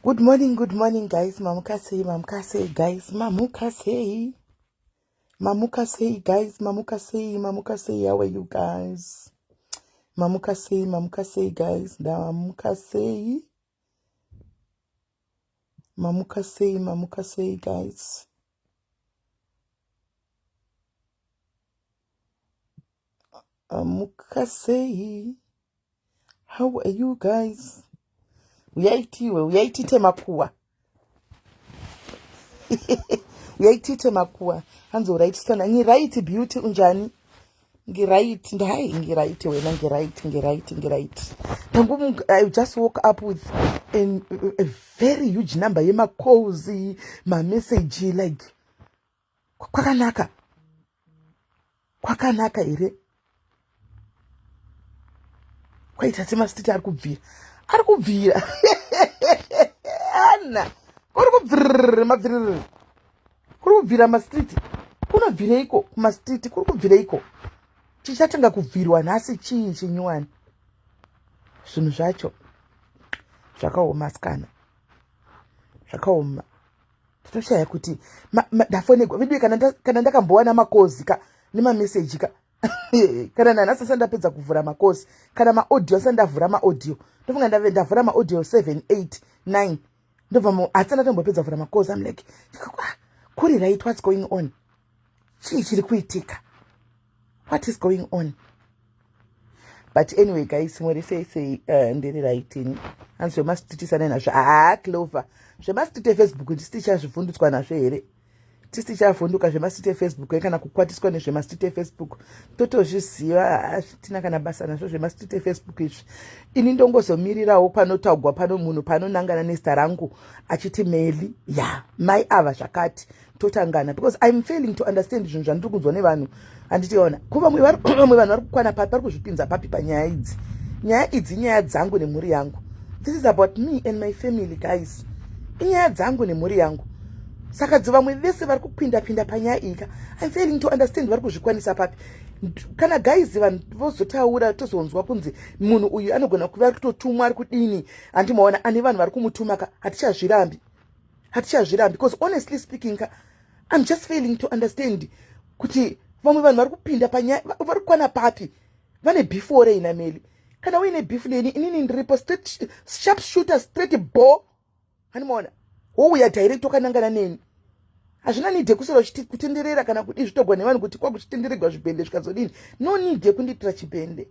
Good morning, good morning guys. Mamuka sei, mamuka sei guys, mamuka sei. Mamuka sei guys, mamuka sei, mamuka sei. How are you guys? Mamuka sei, mamuka sei guys. Ndamuka sei. Mamuka sei, mamuka sei guys. Mamuka sei. How are you guys? Uyai tiwe, uyai tiite makuwa. Uyai tiite makuwa. Hanzi uright sana. Ngiright beauty unjani? Ngiright, ndai ngiright wena ngiright, ngiright, ngiright. Tangu I just woke up with a very huge number yema calls, ma message like kwakanaka. Kwakanaka here? Kwaita semasititi ari kubvira. Ari kubvira. Ana. Kuri kubvirira mabvirira. Kuri kubvira masititi. Kunobvireiko kumasititi? Kuri kubvireiko? Chichatanga kubvirwa nhasi chii chinyuwani? Zvinhu zvacho zvakaoma sikana. Zvakaoma. Tinoshaya kuti ndafonegwa veduwe kana ndakambowana makozi ka nemameseji ka kana nanhasi asati ndapedza kuvhura makozi kana maaudio asati ndavhura maaudio ndofunga ndave ndavhura maaudio 7 8 9 ndobva asati ndatombopedza kuvhura makozi am like ah, kuri right, what's going on, chii chiri kuitika, what is going on? But anyway guys, muri sei sei? Ndiri right ini. Hanzi zvemasititi nazvo, haa Clover, zvemasititi eFacebook ndisi tichazvivhundutswa nazvo here? Tisi tichavhunduka zvemasititi eFacebook kana kukwatiswa nezvemasititi eFacebook? Totozviziva, hazvitina kana basa nazvo zvemasititi eFacebook izvi. Ini ndongozomirirawo panotaugwa pano munhu panonangana nezita rangu achiti Meli ya mai ava zvakati totangana, because I'm failing to understand zvinhu zvandiri kunzwa nevanhu. Handitiona ko vamwe vanhu vari kukwana papi, vari kuzvipinza papi panyaya idzi? Nyaya idzi nyaya dzangu nemhuri yangu. This is about me and my family guys, inyaya dzangu nemhuri yangu. Saka dzivamwe vese vari kupinda pinda panyaya iyi ka, I'm failing to understand vari kuzvikwanisa papi. Kana guys vanhu vozotaura, tozonzwa kunzi munhu uyu anogona kuva ari kutotumwa, ari kudini, handimaona ane vanhu vari kumutuma ka, hatichazvirambi, hatichazvirambi, because honestly speaking ka, I'm just failing to understand kuti vamwe vanhu vari kupinda panyaya vari kukwana papi. Vane beef rei naMeli? Kana uine beef neni, inini ndiripo straight, sharp shooter, straight ball, handimaona wouya direct wakanangana neni. Hazvina need yekuswera kutenderera kana kudi zvitogwa nevanhu kuti kwakuchitenderegwa zvibhende zvikazodini. No need yekundiitira chibhende.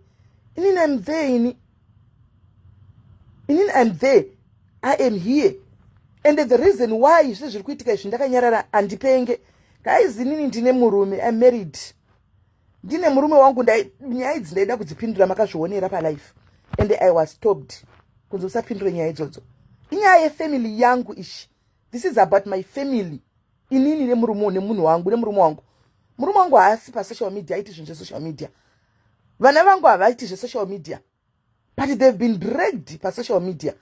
Inini I'm there, ini inini I'm there, I am here. And the reason why zvise zviri kuitika izvi ndakanyarara, handipenge guys. Inini ndine murume, I'm married, ndine murume wangu. Nyaya idzi ndaida kudzipindura, makazvionera palife, and I was stopped kunzi usapindure nyaya idzodzo. Inyaya yefamily yangu ishi. This is about my family, inini nemurume, nemunhu wangu, nemurume wangu. Murume wangu haasi pasocial media, aiti zvinhu zvesocial media. Vana vangu havaiti zvesocial media, but they've been dragged pasocial media,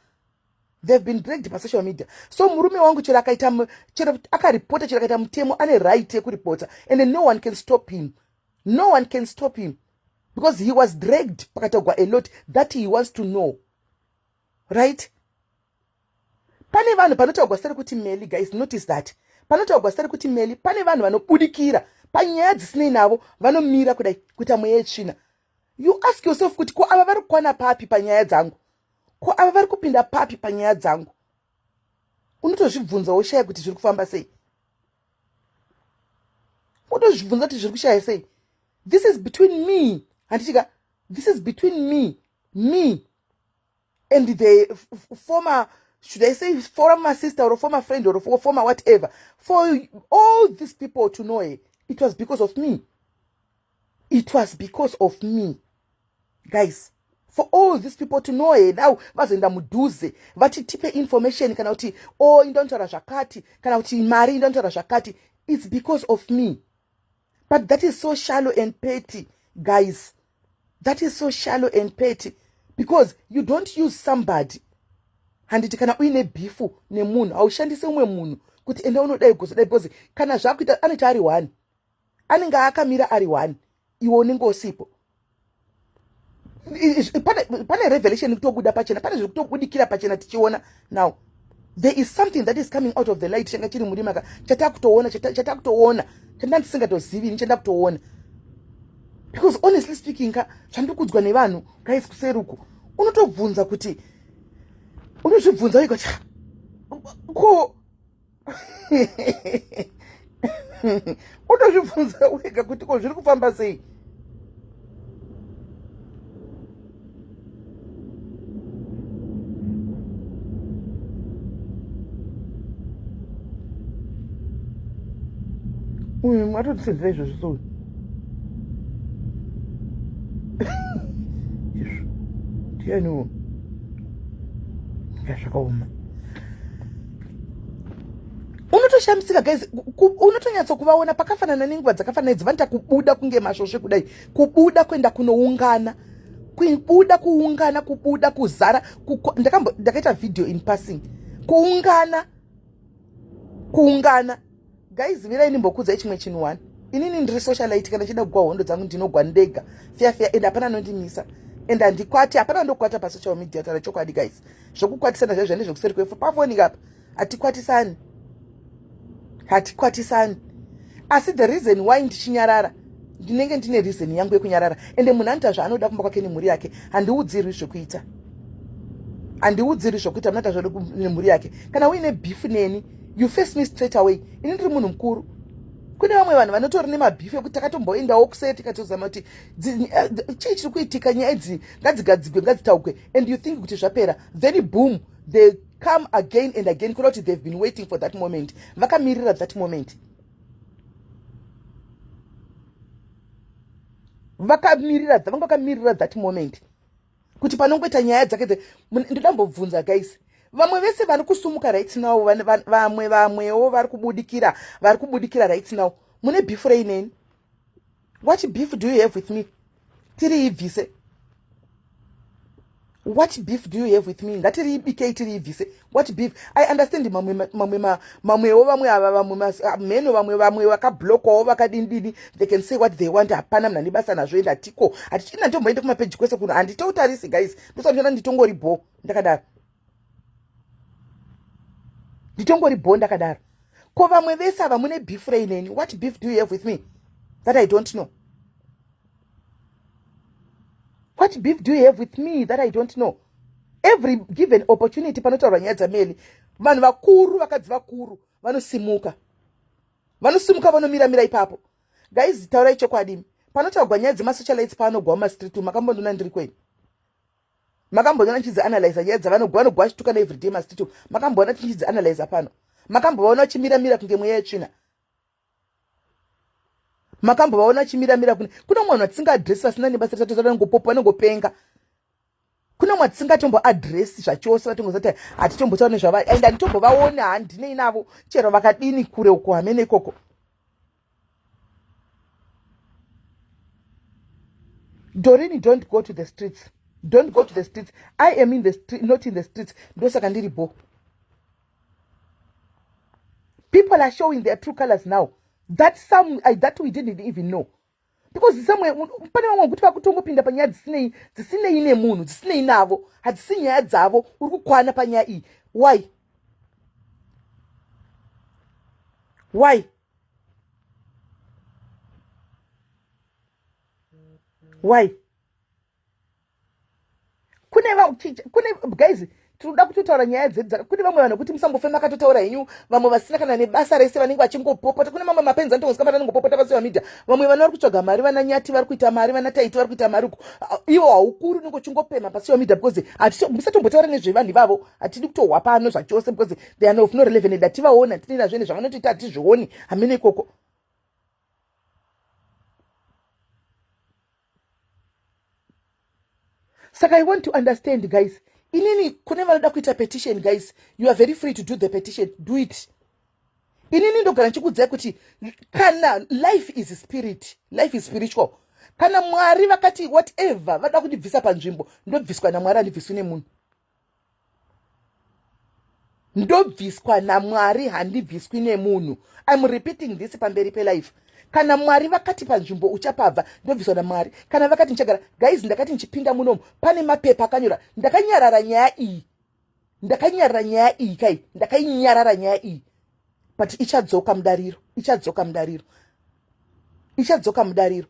they've been dragged pasocial media. So murume wangu chero akaita, chero akaripota, chero akaita mutemo, ane right yekuripota, and no one can stop him, no one can stop him, because he was dragged pakataugwa a lot that he wants to know, right? Pane vanhu panotaugwa zita rekuti Meli, guys, notice that panotaugwa zita rekuti Meli, pane vanhu vanobudikira panyaya dzisinei navo, vanomira kudai kuita mweya yetsvina. You ask yourself kuti ko ava vari kukwana papi panyaya dzangu? Ko ava vari kupinda papi panyaya dzangu? Unotozvibvunza woshaya kuti zviri kufamba sei. Utozvibvunza kuti zviri kushaya sei. This is between me, handichika? This is between me and the former, should I say former sister or former friend or former whatever. For all these people to know it, it was because of me, it was because of me guys. For all these people to know her now, vazoenda mudhuze vati tipe information, kana kuti o oh, indonotaura zvakati, kana kuti mari indonotaura zvakati, it's because of me. But that is so shallow and petty guys, that is so shallow and petty, because you don't use somebody, handiti? Kana uine beef nemunhu, haushandisi umwe munhu kuti enda unodai kuzodai, because kana zvakuita anoita ari one, anenge akamira ari one, iwe unenge usipo. Pane revelation kutobuda pachena, pane zviri kutobudikira pachena tichiona now. There is something that is coming out of the light changa chiri murima ka chatakutoona, chatakutoona chanda ndisingatozivi ini chandakutoona. Because honestly speaking ka, zvandiri kuudzwa nevanhu guys kuseri uku, unotobvunza kuti, unozvibvunza wega kuti ko unozvibvunza wega kuti ko zviri kufamba sei. Uyu atondisenzera izvozvo so izvo ndiani uyu? Zvakaoma, unotoshamisika guys, unotonyatso kuvaona pakafanana nenguva dzakafanana idzi, vanoita kubuda kunge masvosve kudai, kubuda kuenda kunoungana, kubuda kuungana, kubuda kuzara. Ndakaita video in passing, kuungana, kuungana. Guys, mirai ndimbokudzai chimwe chinhu one. Inini ndiri socialite. Kana chida kugwa hondo dzangu, ndinogwa ndega feya feya, and hapana anondimisa, and handikwati, hapana ndokwata pasocial media. Tara chokwadi guys, zvokukwatisana zvaizvo ndezvekuseri kwefu. Pafoni kapa hatikwatisani, hatikwatisani. Asi the reason why ndichinyarara, ndinenge ndine reason yangu yekunyarara. Ende munhu anoita zvaanoda kumba kwake nemhuri yake. Handiudzirwi zvekuita, handiudzirwi zvokuita. Munoita zvoda nemhuri yake. Kana uine beef neni, you face me straight away. Ini ndiri munhu mukuru. Kune vamwe vanhu vanotori nemabeef ekuti takatomboendawo kusei, tikatozama kuti chii chiri kuitika, nyaya idzi ngadzigadzigwe, ngadzitaugwe, and you think kuti zvapera, then boom, they come again and again. Kuda kuti they've been waiting for that moment, vakamirira that moment, vakamirira, vanga vakamirira that moment kuti panongoita nyaya dzake. Ndodambobvunza guys, vamwe vese vari kusumuka right now, vamwe vamwewo vari kubudikira, vari kubudikira right now, mune beef rei neni? What beef do you have with me? Tiri ibvise. What beef do you have with me? Ngatiriibikei, tiriibvise. What beef? I understand mamwe mamwe mamwewo, vamwe ava, vamwe mheno, vamwe vamwe vakablokwawo, vakadini, they can say what they want. Hapana munhu ane basa nazvo. Ende hatiko, hatichina ndomboende kumapeji kwese kuno, handitoutarisi guys. Ndosandiona nditongori bo ndakadaro, nditongori bo ndakadaro. Ko vamwe vese ava, mune beef rei neni? What beef do you have with me that I don't know? What beef do you have with me that I don't know? Every given opportunity panotaurwa nyaya dzaMeli, vanhu vakuru, vakadzi vakuru vanosimuka, vanosimuka, vanomiramira ipapo. Guys, taurai chokwadi, panotaurwa nyaya dzemasocialites, paanogwa mumastreet, makambondiona ndiri kwenyu? Makambondiona ndichidzi analyza nyaya dzavanogwa? Vanogwa vachituka neeveryday mastreet. Makamboona tichidzi analyza pano? Makambovaona vachimiramira kunge mweya yetsvina? Makambovaona vachimiramira kune kune mumwe vanhu vatisingaadresi, vasina nebasa rese, vanongopenga. Kune mumwe vatisingatomboadresi zvachose, vatongozati hatitombotaura nezvavari, and handitombovaoni, handinei navo, chero vakadini kure uko, hamene ikoko. Dorini, don't go to the streets, don't go to the streets. I am in the street, not in the streets. Ndosaka ndiri bo. People are showing their true colors now that some that we didn't even know, because somewhere pane vamwe kuti vakutongopinda panyaya dzisinei, dzisinei nemunhu, dzisinei navo, hadzisi nyaya dzavo. Uri kukwana panyaya iyi. Why, why, why? Kune guys, tinoda kutotaura nyaya dzedu. Kune vamwe vanhu kuti musambofe makatotaura henyu, vamwe vasina kana nebasa rese, vanenge vachingopopota. Kune mamwe mapenzi anotongosika vanongopopota pasocial media. Vamwe vana vari kutsvaga mari, vana Nyati vari kuita mari, vana Taiti vari kuita mari uko. Iwo haukuri, unenge uchingopema pasocial media, because musatombotaura nezvevanhu ivavo. Hatidi kutohwa pano zvachose, because they are of no relevant, and hativaoni, hatini nazvo, ende zvavanotoita hatizvioni, hamene ikoko. Saka I want to understand, guys. Inini, kune vanoda kuita petition, guys, you are very free to do the petition, do it. Inini ndogara ndichikuudzai kuti kana life is spirit, life is spiritual. Kana Mwari vakati whatever vada kundibvisa panzvimbo, ndobviswa naMwari, handibviswi nemunhu. Ndobviswa naMwari, handibviswi nemunhu. I'm repeating this pamberi pelife. Kana Mwari vakati panzvimbo uchapabva, ndobviswa naMwari. Kana vakati ndichagara, guys, ndakati ndichipinda munomu pane mapepa akanyora, ndakanyarara nyaya iyi. Ndakanyarara nyaya iyi kai, ndakainyarara nyaya iyi, but ichadzoka mudariro, ichadzoka mudariro, ichadzoka mudariro.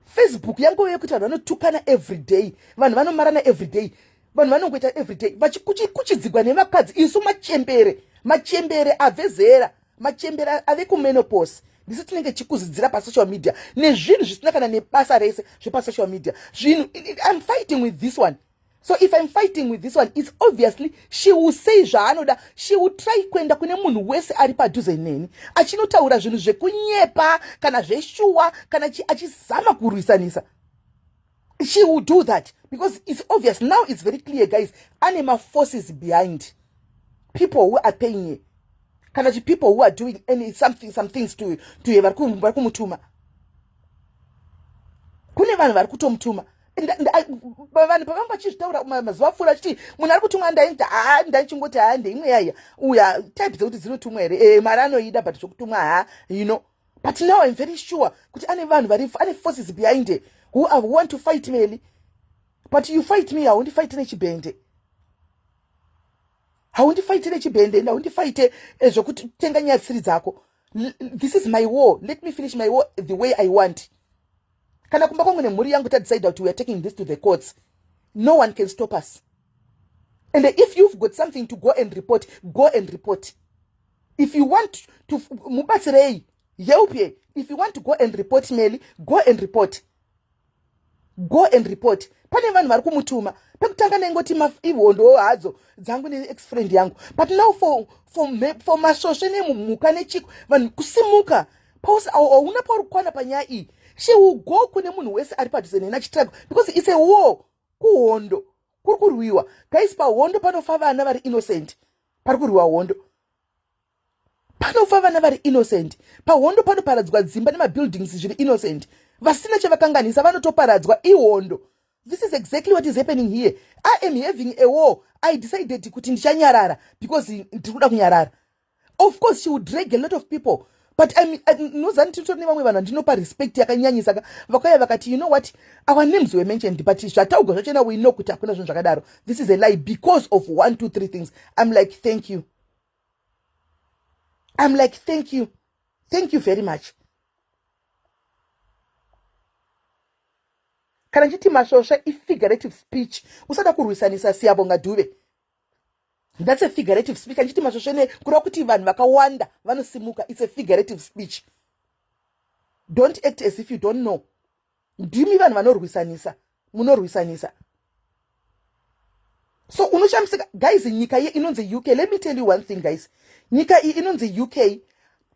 Facebook yangove yekuti vanhu vanotukana everyday, vanhu vanomarana everyday, vanhu vanongoita everyday vachikuchidzigwa nevakadzi. Isu machembere, machembere abve zera, machembere ave kumenopause, ndisu tinenge tichikuzidzira pasocial media nezvinhu zvisina kana nebasa rese zvepasocial media. Zvinhu, I'm fighting with this one. So if I'm fighting with this one, it's obviously she will say zvaanoda. She will try kuenda kune munhu wese ari padhuze neni achinotaura zvinhu zvekunyepa kana zveshuwa kana achizama kurwisanisa. She will do that because it's obvious now, it's very clear, guys, ane maforces behind, people who are paying her, kana kuti people who are doing any something, some things to her. Vari kumutuma, kune vanhu vari kutomutuma. Vanhu pavanga vachizvitaura mazuva apfuura achiti munhu ari kutumwa, ndaiti ha, ndaichingoti ha, ndeimwe yaiya uya type dzekuti dzinotumwa here? Mari anoida, but zvokutumwa ha. But now I'm very sure kuti ane vanhu vari, ane forces behind her who want to fight Meli. But you fight me, haundifight nechibhende, haundifight nechibhende, ende haundifight zvokuti tenga nyaya dzisiri dzako. This is my war. Let me finish my war the way I want. Kana kumba kwangu nemhuri yangu tadecide kuti we are taking this to the courts, no one can stop us. And if you've got something to go and report, go and report. If you want to mubatsirei, help ye. If you want to go and report Meli, go and report, go and report. Pane vanhu vari kumutuma. Pekutanga ndaingoti ihondo hadzo dzangu neex friend yangu, but now for masvosve nemhuka nechiko, vanhu kusimuka pausi, hauna pauri kukwana panyaya iyi. She will go kune munhu wese ari padhuze neni achitraga because it's a war. Kuhondo kuri kurwiwa, guys. Pahondo panofa vana vari innocent. Pari kurwiwa hondo, panofa vana vari innocent. Pahondo panoparadzwa dzimba nemabuildings zviri innocent, vasina chavakanganisa vanotoparadzwa. Ihondo. This is exactly what is happening here. I am having a war. I decided kuti ndichanyarara because ndiri kuda kunyarara. Of course she would drag a lot of people, but nozani titori nevamwe vanhu vandinopa respect yakanyanyisa ka, vakauya vakati, "You know what? Our names were mentioned, but zvataugwa zvachona, we know kuti hakuna zvinhu zvakadaro. This is a lie because of one, two, three things." I'm like, "Thank you." I'm like, "Thank you, thank you very much." Kana nchiti masvosva ifigurative speech, usada kurwisanisa Siyabonga Dhuve. That's a figurative speech. Anchiti masvosvene kureva kuti vanhu vakawanda vanosimuka. It's a figurative speech. Don't act as if you don't know. Ndimi vanhu vanorwisanisa, munorwisanisa. So unoshamisika, guys. Nyika iye inonzi UK, let me tell you one thing, guys. Nyika iyi inonzi UK,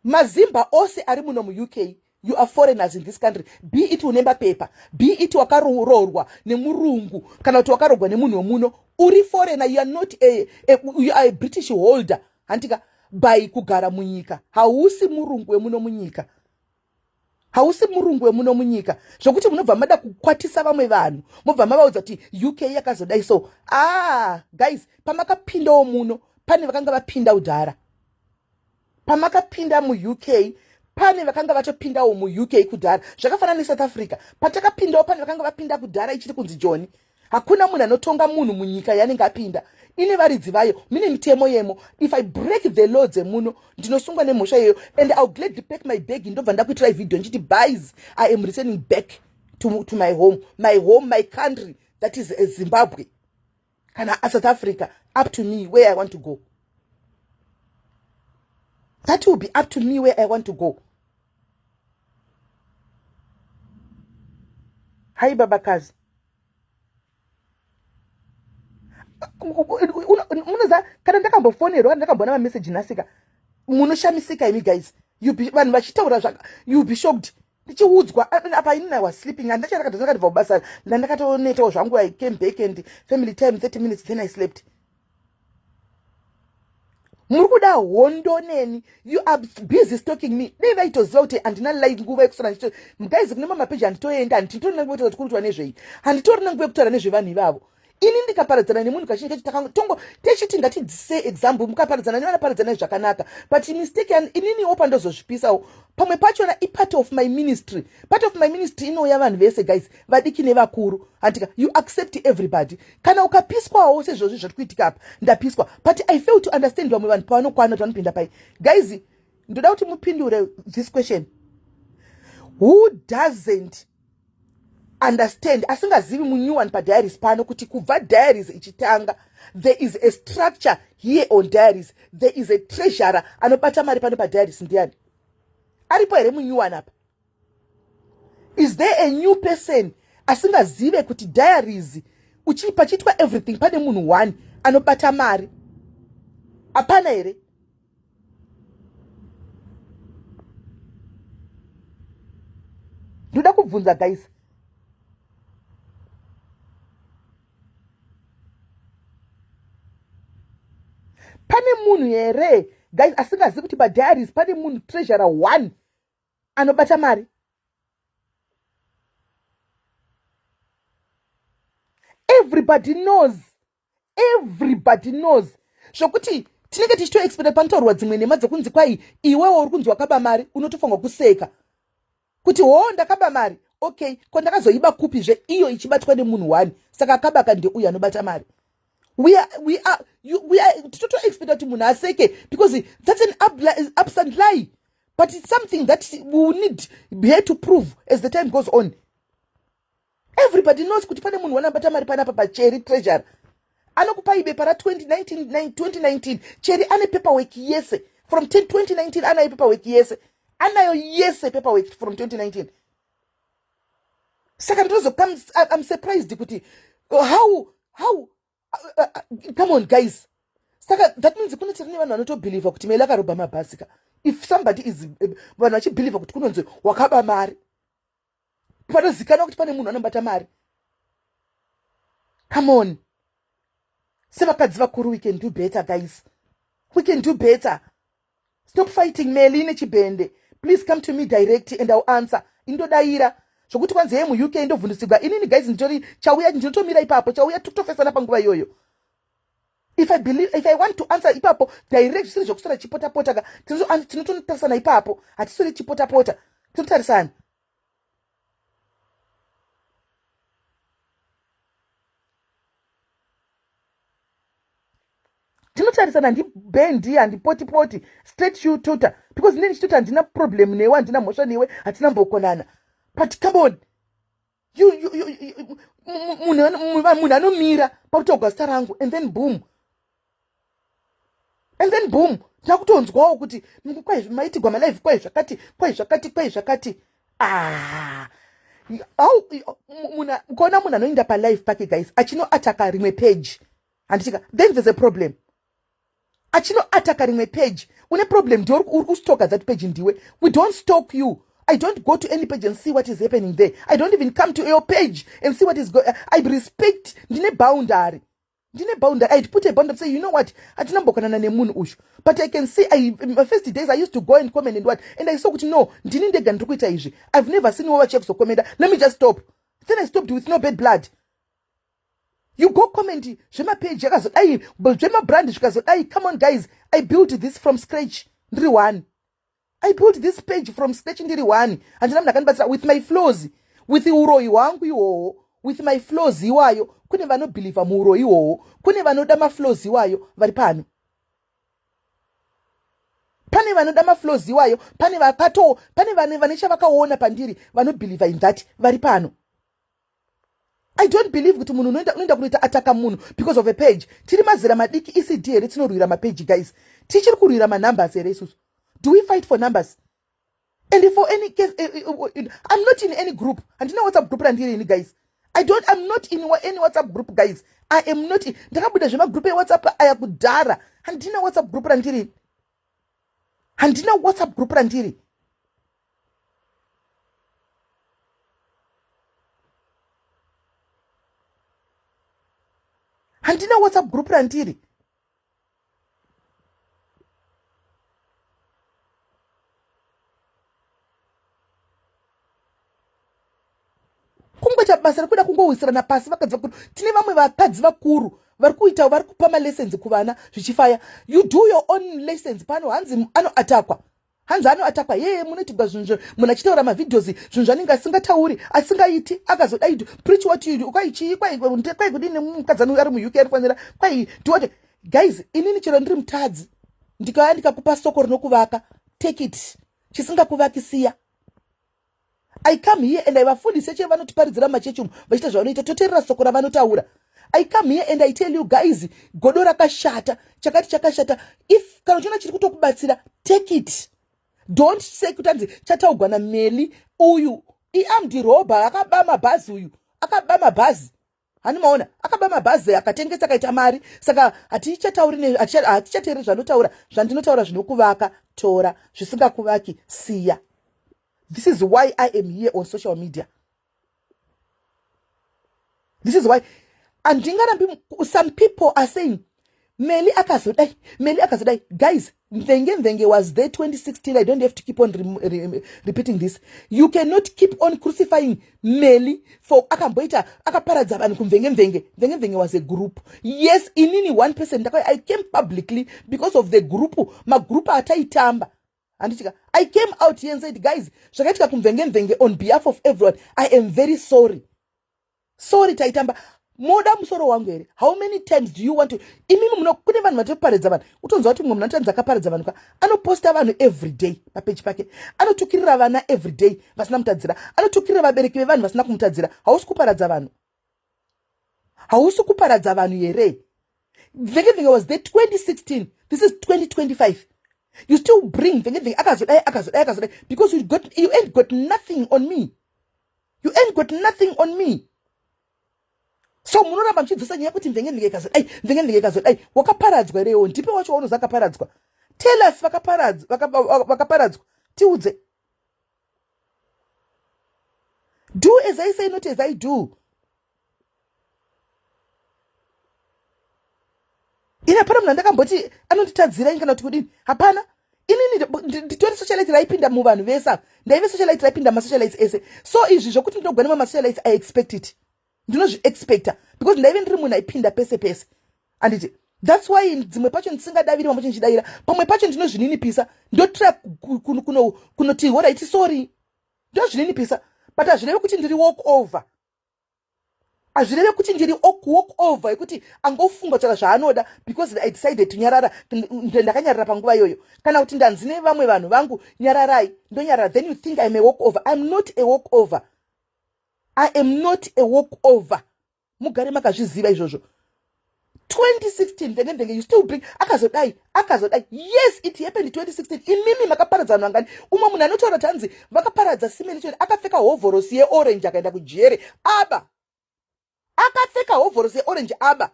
mazimba ose ari muno muUK, you are foreigners in this country. Be it une mapepa, be it wakaroorwa nemurungu kana kuti wakarogwa nemunhu wemuno, uri foreigner. You are not a, you are a British holder, handika, by kugara munyika. Hausi murungu wemuno munyika, hausi murungu wemuno munyika, zvokuti munobva mada kukwatisa vamwe vanhu, mobva mavaudza kuti UK yakazodai. So, ah, guys, pamakapindawo muno pane vakanga vapinda kudhara. Pamakapinda muUK pane vakanga vatopindawo muUK kudhara. Zvakafanana neSouth Africa, patakapindawo pane vakanga vapinda kudhara, ichiri kunzi Joni. Hakuna munhu anotonga munhu munyika yanenge apinda. Ine varidzi vayo, mine mitemo yemo. If I break the law dzemuno, ndinosungwa nemhosva iyoyo, and I'll gladly pack my bag, ndobva ndakuitirai video ndichiti, "Bys, I am returning back to my home, my home, my country, that is Zimbabwe kana South Africa." Up to me where I want to go. That will be up to me where I want to go. Hai, babakazi, munoza kana ndakambofonerwa, kana ndakamboona mameseji nasika, munoshamisika imi, guys. Vanhu vachitaura zvaka, you be shocked. Ndichiudzwa apa, inini I was sleeping, handachandakatobva kubasa, ndandakatonetawo zvangu. I came back and family time, 30 minutes, then I slept. Muri kuda hondo neni. You are busy stalking me. Dei vaitoziva kuti handina light, nguva yekusara. Guys, kune mamapeji handitoenda, handitorina nguva yekutaura kuti kuri kuitwa nezvei, handitorina nguva yekutaura nezvevanhu ivavo. Ini ndikaparadzana nemunhu kazhinji kacho tongo techiti ngatidzise example, mukaparadzana nevanaparadzanai zvakanaka, but mistake ininiwo pandozozvipisawo pamwe pachona ipart of my ministry. Part of my ministry inouya vanhu vese guys, vadiki nevakuru, handika? You accept everybody. Kana ukapiswawo sezvozvi zvati kuitika apa, ndapiswa, but I fail to understand vamwe vanhu pavanokwana kuti vanopinda pai. Guys, ndoda kuti mupindure this question: who doesn't understand, asingazivi munew one padiaries pano, kuti kubva Diaries ichitanga there is a structure here on Diaries, there is a treasurer anobata mari pano padiaries? Ndiani aripo here munew one apa? Is there a new person asingazive kuti Diaries pachiitwa everything pane munhu one anobata mari? Hapana here? Ndoda kubvunza guys, pane munhu here guys asingazivi kuti padiaries pane munhu treasurer one anobata mari? Everybody knows, everybody knows, zvokuti tinenge tichitoexpecta panotaurwa dzimwe nhema dzekunzi kwai iwewo uri kunzi wakaba mari, unotofanirwa kuseka kuti hoo, ndakaba mari, okay, ko ndakazoiba kupizve iyo ichibatwa nemunhu one? Saka akabaka ndeuyo anobata mari. We are titotoexpecta kuti munhu aseke because that's an absent lie, but it's something that we will need here to prove as the time goes on. Everybody knows kuti pane munhu wanabata mari panapa pacheri treasury anokupai bepa ra2019. 2019 cheri ane paperwork yese from 2019, anayo paperwork yese, anayo yese paperwork from 2019. Saka ndinozo, I'm surprised kuti how come on guys, saka that means kune tiri nevanhu vanotobhilivha kuti Meli akarobha mabhasika. If somebody is vanhu vachibhilivha kuti kunonzi wakaba mari, panozikanwa kuti pane munhu anobata mari. Come on, sevakadzi vakuru, we can do better guys, we can do better. Stop fighting Meli nechibhende. Please come to me direct and I'll answer. Indodayira zvokuti kwanzi heye muUK ndovhundusigwa inini guys, nditori chauya, ndinotomira ipapo, chauya tokutofesana panguva iyoyo. If I believe, if I want to answer ipapo direct, zvisiri zvokusora chipotapota ka, tinototarisana ipapo, hatisori chipotapota, tinotarisana. Tinotarisana, handibhendi, handipotipoti, straight you tota, because ndine ndichitoti handina problem newe, handina mhosva newe, hatina mbokonana. But come on, munhu anomira pakutaurwa zita rangu and then boom, and then boom, takutonzwawo kuti kwai maitigwa malive, kwai zvakati, kwai zvakati, kwai zvakati. Ah, ukaona munhu anoenda palive pake guys achinoataka rimwe page, handitika, then there's a problem. Achinoataka rimwe page, une problem, ndiwe uri kustoka that page, ndiwe. We don't stalk you. I don't go to any page and see what is happening there. I don't even come to your page and see what is going. I respect, ndine boundary, ndine boundary. I'd put a boundary, say, you know what, hatina mbokanana nemunhu uyu, but I can see my first days I used to go and comment and what, and I saw kuti no, ndini ndega ndiri kuita izvi. I've never seen wo vachiya kuzokomenda. Let me just stop. Then I stopped with no bad blood. You go comment zvemapeji akazodai, zvemabrand zvikazodai. Come on guys, I built this from scratch ndiri one. I built this page from scratch ndiri one, handina munhu akandibatsira, with my flaws, with uroyi hwangu ihwohwo, with my flaws iwayo. Kune vanobhilivha muuroyi ihwohwo, kune vanoda maflaws iwayo vari pano, pane vanoda maflaws iwayo, pane vakato, pane vane chavakaona pandiri, vanobhilivha in that vari pano. I don't believe kuti munhu unoenda kunoita ataka munhu because of a page. Tiri mazera madiki ECD here tinorwira mapeji guys? Tichiri kurwira manumbers here isusu? Do we fight for numbers? And for any case, I'm not in any group, handina WhatsApp group randiri ini guys. I don't, I'm not in any WhatsApp group guys. I am not. Ndakabuda zvemagroup eWhatsApp aya kudhara. Handina WhatsApp group randiri, handina WhatsApp group randiri. Handina WhatsApp group randiri. Kungoita basa rekuda kungowisirana pasi vakadzi vakuru. Tine vamwe vakadzi vakuru vari kuita, vari kupa malessons kuvana zvichifaya. You do your own lessons pano. Hanzi anoatakwa, hanzi anoatakwa. Yeye munoitigwa zvinhu, munhu achitaura mavideos, zvinhu zvanenge asingatauri, asingaiti, akazodai. Preach what you kwai chii, kwai kwai kudini? Mukadzi ari muUK anofanira kwai do. Guys, inini chero ndiri mutadzi, ndikauya ndikakupa soko rinokuvaka, take it. Chisingakuvaki, siya. I come here and vafundisi che vanotiparidzira mumachechi umu vachiita zvavanoita, toteerera soko ravanotaura. I come here and I tell you guys, godo rakashata, chakati chakashata. If kana uchiona chiri kutokubatsira, take it. Don't say kuti anzi chataugwa naMeli. Uyu iarmed robber, akaba mabhazi uyu, akaba mabhazi. Hani maona, akaba mabhazi, akatengesa, akaita mari. Saka hatichatauri, hatichateeri zvanotaura. Zvandinotaura zvinokuvaka, tora. Zvisingakuvaki, siya. This is why I am here on social media. This is why handingarambi. Some people are saying Meli akazodai, Meli akazodai. Guys, Mvenge Mvenge was there 2016. I don't have to keep on re re repeating this. You cannot keep on crucifying Meli for akamboita akaparadza vanhu kuMvenge Mvenge. Mvenge Mvenge was a group. Yes, inini one person, I came publicly because of the group, magroup ataitamba, handitika? I came out here and said, "Guys, zvakaitika kuMvenge Mvenge, on behalf of everyone, I am very sorry. Sorry, taitamba." Moda musoro wangu here? How many times do you want to? Imimi muno kune vanhu vatoparidza vanhu, utonzwa kuti mumwe munhu anotanzi akaparidza vanhu ka, anoposta vanhu every day papeji pake, anotukirira vana every day vasina mutadzira, anotukirira vabereki vevanhu vasina kumutadzira. Hausi kuparadza vanhu? Hausi kuparadza vanhu here? Vhenge Vhenge was there 2016. This is 2025. You still bring Vhenge Vhenge akazodai, akazodai, akazodai, because you ain't got nothing on me. You ain't got nothing on me. So munoramba muchidzosa nyaya yekuti Mvenge Mvenge ikazodai, Mvenge Mvenge ikazodai. Wakaparadzwa herewo? Ndipe wacho waunozi akaparadzwa. Tell us vakaparadzwa, tiudze. Do as I say, not as I do. Ini hapana munhu andakamboti anonditadzira ini kana kuti kudini, hapana. Inini nditori socialite raipinda muvanhu vese ava. Ndaive socialite raipinda masocialites ese. So izvi zvokuti ndinogwa nemamasocialites, I expect it, ndinozviexpecta, because ndaive ndiri munhu aipinda pese pese, anditi? That's why dzimwe pacho ndisingadaviri, pamwe pacho ndichidavira, pamwe pacho ndinozvininipisa, ndotira kunoti alright, sorry, ndozvininipisa. But hazvirevi kuti ndiri walk over, hazvireve kuti ndiri walk over yekuti angofunga tsvaka zvaanoda because I decided to nyarara. Ndakanyarara panguva iyoyo, kana kuti ndanzi nevamwe vanhu vangu, "Nyararai," ndonyarara. Then you think I'm a walk over. I'm not a walk over. I am not a walk over. Mugare makazviziva izvozvo. 2016, Mvenge Mvenge, you still bring akazodai, akazodai. Yes, it happened 2016. Imimi makaparadza vanhu vangani? Umwe munhu anotaura kuti hanzi vakaparadza simeni choni, akapfeka hovhorosi yeorange, akaenda kujere. Aba akapfeka hovhorosi yeorange, aba,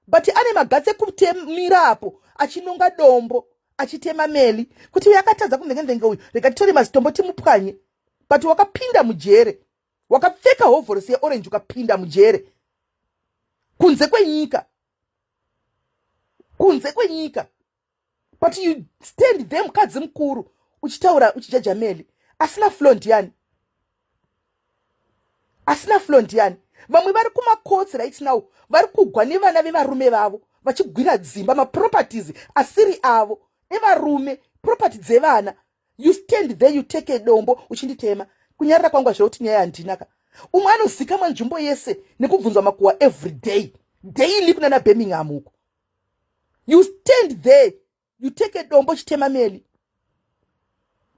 but ane magatsi ekutemira apo, achinonga dombo, achitema Meli kuti uyu akatadza kuMvenge, uyu rega titore mazitombo timupwanye. But wakapinda mujere wakapfeka hovhorosi yeorange, ukapinda mujere kunze kwenyika, kunze kwenyika. But you stand there, mukadzi mukuru, uchitaura, uchijaja Meli. Asina flaw ndiani? Asina flaw ndiani? Vamwe vari kumacourts right now, vari kugwa nevana vevarume vavo, vachigwira dzimba, maproperties asiri avo, evarume, property dzevana. You stand there, you take a dombo uchinditema. Kunyarara kwangu hazvira kuti nyaya handinaka. Umwe anozikamwa nzvimbo yese nekubvunzwa makuhwa every day, daily, kunana Birmingham uko. You stand there, you take a dombo chitema Meli.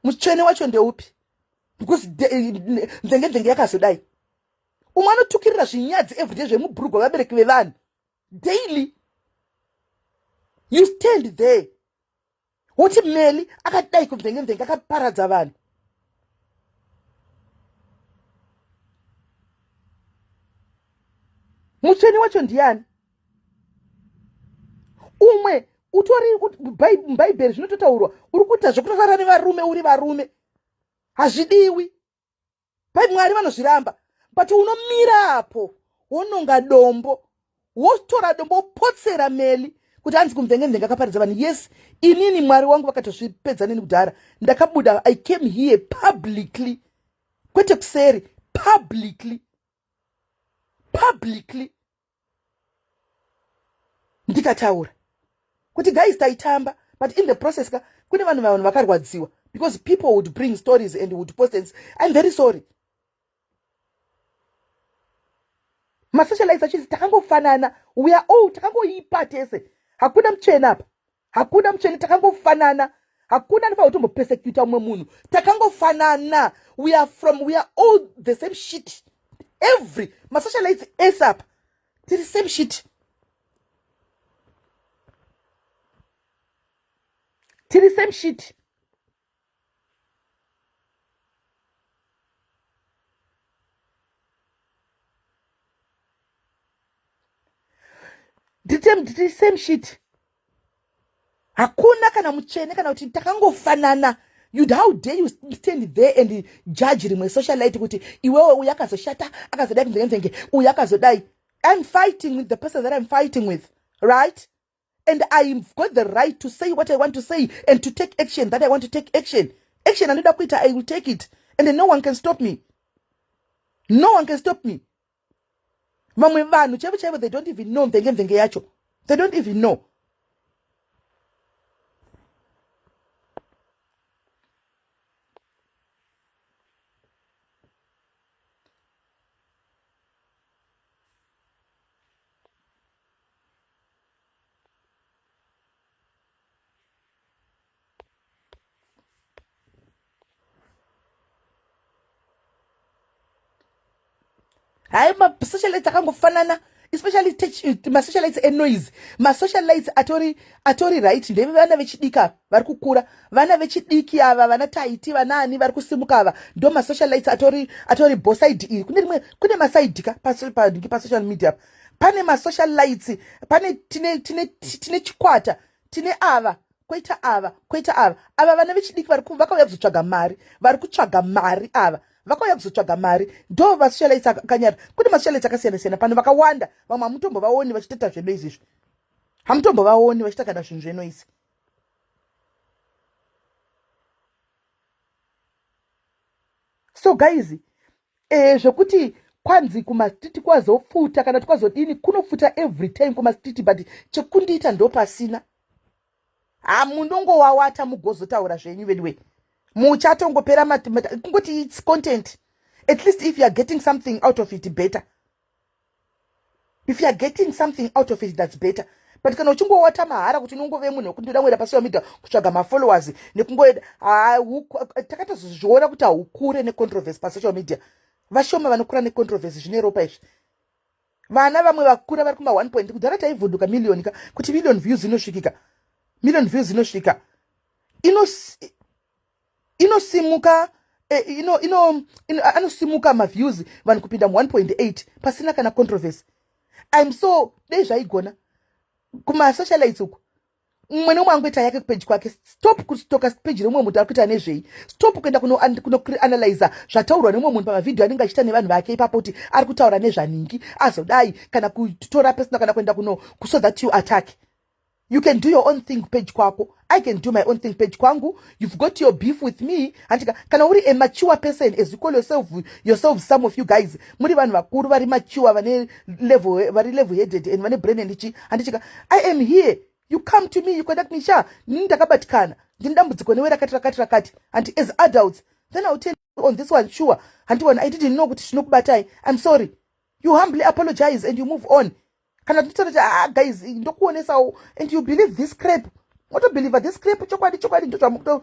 Mutsvene wacho ndeupi? Because Mvenge Mvenge yakazodai. Umwe anotukirira zvinyadzi everyday zvemubhurugwa vabereki vevanhu daily. You stand there, woti Meli akadai kuMvenge Mvenge, akaparadza vanhu. Mutsvene wacho ndiani? Umwe utori mubhaibheri zvinototaurwa, uri kuita zvekutorara nevarume, uri varume, hazvidiwi pai, Mwari vanozviramba. But unomira apo, wononga dombo, wotora dombo, wopotsera Meli kuti anzi kuMvenge Mvenge akaparidza vanhu. Yes, inini Mwari wangu vakatozvipedza neni kudhara. Ndakabuda, I came here publicly, kwete kuseri, publicly. publicly ndikataura kuti guys taitamba, but in the process ka kune vanhu vakarwadziwa because people would bring stories and would post and I'm very sorry. Masocialites achizi takangofanana, we are all takangoipa tese, hakuna mutsvene apa, hakuna mutsvene, takangofanana, hakuna anofanira kutombopersecuta umwe munhu, takangofanana, we are all the same shit. Every masocialites ese apa tiri same shit, tiri same shit. Ndiri same shit, hakuna kana mutsvene kana kuti takangofanana. You'd, how dare you stand there and judge rimwe socialite kuti iwewe uyu akazoshata, akazodai, kunzenge uyu akazodai. I'm fighting with the person that I'm fighting with, right? And I've got the right to say what I want to say and to take action that I want to take action. Action anoda kuita, I will take it, and no one can stop me. No one can stop me. Vamwe vanhu chaivo chaivo, they don't even know mvenge mvenge yacho, they don't even know. Hayi, masocialites akangofanana, especially masocialites enoise, masocialites atori right. Ndeve vana vechidiki ava vari kukura, vana vechidiki ava, vana Taiti, vanaani vari kusimuka ava, ndo masocialites atori boside iri. Kune rimwe, kune masaidi ka pasocial media, pane masocialites, pane tine chikwata, tine ava, koita ava, koita ava. Ava vana vechidiki vakauya kuzotsvaga mari, vari kutsvaga mari ava, vakauya kuzotsvaga mari, ndo masocialites akanyara. Kune masocialites akasiyana siyana pano, vakawanda. Vamwe hamutombovaoni vachitoita zvenoise izvi, hamutombovaoni vachiita kana zvinhu zvenoise. So guys, zvekuti kwanzi kumastreet kwazopfuta kana twazodini, kunopfuta every time kumastreet, but chekundiita ndo pasina. Hamunongowawata mugozotaura zvenyu veduwe, muchatongopera kungoti its content. At least if you are getting something out of it, better. If you are getting something out of it, that's better. But kana uchingowata mahara kuti unongove munhu wekuti ndoda kuenda pasocial media kutsvaga mafollowers nekungoenda, takatozozviona kuti haukure necontroversy pasocial media. Vashoma vanokura necontroversy, zvine ropa izvi. Vana vamwe vakura vari kuma 1 point. Kudhara taivhunduka million ka, kuti million views inosvikika, million views inosvika, inosimuka, anosimuka maviews, vanhu kupinda mu1.8 pasina kana controversy. I'm so dei zvaigona kumasocialites uku, mumwe nemumwe angoita yake kupeji kwake. Stop kustoka peji remumwe munhu ari kuita nezvei. Stop kuenda kunoanalyza zvataurwa nemumwe munhu pamavhidhiyo anenge achiita nevanhu vake ipapo, kuti ari kutaura nezvaningi, azodai, kana kutora personal, kana kuenda kuno so that you attack. You can do your own thing page kwako, I can do my own thing page kwangu. You've got your beef with me, handika? Kana uri a mature person, as you call yourself, some of you guys muri vanhu vakuru vari mature, vane level, vari level headed and vane brain and chi, handichika? I am here, you come to me, you contact me, sha, ndini ndakabatikana, ndini dambudziko newe rakati rakati rakati, and as adults then I will tell you on this one, sure, handiona, I didn't know kuti zvinokubatai, I'm sorry. You humbly apologize and you move on. Kana tinotaura kuti, ah guys, ndokuonesawo, and you believe this crap, motobelieve this crap, chokwadi chokwadi ndozvamukuto,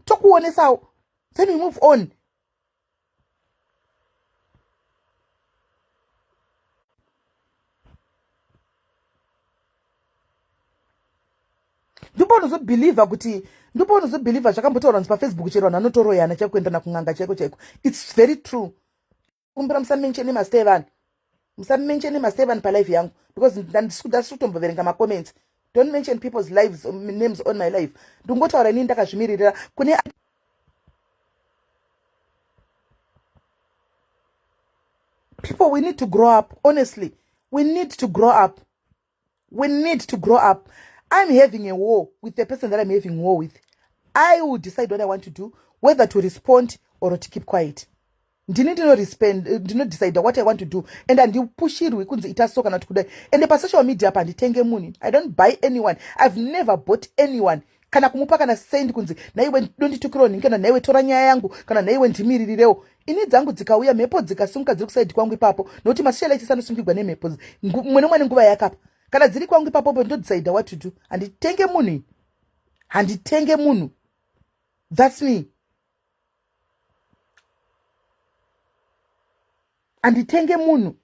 tokuonesawo, then we move on. Ndipo unozobhilivha kuti, ndipo unozobhilivha zvakambotaurwa nzi paFacebook chero vanhu vanotoroyana chaiko, kuendana kun'anga chaiko chaiko. It's very true. Kumbira musamenshene mazita evanhu, musamenshene mazita evanhu palive yangu, because ndasi kutomboverenga macomments. Don't mention people's lives, names on my life. Ndingotaura inini ndakazvimiririra. Kune people, we need to grow up. Honestly, we need to grow up, we need to grow up. I'm having a war with the person that I'm having war with. I will decide what I want to do, whether to respond or to keep quiet. Ndini ndinodecide what I want to do, and handipushirwi kunzi ita so kana kuti kudai. Ende pasocial media apa handitenge munhu. I don't buy anyone. I've never bought anyone, kana kumupa kana send kunzi naiwe donditukirawo nhingi, kana naiwe tora nyaya yangu, kana naiwe ndimiririrewo. Ini dzangu dzikauya, mhepo dzikasimuka dziri kuside kwangu ipapo, nokuti masocialites anosungigwa nemhepo, mumwe nemwe nenguva yakapa. Kana dziri kwangu ipapopo, ndodecide what to do. Handitenge munhu, handitenge munhu. That's me. Handitenge munhu.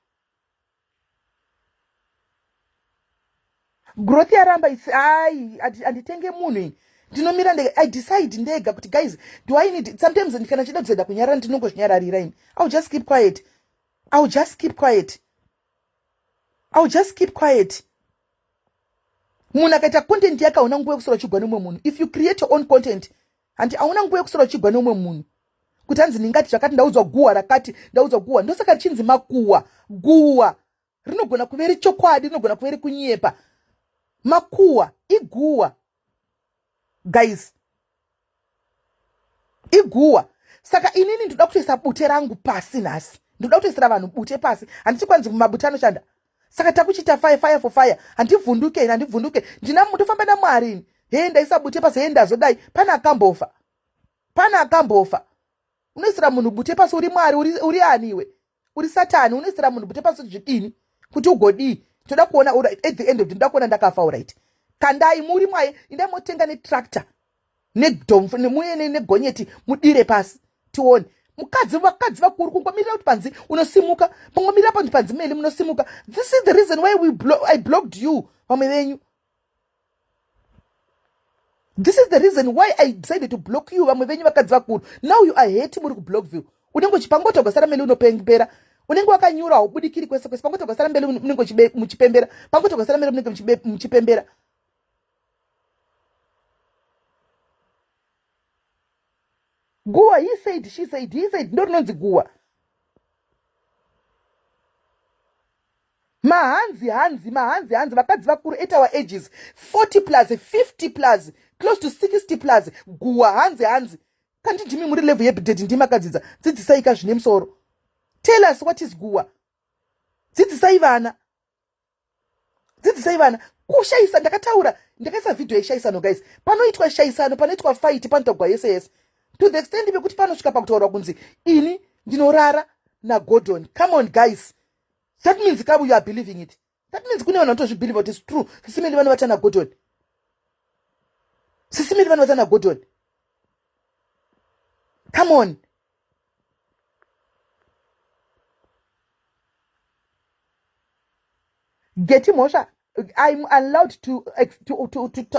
Growth yaramba. Ai, handitenge munhu ini. Ndinomira ndega. I decide ndega kuti, guys, do I need? Sometimes kana chida kuzoenda kunyarara, ndinongozvinyararira ini. I will just keep quiet. I will just keep quiet. I will just keep quiet. Munhu akaita content yake, hauna nguva yekusora uchigwa nemumwe munhu. If you create your own content, handi hauna nguva yekusora uchigwa nemumwe munhu kuti hanzi ndingati zvakati, ndaudzwa guhwa rakati, ndaudzwa guhwa. Ndosaka richinzi makuhwa. Guhwa rinogona kuve rechokwadi, rinogona kuve rekunyepa. Makuhwa iguhwa, guys, iguhwa. Saka inini ndoda kutoisa bute rangu pasi nhasi. Ndoda kutoisira vanhu bute pasi. Handiti kwanzi mabute anoshanda? Saka takuchiita fire, fire for fire. Handivhunduke ini, handivhunduke. Ndina ndofamba naMwari ini. Hei, ndaisa bute pasi. Hei, ndazodai. Pane akambofa? Pane akambofa? Unoisira munhu bute pasi uri Mwari? Uri ani iwe? Uri Satani? Unoisira munhu bute pasi kuti zvidini? Kuti ugodii? Toda kuona at the end of the, ndoda kuona ndakafa. Alright, kandai muri mwaye. Indai motenga netractor muye negonyeti, mudire pasi tione. Mukadzi, vakadzi vakuru kungomirira kuti panzi unosimuka, kungomirira panzi panzi meli munosimuka. This is the reason why I blocked you, vamwe venyu. This is the reason why I decided to block you, vamwe venyu vakadzi vakuru. Now you are hate muri kuBlockville. Unenge uchipangota ugasara meli unopembera, unenge wakanyura, haubudikiri kwese kwese. Pangoti ugasara mberi munenge muchipembera, pangoti ugasara mberi munenge muchipembera. Guwa, he said, she said, he said, ndo rinonzi guwa. Mahanzi hanzi, mahanzi hanzi. Vakadzi vakuru at our ages, 40 plus, 50 plus, close to 60 plus, guwa, hanzi hanzi. Kandi ndimi muri level yebudget, ndimi makadzidza. Dzidzisai ka zvine musoro. Tell us what is guwa. Dzidzisai vana, dzidzisai vana. Kushayisa, ndakataura, ndakaisa vhidhiyo yeshayisano, guys. Panoitwa shayisano, panoitwa fight, panoitwa yese yese, to the extent pekuti panosvika pakutaurwa kunzi ini ndinorara naGordon. Come on, guys. That means kabu you are believing it. That means kune vanhu vanotozvibelieve kuti it's true. Sis Melly vanovata naGordon. Sis Melly vanovata naGordon. Come on. Geti mhosva. I'm allowed to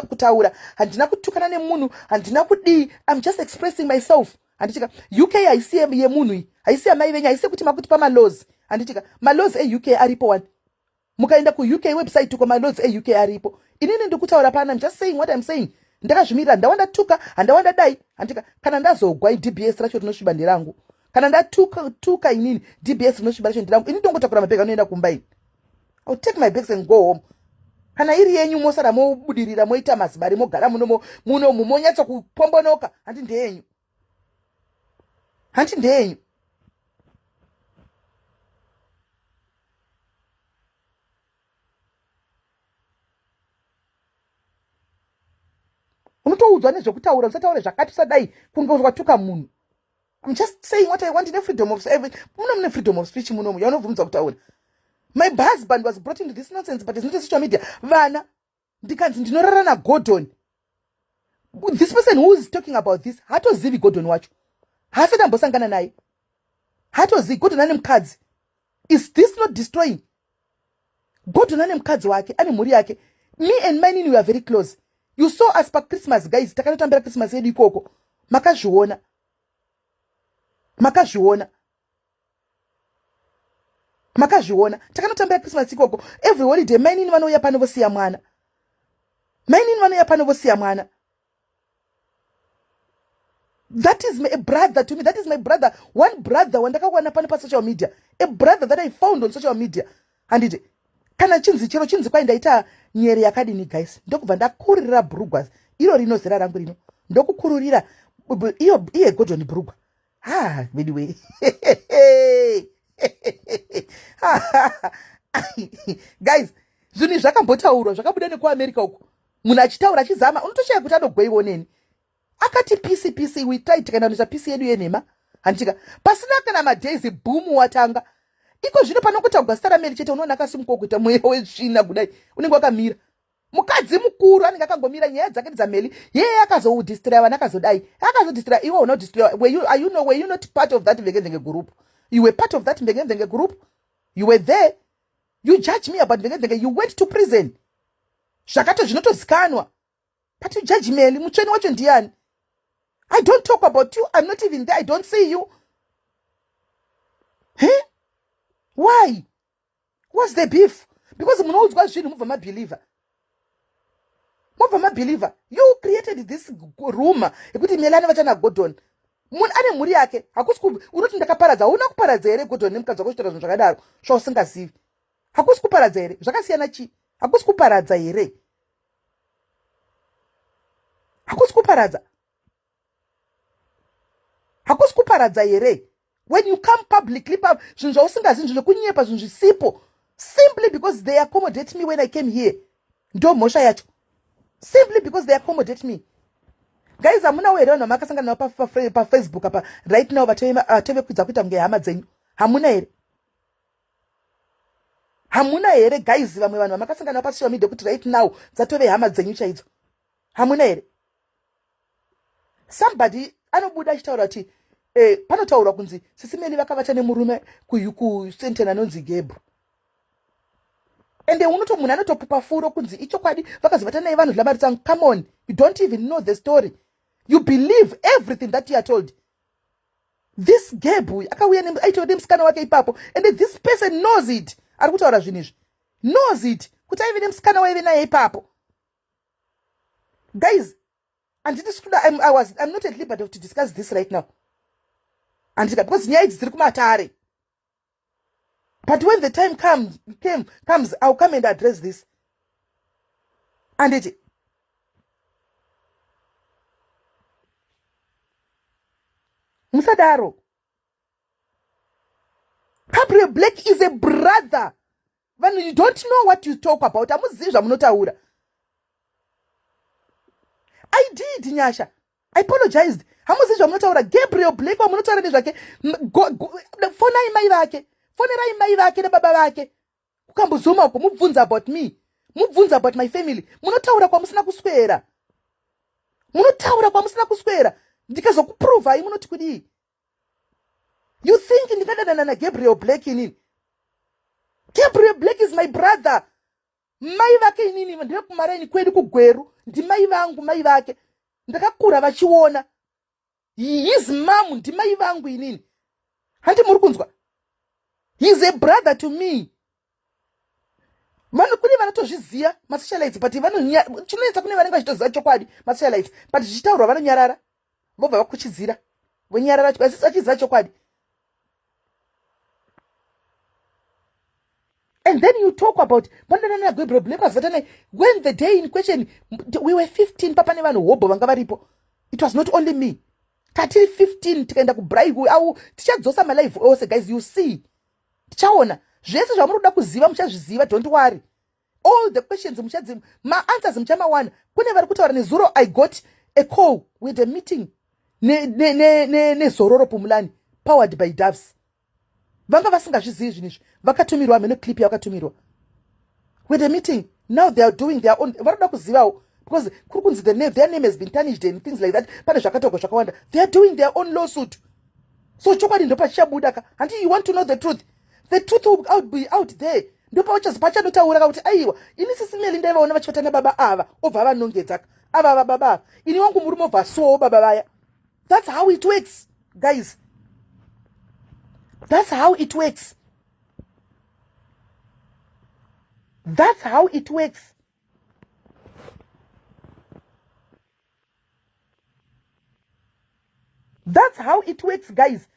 kutaura. Handina kutukana nemunhu, handina kudii. I'm just expressing myself, handitika? UK haisi yemunhu iyi, haisi yamai venyu, haisi yekuti makuti pamalaws, handitika? Malaws eUK aripo one. Mukaenda kuUK website uko, malaws eUK aripo. Inini ndikutaura pana, I'm just saying what I'm saying. Ndakazvimirira. Handawa ndatuka, handawa ndadai, handika? Kana ndazogwa, iDBS racho rinosviba nderangu. Kana ndatuka tuka inini, DBS rinosviba racho nderangu. Ini ndongotakura mabhegi anoenda kumba ini. I'll take my bags and go home. Kana iri yenyu, mosara mobudirira, moita mazibari, mogara muno munomu, monyatsa kupombonoka. Handi ndeyenyu? Handi ndeyenyu? Unotoudzwa nezvekutaura, usataure zvakati, usadai, kunge watuka munhu. I'm just saying what I want. Ine freedom of muno, mune freedom of speech munomu yaunobvumidza kutaura. My husband was brought into this nonsense, but it's not a social media. Vana, ndikanzi ndinorara naGordon, this person who is talking about this hatozivi Gordon wacho, haasati ambosangana naye, hatozivi Gordon ane mukadzi. Is this not destroying? Gordon ane mukadzi wake, ane mhuri yake. Me and mainini, we are very close. You saw us paChristmas, guys. Takatotambira Christmas yedu ikoko, makazviona, makazviona, makazviona. Takanotambira Christmas ikoko. Every holiday mainini vanouya pano vosiya mwana. Mainini vanouya pano vosiya mwana. That is a brother to me. That is my brother, one brother wandakawana pano pasocial media, a brother that I found on social media, handiti? Kana chinzi chero chinzi kwai ndaita nyere yakadini, guys, ndokubva ndakurira bhurugwa iro rino, zera rangu rino, ndokukururira iyo iye Gordon bhurugwa. Ha, anyway, Guys, zvinhu izvi zvakambotaurwa, zvakabuda nekuAmerica uko. Munhu achitaura achizama, unotoshaya kuti anogweiwo neni. Akati pisi pisi, we tried tikaenda kunoita pisi yedu yenhema. Handitika pasina kana madays boom watanga. Iko zvino panongotaurwa zita raMary chete unoona akasimuka kuita mweya wetsvina kudai. Unenge wakamira. Mukadzi mukuru anenge akangomira nyaya dzake dzaMeli. Yeye akazoudistroya vana akazodai. Akazodistroya iwe una udistroya. Were you, are you know, were you not part of that mvenge group? You were part of that mvenge group? You were there. You judge me about mvenge. You went to prison. Zvakato zvinotozikanwa. But you judge Meli, mutsvene wacho ndiani? I don't talk about you. I'm not even there. I don't see you. Huh? Why? What's the beef? Because munoudzwa zvinhu mubva mabeliever. Mubva mabeliever. You created this rumor yekuti Meli anovata naGordon. Munhu ane mhuri yake. Hakusi unoti ndakaparadza. Hauna kuparadza here Gordon nemukadzi wako uchitaura zvinhu zvakadaro zvausingazivi? Hakusi kuparadza here? Zvakasiyana chii? Hakusi kuparadza here? Hakusi kuparadza. Hakusi kuparadza here? When you come publicly, zvinhu zvausingazivi, zvinhu zvekunyepa, zvinhu zvisipo, simply because they accommodate me when I came here. Ndo mhosva yacho. Simply because they accommodate me. Guys, hamunawo here vanhu vamakasangana navo paFacebook apa right now vatove kwidza kuita kunge hama dzenyu? Hamuna here? Hamuna here guys vamwe vanhu vamakasangana navo pasocial media kuti right now dzatove hama dzenyu chaidzo? Hamuna here? Somebody anobuda achitaura kuti panotaurwa kunzi Sisi Meli vakavata nemurume kuSenten anonzi Gebhu. Ende unoto munhu anotopupa furo kunzi ichokwadi vakazovata naye vanhu dla mari tsangu. Come on, you don't even know the story. You believe everything that you are told. This Gebhu akauya aitova nemusikana wake ipapo, and this person knows it. Ari kutaura zvinhu izvi knows it kuti aive nemusikana waive naye ipapo. Guys, handiti sikuda, I'm not at liberty to discuss this right now. Handika, because nyaya idzi dziri kumatare. But when the time comes, I'll come and address this. Anditi musadaro. Gabriel Black is a brother. Vanhu, you don't know what you talk about. Hamuzivi zvamunotaura. I did, Nyasha. I apologized. Hamuzivi zvamunotaura. Gabriel Black wamunotaura nezvake. Fonai mai vake. Fonerai mai vake nebaba vake. Kukambozuma uko mubvunza about me. Mubvunza about my family. Munotaura kwamusina kuswera. Munotaura kwamusina kuswera. Ndikazokuprovai munoti kudii? You think ndingadanana naGabriel Black inini? Gabriel Black is my brother. Mai vake inini ndevekumareni kwedu kuGweru. Ndimai vangu mai vake. Ndakakura vachiona. His mom ndimai vangu inini. Handi muri kunzwa? He is a brother to me. Vanhu kune vanotozviziva masocialites, but chinonetsa kune vanenge vachitoziva chokwadi masocialites, but zvichitaurwa vanonyarara, vobva vakuchidzira, vonyarara vachiziva chokwadi. And then you talk about Gabriel Black was when the day in question we were 15 papa nevanhu hobho vanga varipo. It was not only me. Tatiri 15 tikaenda kubraai au tichadzosa malive ose guys, you see. Tichaona zvese zvamuri kuda kuziva muchazviziva, don't worry. All the questions muchadzi ma-answers muchamawana. Kune vari kutaura nezuro, I got a call with a meeting nezororo Pumulani powered by Doves. Vanga vasingazvizivi zvinhu izvi, vakatumirwa mheno clip yavakatumirwa with a meeting. Now they are doing their own, vari kuda kuzivawo because kuri kunzi the name, their name has been tarnished and things like that. Pane zvakataurwa zvakawanda. They are doing their own lawsuit, so chokwadi ndopachichabuda ka. Hanti you want to know the truth? The truth will out be out there. Ndopachanotaura ka kuti aiwa, ini Sisi Meli ndaivaona vachivata nababa ava, obva vanongedza ka ava ava baba ava, ini wangu murume obva asuwawo baba vaya. That's how it works, guys. That's how it works. That's how it works. That's how it works, guys.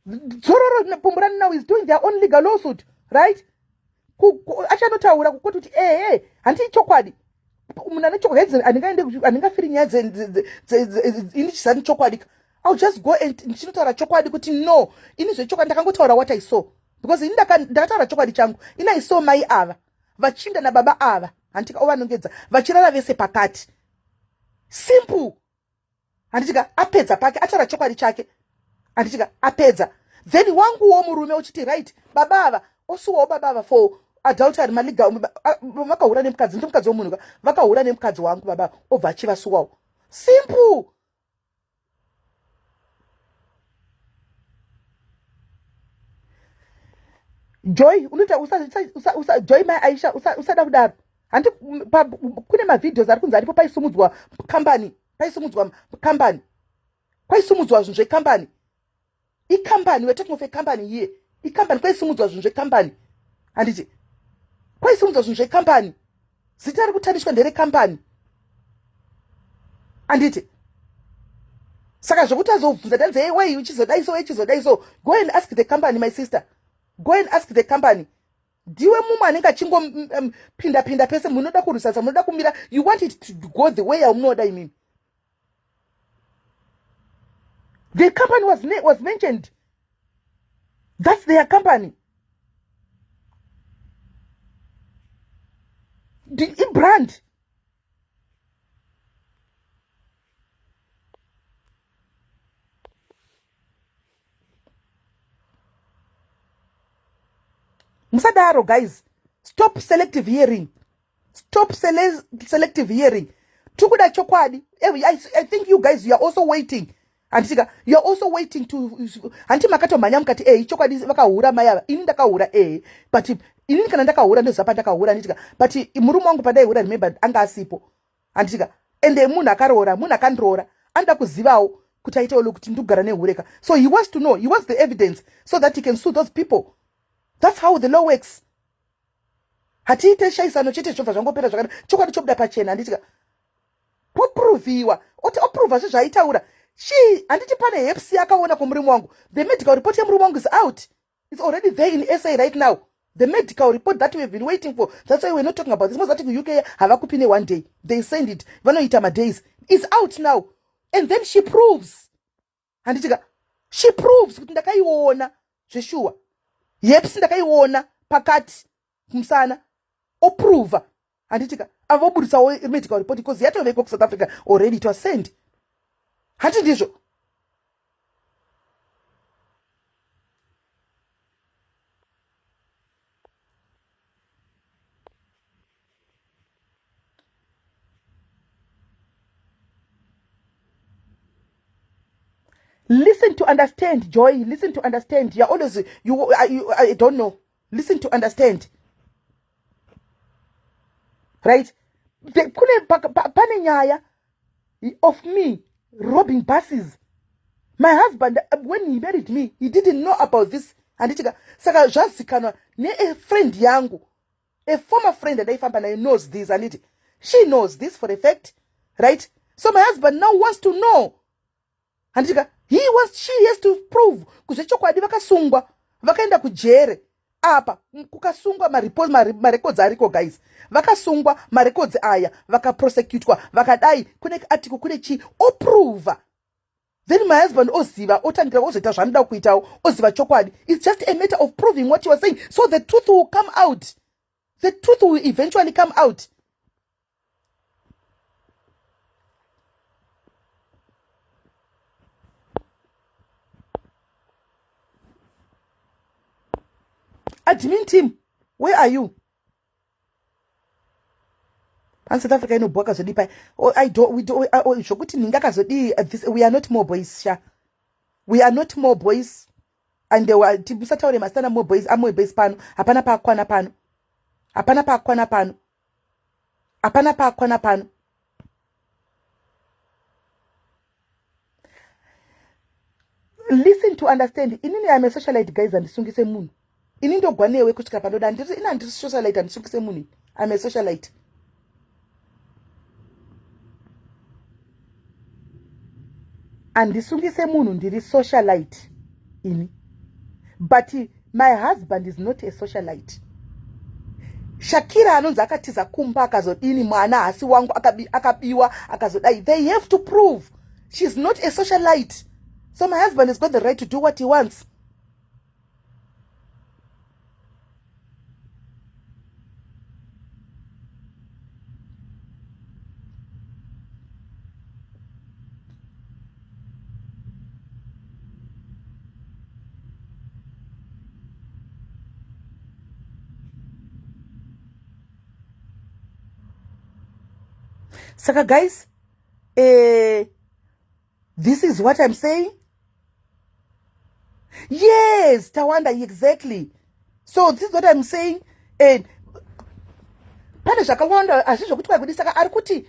Zororo Pumulani now is doing their own legal lawsuit, right? Achanotaura kukoti kuti ehe, handii chokwadi. Munhu ane chokwadi handingafiri nyaya ini chisani chokwadi. I'll just go and ndichinotaura chokwadi kuti no, ini zvechokwadi ndakangotaura what I saw. Because ini ndakataura chokwadi changu. Ini I saw mai ava vachinda nababa ava, handika ovanongedza vachirara vese pakati. Simple. Handitika apedza pake, ataura chokwadi chake. Handitika apedza. Then wanguwo murume uchiti right, baba ava osuwawo baba ava for adultery, maliga vakahura nemukadzi, ndi mukadzi wemunhu ka, vakahura nemukadzi wangu baba, obva achivasuwawo. Simple. Joy unoita usa, usa, usa, Joy mai Aisha usada kudaro. Hanti kune mavideos ari kunzi aripo paisumudzwa company, paisumudzwa company, kwaisumudzwa zvinhu zvecompany. Icompany, we're talking of a company here. Icompany, kwaisumudzwa zvinhu zvecompany. Handiti kwaisumudzwa zvinhu zvecompany, zita riri kutanishwa nderecompany. Handiti saka zvekuti azobvunza tanzi hey, wei uchizodai so, uchizodai so, go and ask the company, my sister, go and ask the company. Ndiwe mumwe anenge achingopinda pinda pese, munoda kurwisasa, munoda kumira, you want it to go the way yamunoda imimi. The company was mentioned. That's their company. The brand. Musadaro guys. Stop selective hearing. Stop selective hearing. Tikuda chokwadi. I think you guys, you are also waiting. Handitika, you are also waiting to, hanti makatomhanya mukati eh chokwadi vakahura mai ava. Ini ndakahura eh, but inini kana ndakahura ndoziva pandakahura, handitika, but murume wangu pandaihura, remember, anga asipo, handitika, ende munhu akaroora, munhu akandiroora anoda kuzivawo kuti aitewo kuti ndikugara nehureka. So he wants to know, he wants the evidence so that he can sue those people. That's how the law works. Hatiite shaisano chete zvobva zvangopera zvakada. Chokwadi chobuda pachena, handitika, poproviwa, oti oprova zvezvaaitaura. She, handiti pane herpes yakaona kumurume wangu. The medical report yemurume wangu is out. It's already there in SA right now, the medical report that we have been waiting for. That's why we're not talking about this. Mozati kuUK havakupi ne one day, they send it, vanoita madays. It's out now. And then she proves, handitika, she proves kuti ndakaiona zveshuwa herpes, ndakaiona pakati kumusana, oprova, handitika, avoburitsawo medical report because yatovekwa kuSouth Africa already, it was sent. Handi ndizvo? Listen to understand, Joy. Listen to understand. You're always you, you I don't know. Listen to understand, right? Kune pane nyaya of me robbing buses. My husband, when he married me, he didn't know about this, handitika. Saka zvazikanwa nea friend yangu, a former friend andaifamba naye knows this, handiti. She knows this for a fact, right? So my husband now wants to know, handitika. He wants, she has to prove kuzvechokwadi vakasungwa, vakaenda kujere. Apa kukasungwa marecords ariko guys, vakasungwa, marecords aya, vakaprosecutwa, vakadai, kune article, kune chii, oprova. Then my husband oziva, otangira ozoita zvaanoda kuitawo, oziva chokwadi. It's just a matter of proving what you are saying, so the truth will come out. The truth will eventually come out. Admin team, where are you? Pan South Africa inobhoka zvodii pai? Oh, I don't, we don't, oh, zvokuti ninga kazodii, this, we are not more boys sha, we are not more boys. And musataure masitana more boys, amore boys pano. Hapana paakwana pano, hapana paakwana pano, hapana paakwana pano. Listen to understand. Inini am a socialite guys, handisungise munhu. Ini ndogwa newe kusvika panoda. Handiri, ini handiri socialite, handisungise munhu. Am a socialite. Handisungise munhu, ndiri socialite ini, but my husband is not a socialite. Shakira anonzi akatiza kumba, akazodini, mwana hasi wangu, akabiwa, akazodai. They have to prove she's not a socialite. So my husband has got the right to do what he wants. Saka guys, this is what I'm saying. Yes, Tawanda, exactly. So this is what I'm saying. And pane zvakawanda asi zvokuti kwaikudi. Saka ari kuti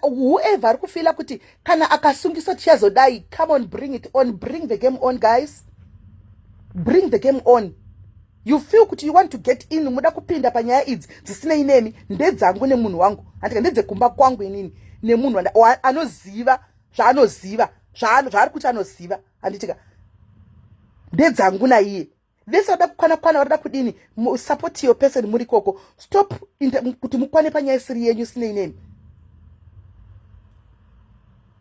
whoever ari kufeela kuti kana akasungiswa tichazodai, come on, bring it on. Bring the game on, guys. Bring the game on. You feel kuti you want to get in, muda kupinda panyaya idzi dzisinei nemi. Ndedzangu nemunhu wangu, handika? Ndedzekumba kwangu inini nemunhu anoziva zvaanoziva, zvaari kuti anoziva, handitika? Ndedzangu naiye. Vese vada kukwana kwana, varida kudini, support your person muri koko. Stop kuti mukwane panyaya isiri yenyu, sinei nemi.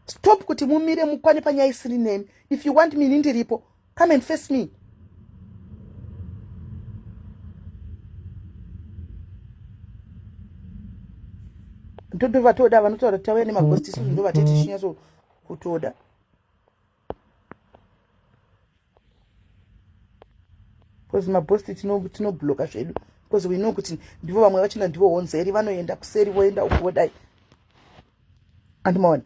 Stop kuti mumire mukwane panyaya isiri nemi. If you want me, ndiripo. Come and face me. Ndodovatoda vanotaura kuti tauya nemagosti, isusu ndovateti chinyatso kutoda, because mabosti tinobloka zvedu, because we know kuti ndivo vamwe vachina, ndivo honzeri, vanoenda kuseri, voenda uku, vodai, andimaona.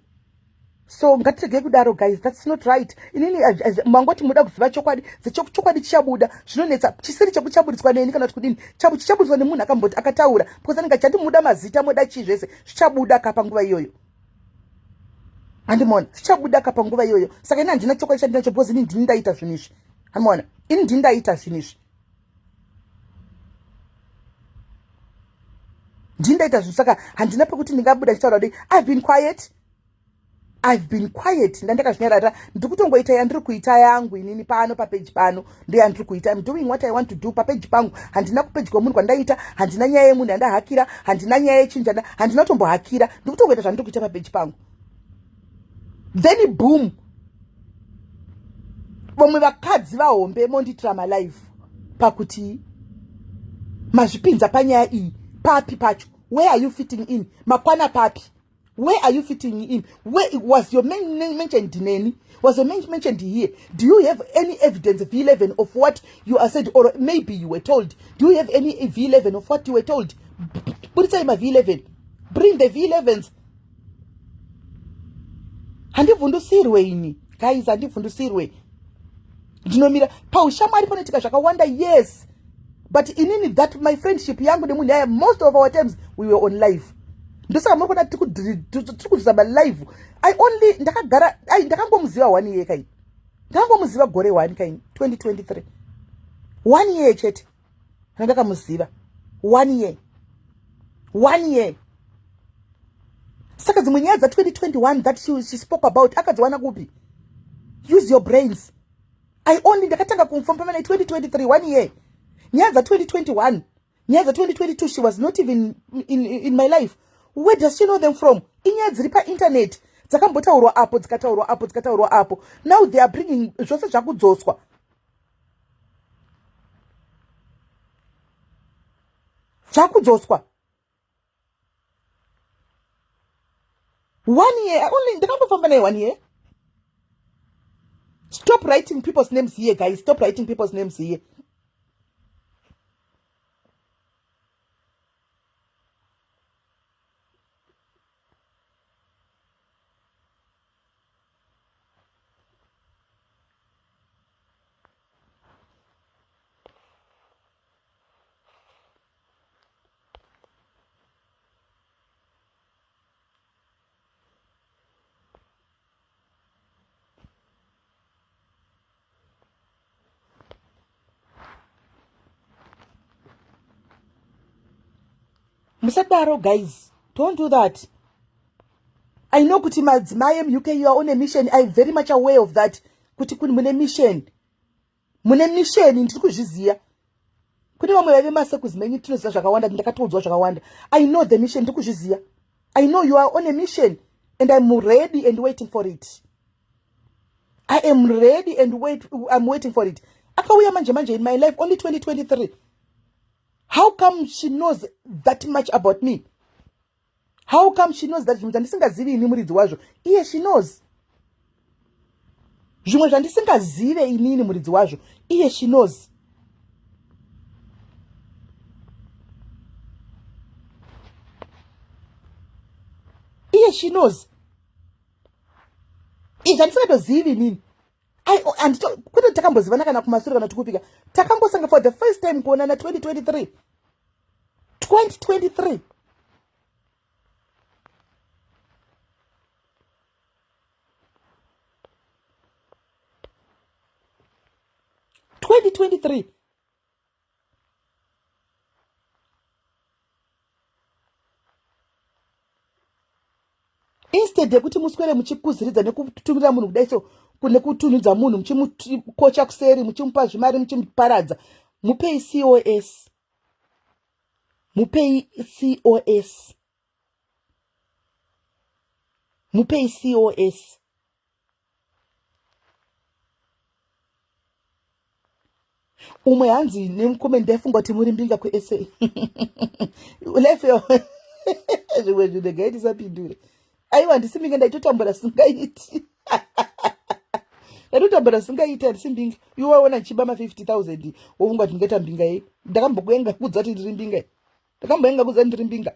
So ngatiregei kudaro, guys. That's not right. Inini mangoti muda kuziva chokwadi, chokwadi chichabuda. Zvinonetsa chisiri chekuchaburitswa neni kana kuti kudini, chichaburitswa nemunhu akamboti akataura, because anenge achati muda mazita, moda chii, zvese zvichabuda ka panguva iyoyo, handimona? Zvichabuda ka panguva iyoyo. Saka ini handina chokwadi chandinacho, because ini ndini ndaita zvinhu izvi, handimona? Ini ndini ndaita zvinhu izvi, ndini ndaita zvinhu. Saka handina pekuti ndingabuda ndichitaura kudii. I've been quiet, I've been quiet, ndandakazvinyarara. Ndiri kutongoita yandiri kuita yangu inini pano papeji pano, ndoyandiri kuita. I'm doing what I want to do papeji pangu. Handina kupeji kwemunhu kwandaita, handina nyaya yemunhu yandahakira, handina nyaya yechinjana, handina kutombohakira. Ndiri kutongoita zvandiri kuita papeji pangu. Then boom, vamwe vakadzi vahombe mondiitira malive pakuti mazvipinza panyaya iyi. Papi pacho? Where are you fitting in? Makwana papi? Where are you fitting in? Where was your man mentioned neni? Was your man mentioned here? Do you have any evidence, V11, of what you are said, or maybe you were told? Do you have any V11 of what you were told? Buritsai ma-V11. Bring the V11s. Handivhundusirwe ini, guys, handivhundusirwe. Ndinomira paushamwari, panoitika zvakawanda, yes, but inini that my friendship yangu nemunhu yaya, most of our times we were on live. Ndosaka muri kuona tiri kuzama live. I only ndakagara, ai, ndakangomuziva one year kaini, ndakangomuziva gore one kaini, 2023, one year chete randakamuziva, one year, one year. Saka dzimwe nyaya dza2021 that she spoke about akadziwana kupi? Use your brains. I only ndakatanga kumufamba mana 2023, one year. Nyaya dza2021, nyaya dza2022, she was not even in my life. Where does she know them from? Inyaya dziri painternet, dzakambotaurwa apo, dzikataurwa apo, dzikataurwa apo. Now they are bringing zvose, zvakudzoswa, zvakudzoswa. One year only ndakambofamba naye, one year. Stop writing people's names here, guys. Stop writing people's names here. Musadaro, guys. Don't do that. I know kuti madzimai emuUK, you are on a mission. I am very much aware of that, kuti mune mission, mune mission. Ndiri kuzviziva. Kune vamwe vaive masekuzi menyu, tinoziva zvakawanda, ndakatoudzwa zvakawanda. I know the mission, ndiri kuzviziva. I know you are on a mission and I'm ready and waiting for it. I am ready and wait, I'm waiting for it. Akauya manje manje in my life only 2023. How come she knows that much about me? How come she knows that? Zvimwe zvandisingazivi ini muridzi wazvo, iye she knows. Zvimwe zvandisingazive inini muridzi wazvo, iye she knows. Iye she knows. Izvi handisingatozivi inini. Kwete takambozivana kana kumasure kana tikupika. Takangosanga for the first time kuonana 2023. 2023. 2023 instead yekuti muswere muchikuziridza nekutumira munhu kudai so nekutunhidza munhu muchimukocha kuseri muchimupa zvimari muchimuparadza mupei cos mupei cos mupei cos Umwe hanzi nemucomment ndaifunga kuti muri mbinga kuSA. Life yo zvimwe zvinhu regai tisapindure. Aiwa handisi mbinga ndaitotambura singaiti. Ndaitotambura singaiti handisi mbinga. Iwe waona ndichiba ma 50000 wofunga kuti ndingaita mbinga yei. Ndakambokuenga kudza kuti ndiri mbinga. Ndakamboenga kudza ndiri mbinga.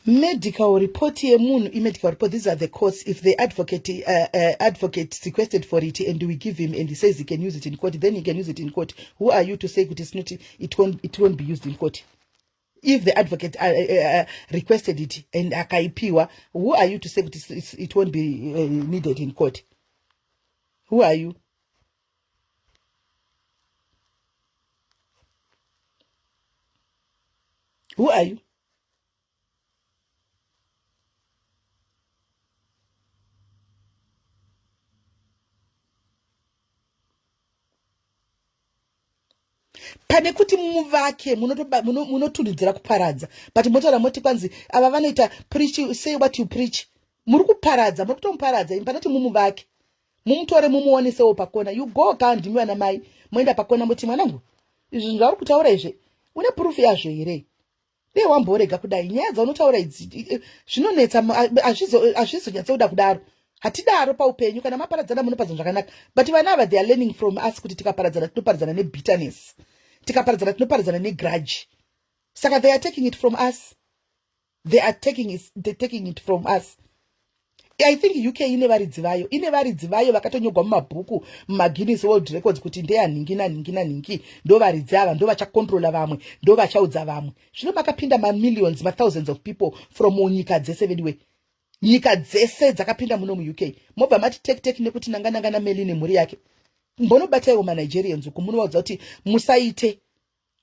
Medical report yemunhu imedical report. These are the courts. If the advocate requested for it and we give him and he says he can use it in court, then he can use it in court. Who are you to say kuti it's not, it won't be used in court? If the advocate requested it and akaipiwa, who are you to say kuti it won't be needed in court? Who are you? Who are you? Pane kuti muvake munotunhidzira kuparadza, but motaura moti kwanzi ava vanoita preach, say what you preach. Muri kuparadza, muri kutomuparadza imi. Panoti mumuvake, mumutore, mumuonesewo pakona. You go ka, ndimi vana mai, moenda pakona moti, mwanangu, izvi zvauri kutaura izve une proof yazvo here? Dei wamborega kudai nyaya dzaunotaura idzi, zvinonetsa, hazvizonyatsoda kudaro. Hatidaro paupenyu. Kana maparadzana munoparadzana zvakanaka, but vana ava, they are learning from us kuti tikaparadzana tinoparadzana nebitterness, tikaparadzana tinoparadzana negrudge. Saka they are taking it from us. They are taking it, they're taking it from us. I think UK ine varidzi vayo, ine varidzi vayo vakatonyorwa mumabhuku, mumaGuinness World Records, kuti ndeyanhingi nanhingi nanhingi, ndo varidzi ava, ndo vachakontrola vamwe, ndo vachaudza vamwe. Zvino makapinda mamillions, mathousands of people from nyika dzese vediwe, nyika dzese dzakapinda muno muUK. Mobva mati tek tek nekuti nanga nanga naMeli nemhuri yake. Mbonobataiwo maNigerians uku, munovaudza kuti musaite,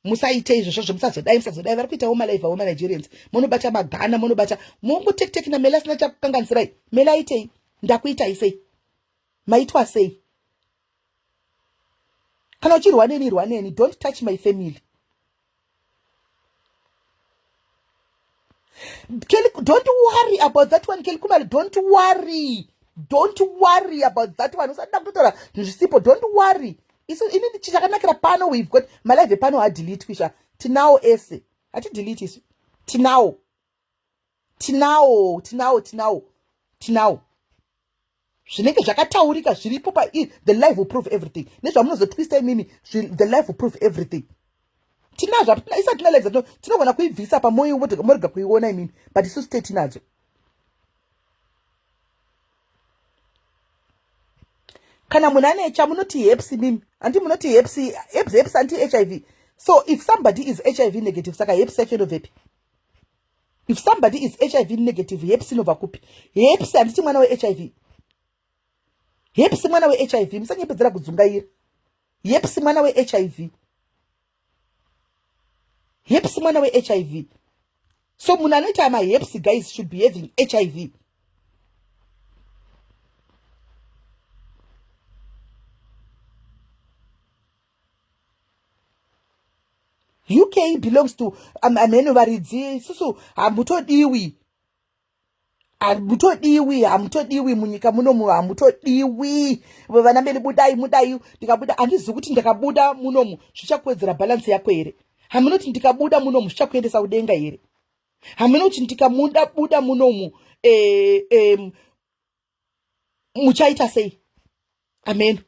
musaite izvozvo, musazodai, musazodai. Vari kuitawo malive avo maNigerians. Munobata maGhana, munobata mongotektek naMeli asina chakukanganisirai. Meli aitei? Ndakuitai sei? Maitwa sei? Kana uchirwa neni, rwa neni. Don't touch my family. Kelly, don't worry about that one. Kelly Kumalo, don't worry. Don't worry about that one. Usada kutotaura zvinhu zvisipo. Don't worry. Isu ini chakanakira pano, we've got malive pano, hadelete sha. Tinawo ese. Hatidelete isu. Tinawo. Tinawo, tinawo, tinawo. Tinawo. Zvinenge zvakataurika zviripo pa the live will prove everything. Nezvamunozotwista imimi, the live will prove everything. Tinazvo, isa tina live, tinogona kuibvisa pamoyo morega kuiona imimi, but isusu te tinadzo. Kana munhu ane chamunoti herpes, imimi handi munoti herpes, herpes, herpes anti HIV. So if somebody is HIV negative, saka herpes yacho inobvepi? If somebody is HIV negative, herpes inobva kupi? Herpes handiti mwana weHIV? Herpes mwana weHIV. Musanyepedzera kudzungaira. Herpes mwana weHIV. Herpes mwana weHIV. So munhu anoita maherpes, guys, should be having HIV. UK belongs to amheno varidzi. Isusu hamutodiwi, hamutodiwi, hamutodiwi munyika munomu, hamutodiwi. Vana Meli, budai, mudai. Ndikabuda, handizivi kuti ndikabuda munomu zvichakuwedzera balance yako here. Hamunoti ndikabuda munomu zvichakuendesa kudenga here? Hamunoti ndikamuda buda munomu, eh, eh, Muchaita sei? Amen.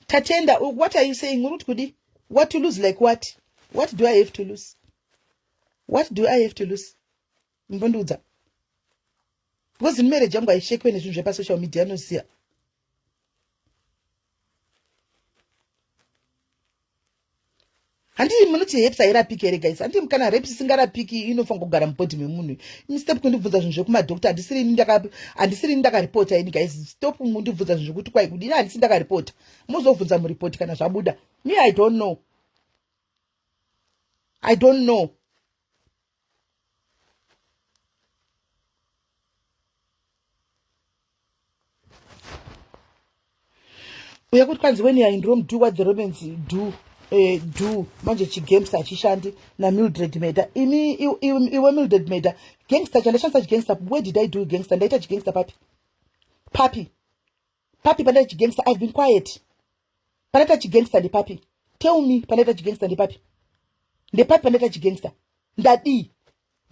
Tatenda, what are you saying? Uri kuti kudi? What to lose like what? What do I have to lose? What do I have to lose? Mbondiudza. Because in marriage yangu haishekwe nezvinhu zvepasocial media anoziva. Handii munoti herpes hairapiki here guys? Handii kana herpes isingarapiki inofanira kugara mubhodhi memunhu. Imi stop kundibvunza zvinhu zvekumadoctor. Handisiri ini ndaka handisiri ini ndakaripota ini guys. Stop kundibvunza zvinhu zvekuti kwai kudini handisi ndakaripota. Mozobvunza muripoti kana zvabuda. Me I don't know. I don't know. Uye kuti kwanzi when you are in Rome do what the Romans do. Do manje chigangster hachishandi naMildred Meda. Imi iwe Mildred Meda, gangster chandashandisa chigangster, where did I do gangster? Ndaita chigangster papi? Papi? Papi pandaita chigangster? I've been quiet. Pandaita chigangster ndepapi? Tell me, pandaita chigangster ndepapi? Ndepapi pandaita chigangster? Ndadii?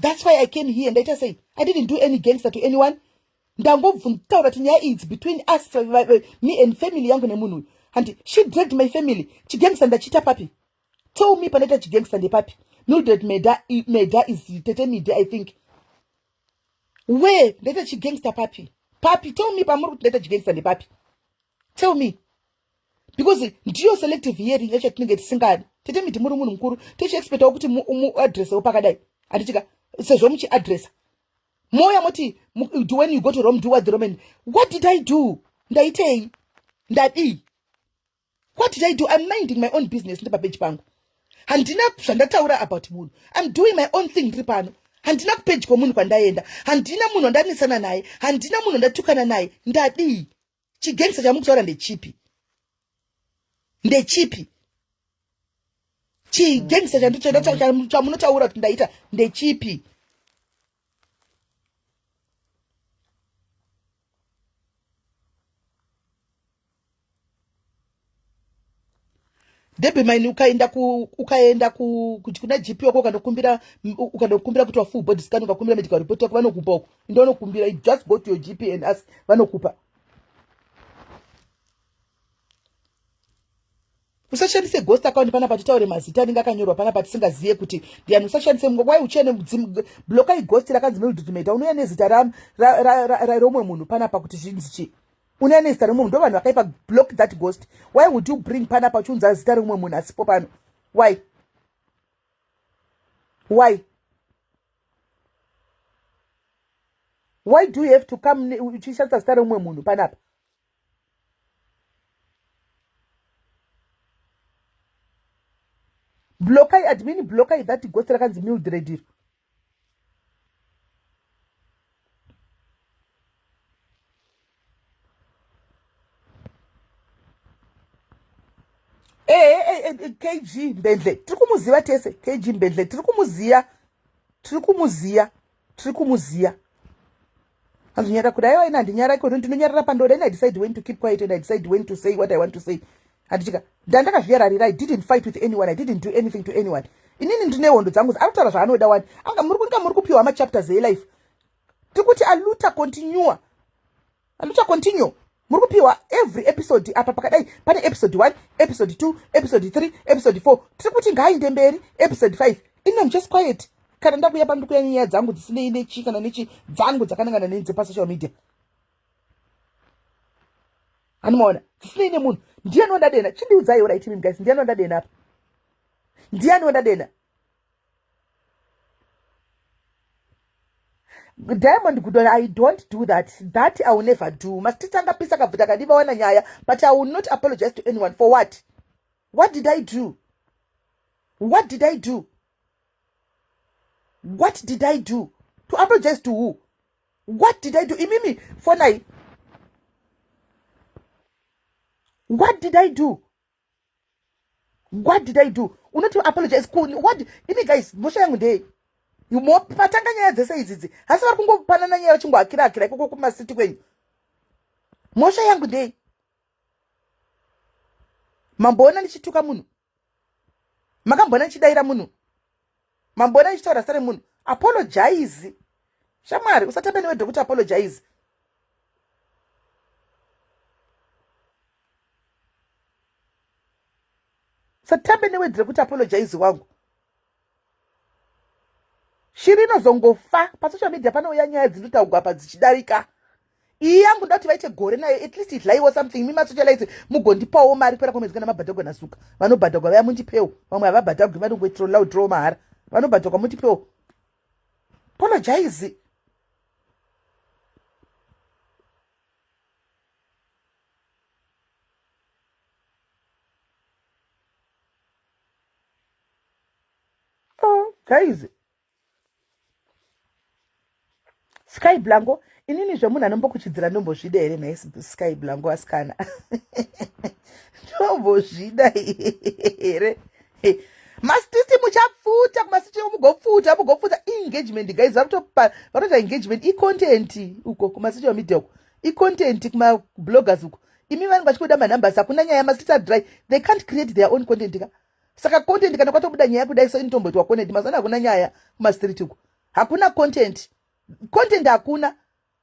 That's why I came here. Ndaita sei? I didn't do any gangster to anyone. Ndangobvuntaura kuti nyaya idzi between us, me and family yangu nemunhu uyu. And she dragged my family. Chigangster ndachiita papi? Tell me pandaita chigangster ndepapi? Mildred Meda, Meda is Tete Mide, I think. Where ndaita chigangster papi? Papi, tell me pamuri kuti ndaita chigangster ndepapi? Tell me. Because ndiyo selective hearing yacho yatinenge tisingadi. Tete Midi muri munhu mukuru, tichiexpectawo kuti muadressewo pakadai. Handitika sezvo muchiadressa. Moya moti when you go to Rome do what the Roman. What did I do? Ndaitei? Ndadii? What did I do? I'm minding my own business ndiri papeji pangu. Handina zvandataura about munhu. I'm doing my own thing ndiri pano. Handina kupeji kwomunhu kwandaenda. Handina munhu wandanesana naye. Handina munhu wandatukana naye. Ndadii? Chigangster chamukutaura ndechipi? Ndechipi? Chigangster chamunotaura kuti ndaita ndechipi? Debbie mine ukaenda ku ukaenda ku kuti kuna GP wako ukanokumbira ukanokumbira kuti wa full body scan ukakumbira medical report yako vanokupa uko ndonokumbira. You just go to your GP and ask, vanokupa. Usashandise ghost account panapa titaure mazita anenge akanyorwa panapa tisingaziye kuti ndiani. Usashandise why uchiya bloka ighost rakanzi Mildred Meda, unouya nezita romwe munhu panapa kuti zvinzi chii? Unouya nezita remumwe munhu. Ndo vanhu vakaipa. Block that ghost. Why would you bring panapa uchiunza zita remumwe munhu asipo pano? Why? Why? Why do you have to come uchishandisa zita remumwe munhu panapa? Blokai admin, blokai that ghost rakanzi Mildred iro. KG Mbendle tiri kumuziva tese. KG Mbendle tiri kumuziva, tiri kumuziva, tiri kumuziva. Hanzinyara kudai aiwa, ina handinyara iko, ndinonyarara pandoda. Ina I decide when to keep quiet and I decide when to say what I want to say. Handichika ndandakazviyararira. I didn't fight with anyone. I didn't do anything to anyone. Inini ndine hondo dzangu. Ari kutaura zvaanoda wani. Anga muri kunga muri kupiwa machapters elife. Tiri kuti aluta continue, aluta continue. Muri kupiwa every episode apa pakadai pane episode 1, episode 2, episode 3, episode 4. Tiri kuti ngaainde mberi episode 5. Ini am just quiet. Kana ndakuya pano ndikuya nyaya dzangu dzisinei nechi kana nechi dzangu dzakanangana neni dzepasocial media. Anomaona dzisinei nemunhu. Ndiani wandadena? Chindiudzaiwo right imi guys, ndiani wandadena apa? Ndiani wandadena? Diamond Gudon, I don't do that. That I will never do. Mastitsa angapisa akabvuta akadiva wana nyaya, but I will not apologize to anyone. For what? What did I do? What did I do? What did I do? To apologize to who? What did I do? Imimi fonai. What did I do? What did I do? Unoti apologize kuni. What? Imi guys, mhosva yangu ndei? Patanga nyaya dzese idzidzi. Hasi vari kungopanana nyaya vachingoakira akira ikoko kumasiti kwenyu. Mhosva yangu ndei? Mamboona ndichituka munhu? Makamboona ndichidaira munhu? Mamboona ndichitaura zita remunhu? Apologize. Shamwari, usatambe newe dhokota apologize. Usatambe newedhi rekuti apologize wangu. Shiri inozongofa pasocial media panouya nyaya dzinotaugwa apa dzichidarika. Iyi yangu ndati vaite gore nayo at least idlaiwo something mi masocialite mugondipawo mari kupera kwemwedzi kana mabhadhagwa nasuka. Vanobhadhagwa vaya mundipewo. Vamwe havabhadhagwi vanongoitiro loud draw mahara. Vanobhadhagwa mundipewo. Apologize. Oh, guys. Sky Blanco, inini zvemunhu anombokuchidzira ndombozvida here nhai Sky Blanco asikana? Ndombozvida here? Masitisi muchapfuta kumasitisi mugopfuta mugopfuta engagement guys varikutopa vanoita engagement icontent uko kumasocial media uko icontent kumabloggers uko imi vanenge vachikuda manumbers hakuna nyaya masitisi adry they can't create their own content ka saka content kana kwatobuda nyaya kudai so inotomboitwa content mazana hakuna nyaya kumastreet uko hakuna content content hakuna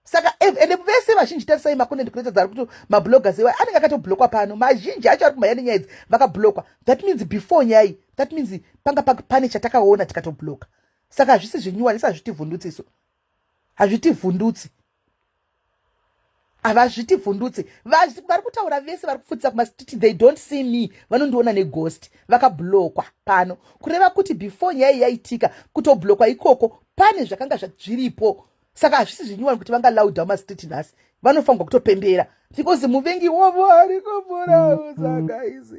saka ende vese vazhinji tarisai macontent creators ari kuti mabloggers iwa anenge akatoblokwa pano mazhinji acho ari kumhanya nenyaya idzi vakablokwa that means before nyaya iyi that means panga pane chatakaona tikatobloka saka hazvisi zvinyuwani isi hazvitivhundutsi isu hazvitivhundutsi havazvitivhundutsi vari kutaura vese vari kupfutsisa kumastreet they don't see me vanondiona neghost vakablokwa pano kureva kuti before nyaya yaitika kutoblokwa ikoko pane zvakanga zviripo saka hazvisi zvinyuwani kuti vangalauda mumastreet nhasi vanofanirwa kutopembera because muvengi wavo ari kumurauza guys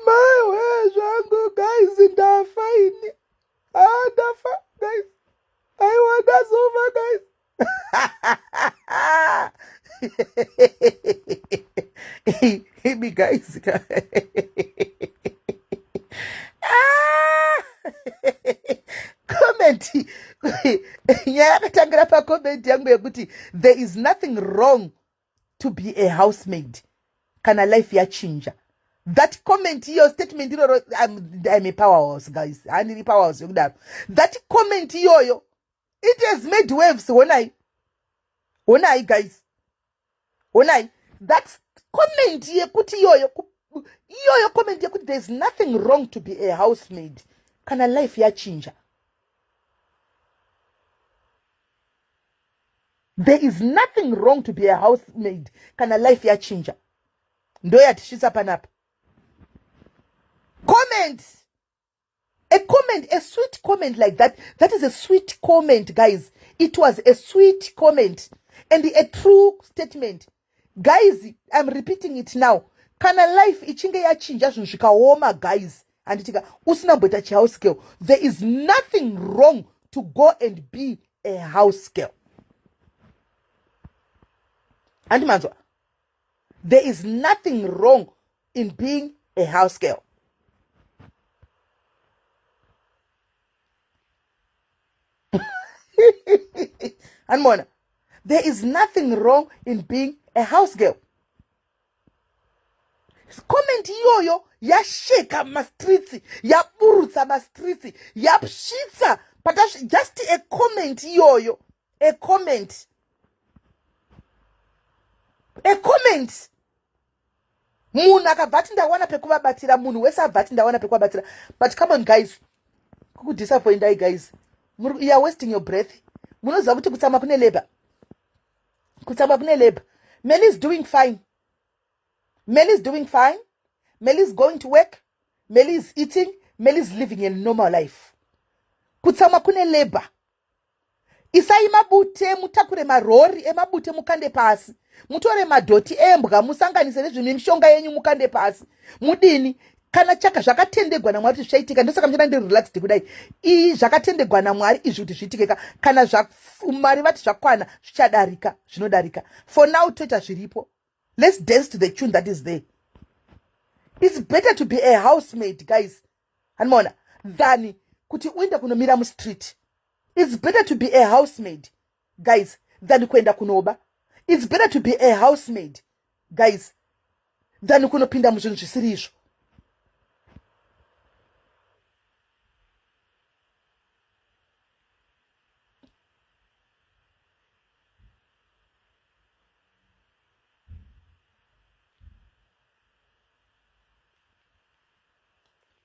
maiwe zvangu guys ndafa ini ah, ndafa guys aiwa ndazofa guys imi guys ah! comment nyaya yakatangira pacomment yangu yekuti there is nothing wrong to be a housemaid kana life yachinja that comment iyo statement iroro I'm, I'm a powerhouse guys handiri powerhouse yekudaro that comment iyoyo it has made waves honai honai guys honai that comment yekuti iyoyo iyoyo comment yekuti there is nothing wrong to be a housemaid kana life yachinja there is nothing wrong to be a housemaid kana life yachinja ndoyatisvitsa panapa comment a comment a sweet comment like that that is a sweet comment guys it was a sweet comment and a true statement guys i'm repeating it now kana life ichinge yachinja zvinhu zvikaoma guys handitika usina mboita chihouse girl there is nothing wrong to go and be a house girl handimanzwa there is nothing wrong in being a house girl anmona there is nothing wrong in being a house girl comment iyoyo yasheka mastreets yaburutsa mastreets yasvitsa just a comment iyoyo a comment a comment munhu akabva ati ndawana pekuvabatira munhu wese abva ati ndawana pekuvabatira but come on guys kukudisappointai guys you are wasting your breath munoziva kuti kutsamwa kune labor kutsamwa kune labor mel is doing fine mel is doing fine mel is going to work mel is eating mel is living a normal life kutsamwa kune labor Isai mabute mutakure marori emabute mukande pasi. Mutore madhoti embwa musanganise nezvimwe mishonga yenyu mukande pasi. Mudini? Kana chaka zvakatendegwa namwari kuti zvichaitika, ndosaka muchiona ndiri relaxed kudai. Iyi zvakatendegwa namwari izvi kuti zviitike ka. Kana Mwari vati zvakwana, zvichadarika, zvinodarika. For now toita zviripo. Let's dance to the tune that is there. It's better to be a housemaid, guys. Hanimona, than kuti uende kunomira mustreet. It's better to be a housemaid, guys, than kuenda kunoba. It's better to be a housemaid, guys, than kunopinda muzvinhu zvisiri izvo.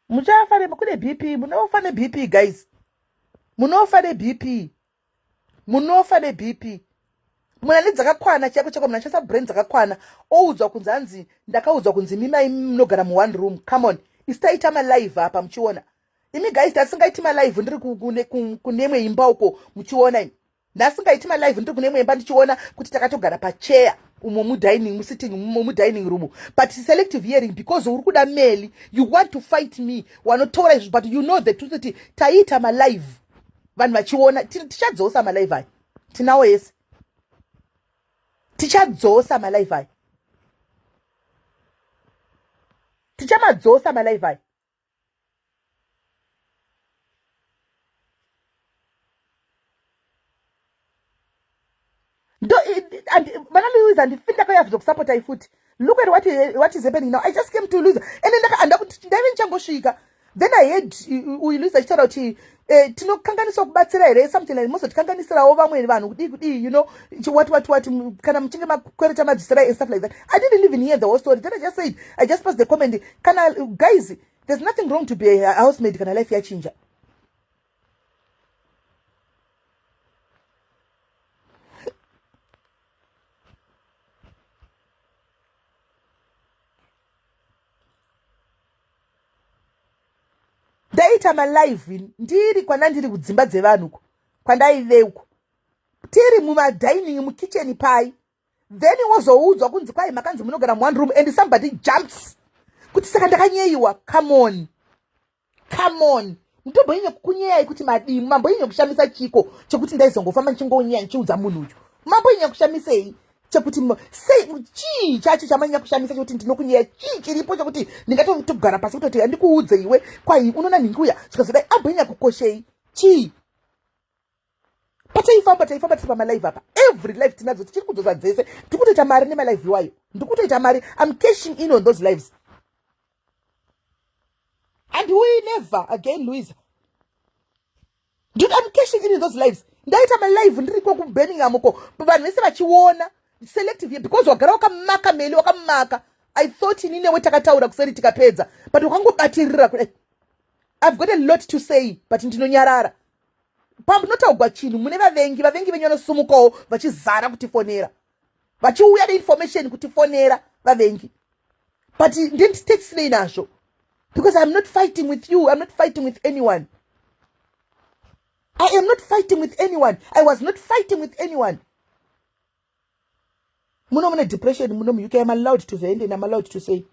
Muchafa ne kune BP, munofa neBP guys, munofa neBP, munofa neBP. Muna nedzakakwana chako chako, muna chasa brain dzakakwana. Oudzwa kunzi hanzi ndakaudzwa kunzi mimai munogara mu one room. Come on, isu taita malive apa muchiona imi guys, tasingaiti malive ndiri kune imwe imba uko muchiona imi. Ndasingaiti malive ndiri kune imwe imba ndichiona kuti takatogara pacheya umo mudining, musitting mudining room. But selective hearing, because uri kuda Meli, you want to fight me, wanotaura izvo, but you know the truth kuti taiita malive vanhu vachiona. Tichadzosa malive aya, tinawo yese, tichadzosa malive aya, tichamadzosa malive aya. Ndo vana Louise, handifi ndakauya kuzokusapotai futi. Look at what is happening now. I just came to Louise and ndaive ndichangosvika, then I heard uyu Louise achitaura kuti tinokanganiswa kubatsira here, something like mozotikanganisirawo vamwe vanhu kudii kudii, what what what, kana muchinge makwereta madzisirai and stuff like that. I didn't even hear the whole story. Then I just said, I just passed the comment, kana guys, there's nothing wrong to be a housemaid kana life yachinja. Ndaita malive ndiri kwana ndiri kudzimba dzevanhu uko kwandaive uko, tiri mumadining, mukitchen pai. Then wozoudzwa kunzi kwai makanzi munogara muone room, and somebody jumps kuti saka ndakanyeyiwa. Come on, come on, mutombonyanya kukunyeyai kuti madii? Mambonyanya kushamisa chiko chekuti ndaizongofamba ndichingonyeya ndichiudza munhu uyu? Mambonyanya kushamisei chekuti sei? Chii chacho chamanyanya kushamisa chekuti ndinokunyeya? Chii chiripo chekuti ndingatogara pasi kutoti handikuudze iwe kwai unoona nhingi uya zvikazodai? Ambonyanya kukoshei chii? Pataifamba, taifamba tiri pamalive apa. Every live tinadzo, tichiri kudzosa dzese. Tiri kutoita mari nemalive iwayo, ndiri kutoita mari. I'm cashing in on those lives and we never again. Louisa, dude, I'm cashing in on those lives. Ndaita malive ndiriko kuBirmingham uko vanhu vese vachiona. Selective because wagara wakamaka Meli, wakamaka. I thought ini newe takataura kuseri tikapedza, but wakangobatirira kudai. I've got a lot to say, but ndinonyarara. Pamunotaugwa chinhu mune vavengi, vavengi venyu vanosumukawo vachizara kutifonera, vachiuya neinformation kutifonera vavengi, but ndinditetsisinei nazvo because I'm not fighting with you. I'm not fighting with anyone. I am not fighting with anyone. I was not fighting with anyone. Muno mune depression muno muUK. I'm allowed to vend and I'm allowed to say.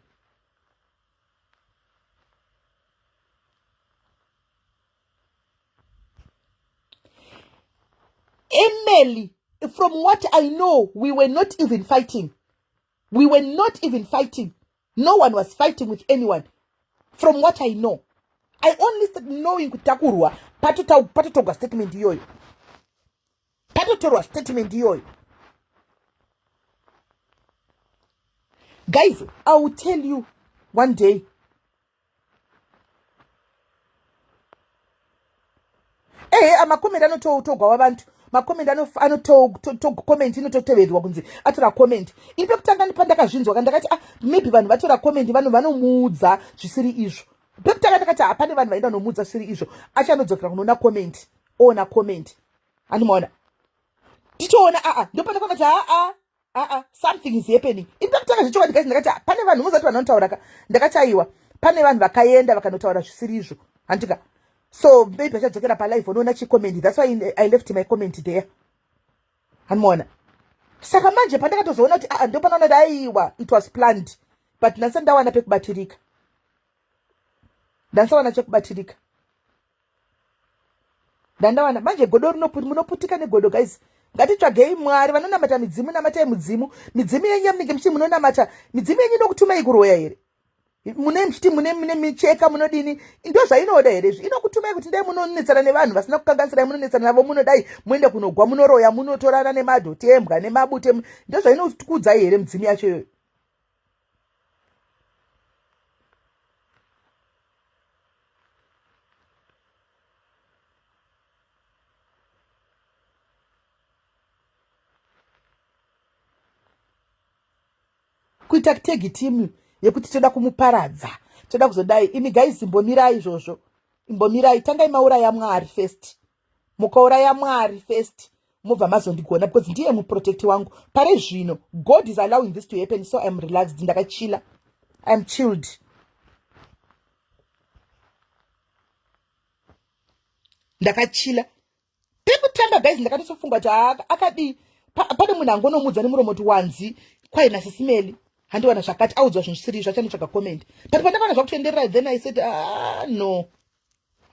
Emily, from what I know, we were not even fighting. We were not even fighting. No one was fighting with anyone. From what I know. I only started knowing kutakurwa patotogwa statement iyoyo. Patotorwa statement iyoyo. Guys, I will tell you one day. Ehe, amakomenti anotogwa wavantu, makomenti anotokomenti inototeverwa kunzi atora comment. Ini pekutanga pandakazvinzwa ka, ndakati, ah, maybe vanhu vatora comment, vanhu vanomuudza zvisiri izvo. Pekutanga ndakati hapane vanhu vaenda nomuudza zvisiri izvo, achanodzokera kunoona comment, oona comment, andimaona tichoona. Aa, ndopandakakati aa, aa, something is happening. Ini pekutanga zvechokwadi guys, ndakati pane vanhu muzati vanhu vanotaura ka. Ndakati aiwa, pane vanhu vakaenda vakanotaura zvisiri izvo, handika? So maybe achadzokera palive onoona chicomment. That's why I left my comment there, handimaona. Saka manje pandakatozoona kuti aa, ndopanoona kuti aiwa, it was planned, but nhasi ndawana pekubatirika. Ndasawana chekubatirika. Ndandawana manje godo rinoputi munoputika negodo guys. Ngatitsvagei Mwari vanonamata midzimu namatai mudzimu. Midzimu yenyu yamunenge muchiti munonamata midzimu yenyu inokutumai kuroya here? Mune muchiti mune mune micheka munodini? Ndozvainoda here izvi? Inokutumai kuti ndai munonetsana nevanhu vasina kukanganisirai munonetsana navo munodai muende kunogwa munoroya munotorana nemadhoti embwa nemabute ndozvainokuudzai here midzimu yacho iyoyo? Kuita tag team yekuti toda kumuparadza toda kuzodai. Imi guys imbomirai izvozvo, imbomirai, tangai mauraya Mwari first. Mukauraya Mwari first mobva mazondigona because ndiye muprotect wangu pare zvino. God is allowing this to happen, so I'm relaxed, ndakachila, I'm chilled. Ndakachila pekutanga guys, ndakatosofunga kuti akadii pane munhu angonomudza nemuromo kuti wanzi kwaina sisimeli handiwana zvakati audzwa zvinhu zvisiri izvo achanotsvaga comment, but pandakaona zvakutoenderera then I said, ah, no,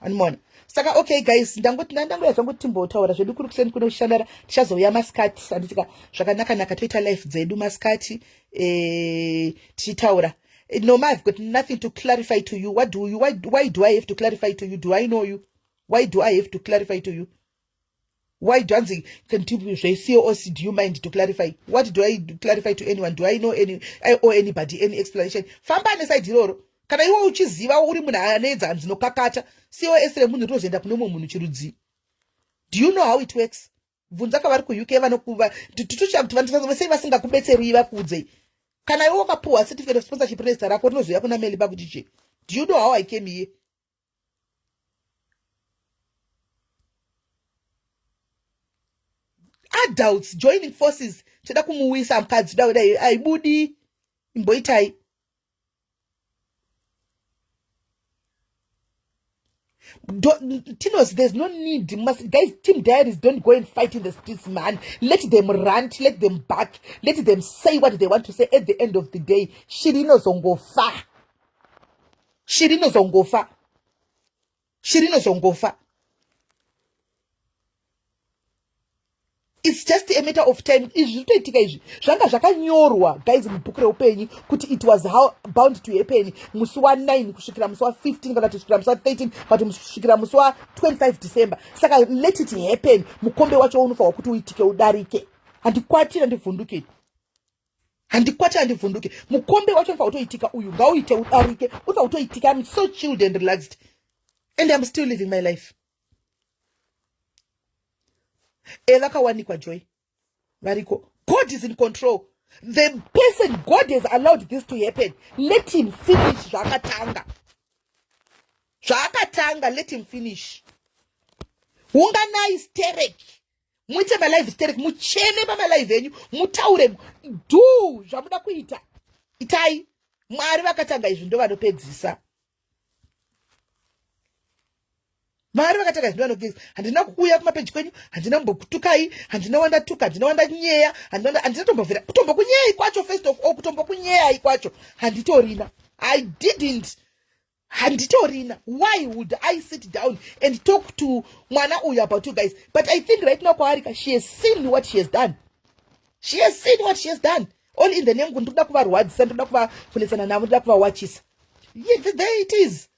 animona. Saka okay guys, ndangoti ndangoya zvangu timbotaura zvedu kuri kuseni kuno kushandara. Tichazouya masikati handitika zvakanaka naka toita life dzedu masikati tichitaura. No ma, I've got nothing to clarify to you. What do you why do I have to clarify to you? Do I know you? Why do I have to clarify to you? Why do hanzi zveCOS, do you mind to clarify? What do I clarify to anyone? Do I know any, I owe anybody any explanation? Famba neside iroro kana iwe uchiziva uri munhu anoedza dzinokakata. COS remunhu rinozoenda kune mumwe munhu chirudzii? Do you know how it works? Bvunza kavari kuUK vanokuva titochia kuti vanhu sei vasingakubetserwi vakuudzei. Kana iwe wakapuhwa certificate of sponsorship rezita rako rinozouya kuna Meli pakuti chii? Do you know how I came here? Adults joining forces toda kumuwisa mukadzi toda kudai aibudi imboitai. Tinos, there's no need. Must, guys, Team Diaries, don't go and fight in the streets, man. Let them rant, let them back, let them say what they want to say. At the end of the day, shiri inozongofa. Shiri inozongofa. Shiri inozongofa. It's just a matter of time. Izvi zvitoitika izvi zvanga zvakanyorwa guys mubhuku reupenyu kuti it was how bound to happen musi wa9 kusvikira musi wa15 kana kusvikira musi wa13 kana kusvikira musi wa25 December. Saka let it happen. Mukombe wacho unofanirwa kuti uitike udarike. Handikwatira ndivhunduke, handikwati handivhunduke. Mukombe wacho unofanira kutoitika uyu, ngauite udarike, unofanira kutoitika. I'm so chilled and relaxed and I'm still living my life. Vakawanikwa Joy variko. God is in control. The person God has allowed this to happen, let him finish zvaakatanga, zvaakatanga, let him finish. Unganai sterek muite malive sterek, mucheme pamalive enyu, mutaure, do zvamuda kuita, itai. Mwari vakatanga izvi ndo vanopedzisa. Mwari vakatanga izvi ndo vanopedzisa. Handina kuuya kumapeji kwenyu, handina kumbokutukai, handina wandatuka, handina wandanyeya, handina tombobvira kutombokunyeyai kwacho. First of all, kutombokunyeyai kwacho handitorina. I didn't, handitorina. Why would I sit down and talk to mwana uyu about you guys? But I think right now kwaari ka, she has seen what she has done. She has seen what she has done, all in the name kuti ndoda kuvarwadzisa, ndoda kuvakunetsana navo, ndoda kuvawachisa. Yeah, there it is.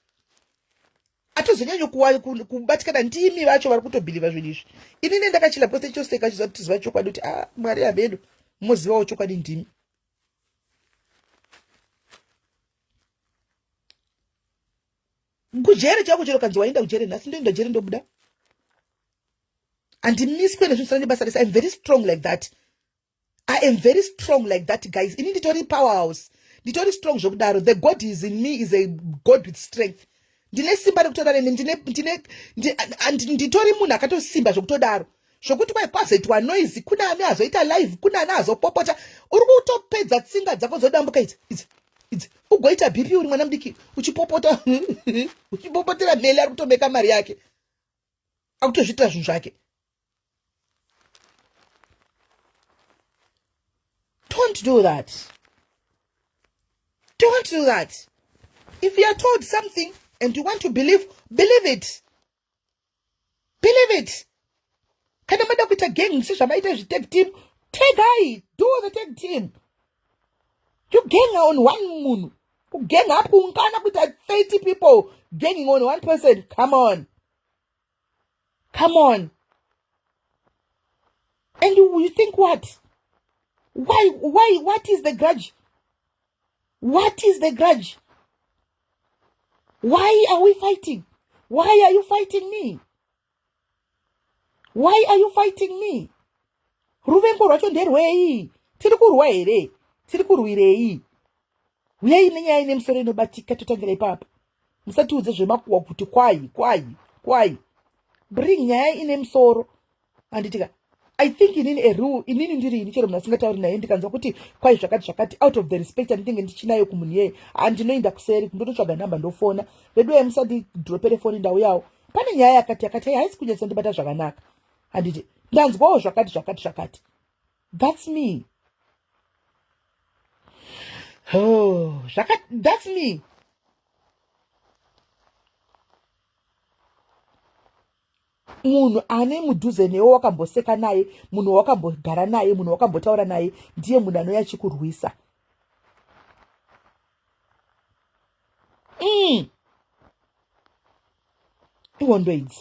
Atozonyanyo kubatikana ndimi vacho vari kutobhilivha zvinhu izvi. Inini ndakachila because choseka chiziva kuti ziva chokwadi kuti ah, Mwari havedu mozivawo chokwadi ndimi. Kujere chako chero kanzi waenda kujere nhasi, ndoenda jere ndobuda, handimiswe nezvinhu zvisina nebasa rese. I'm very strong like that. I am very strong like that, guys. Ini nditori powerhouse, nditori strong zvokudaro. The God is in me is a God with strength. Ndine simba rekutora nene, nditori munhu akatosimba zvokutodaro zvokuti kwai kwazoitwa noise, kune ane azoita live, kune ane azopopota, uri kutopedza tsinga dzako dzodambuka idzi idzi idzi, ugoita BP uri mwana mudiki uchipopota, uchipopotera Meli ari kutomeka mari yake, akutozviitira zvinhu zvake. Don't do that, don't do that. If you are told something, And you want to believe, believe it, believe it. Kana mada kuita gang sezvamaita zvitag team, tagai, do the tag team. You gang on one munhu, kugang up, kuungana kuita 30 people ganging on one person. Come on, come on. And you think what? Why, what is the grudge? What is the grudge? Why are we fighting? Why are you fighting me? Why are you fighting me? Ruvengo rwacho nderwei? Tiri kurwa here? Tiri kurwirei? Uyai nenyaya ine musoro inobatika, totangira ipapa. Musatiudze zvemakuwa kuti kwai kwai kwai. Bring nyaya ine musoro. Handitika, I think inini a rule, inini ndiri ini, chero munhu asingatauri naye, ndikanzwa kuti kwai zvakati zvakati, out of the respect andinenge ndichinayo kumunhu iyeye, handinoenda kuseri kundototsvaga nhamba, ndofona. Vedu ye, musandidropere foni, ndauyawo pane nyaya yakati yakati, haisi kunyatsondibata zvakanaka, handiti? Ndanzwawo zvakati zvakati zvakati. That's me. Oh, zvakati, that's me. Munhu ane mudhuze newe, wakamboseka naye, munhu wakambogara naye, munhu wakambotaura naye, ndiye munhu anouya achikurwisa. Ihondo idzi,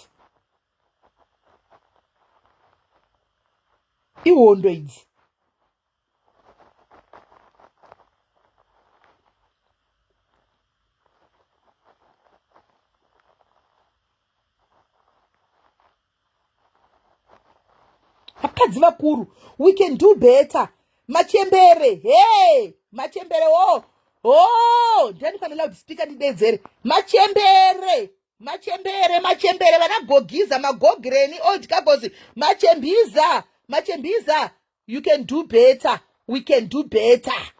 ihondo idzi. Vakadzi vakuru, we can do better. Machembere, he, machembere, o o, ndiani pane loud speaker? Ndidedzere machembere, machembere, machembere, vana gogiza, magogireni, old kagozi, machembiza, machembiza. You can do better, we can do better.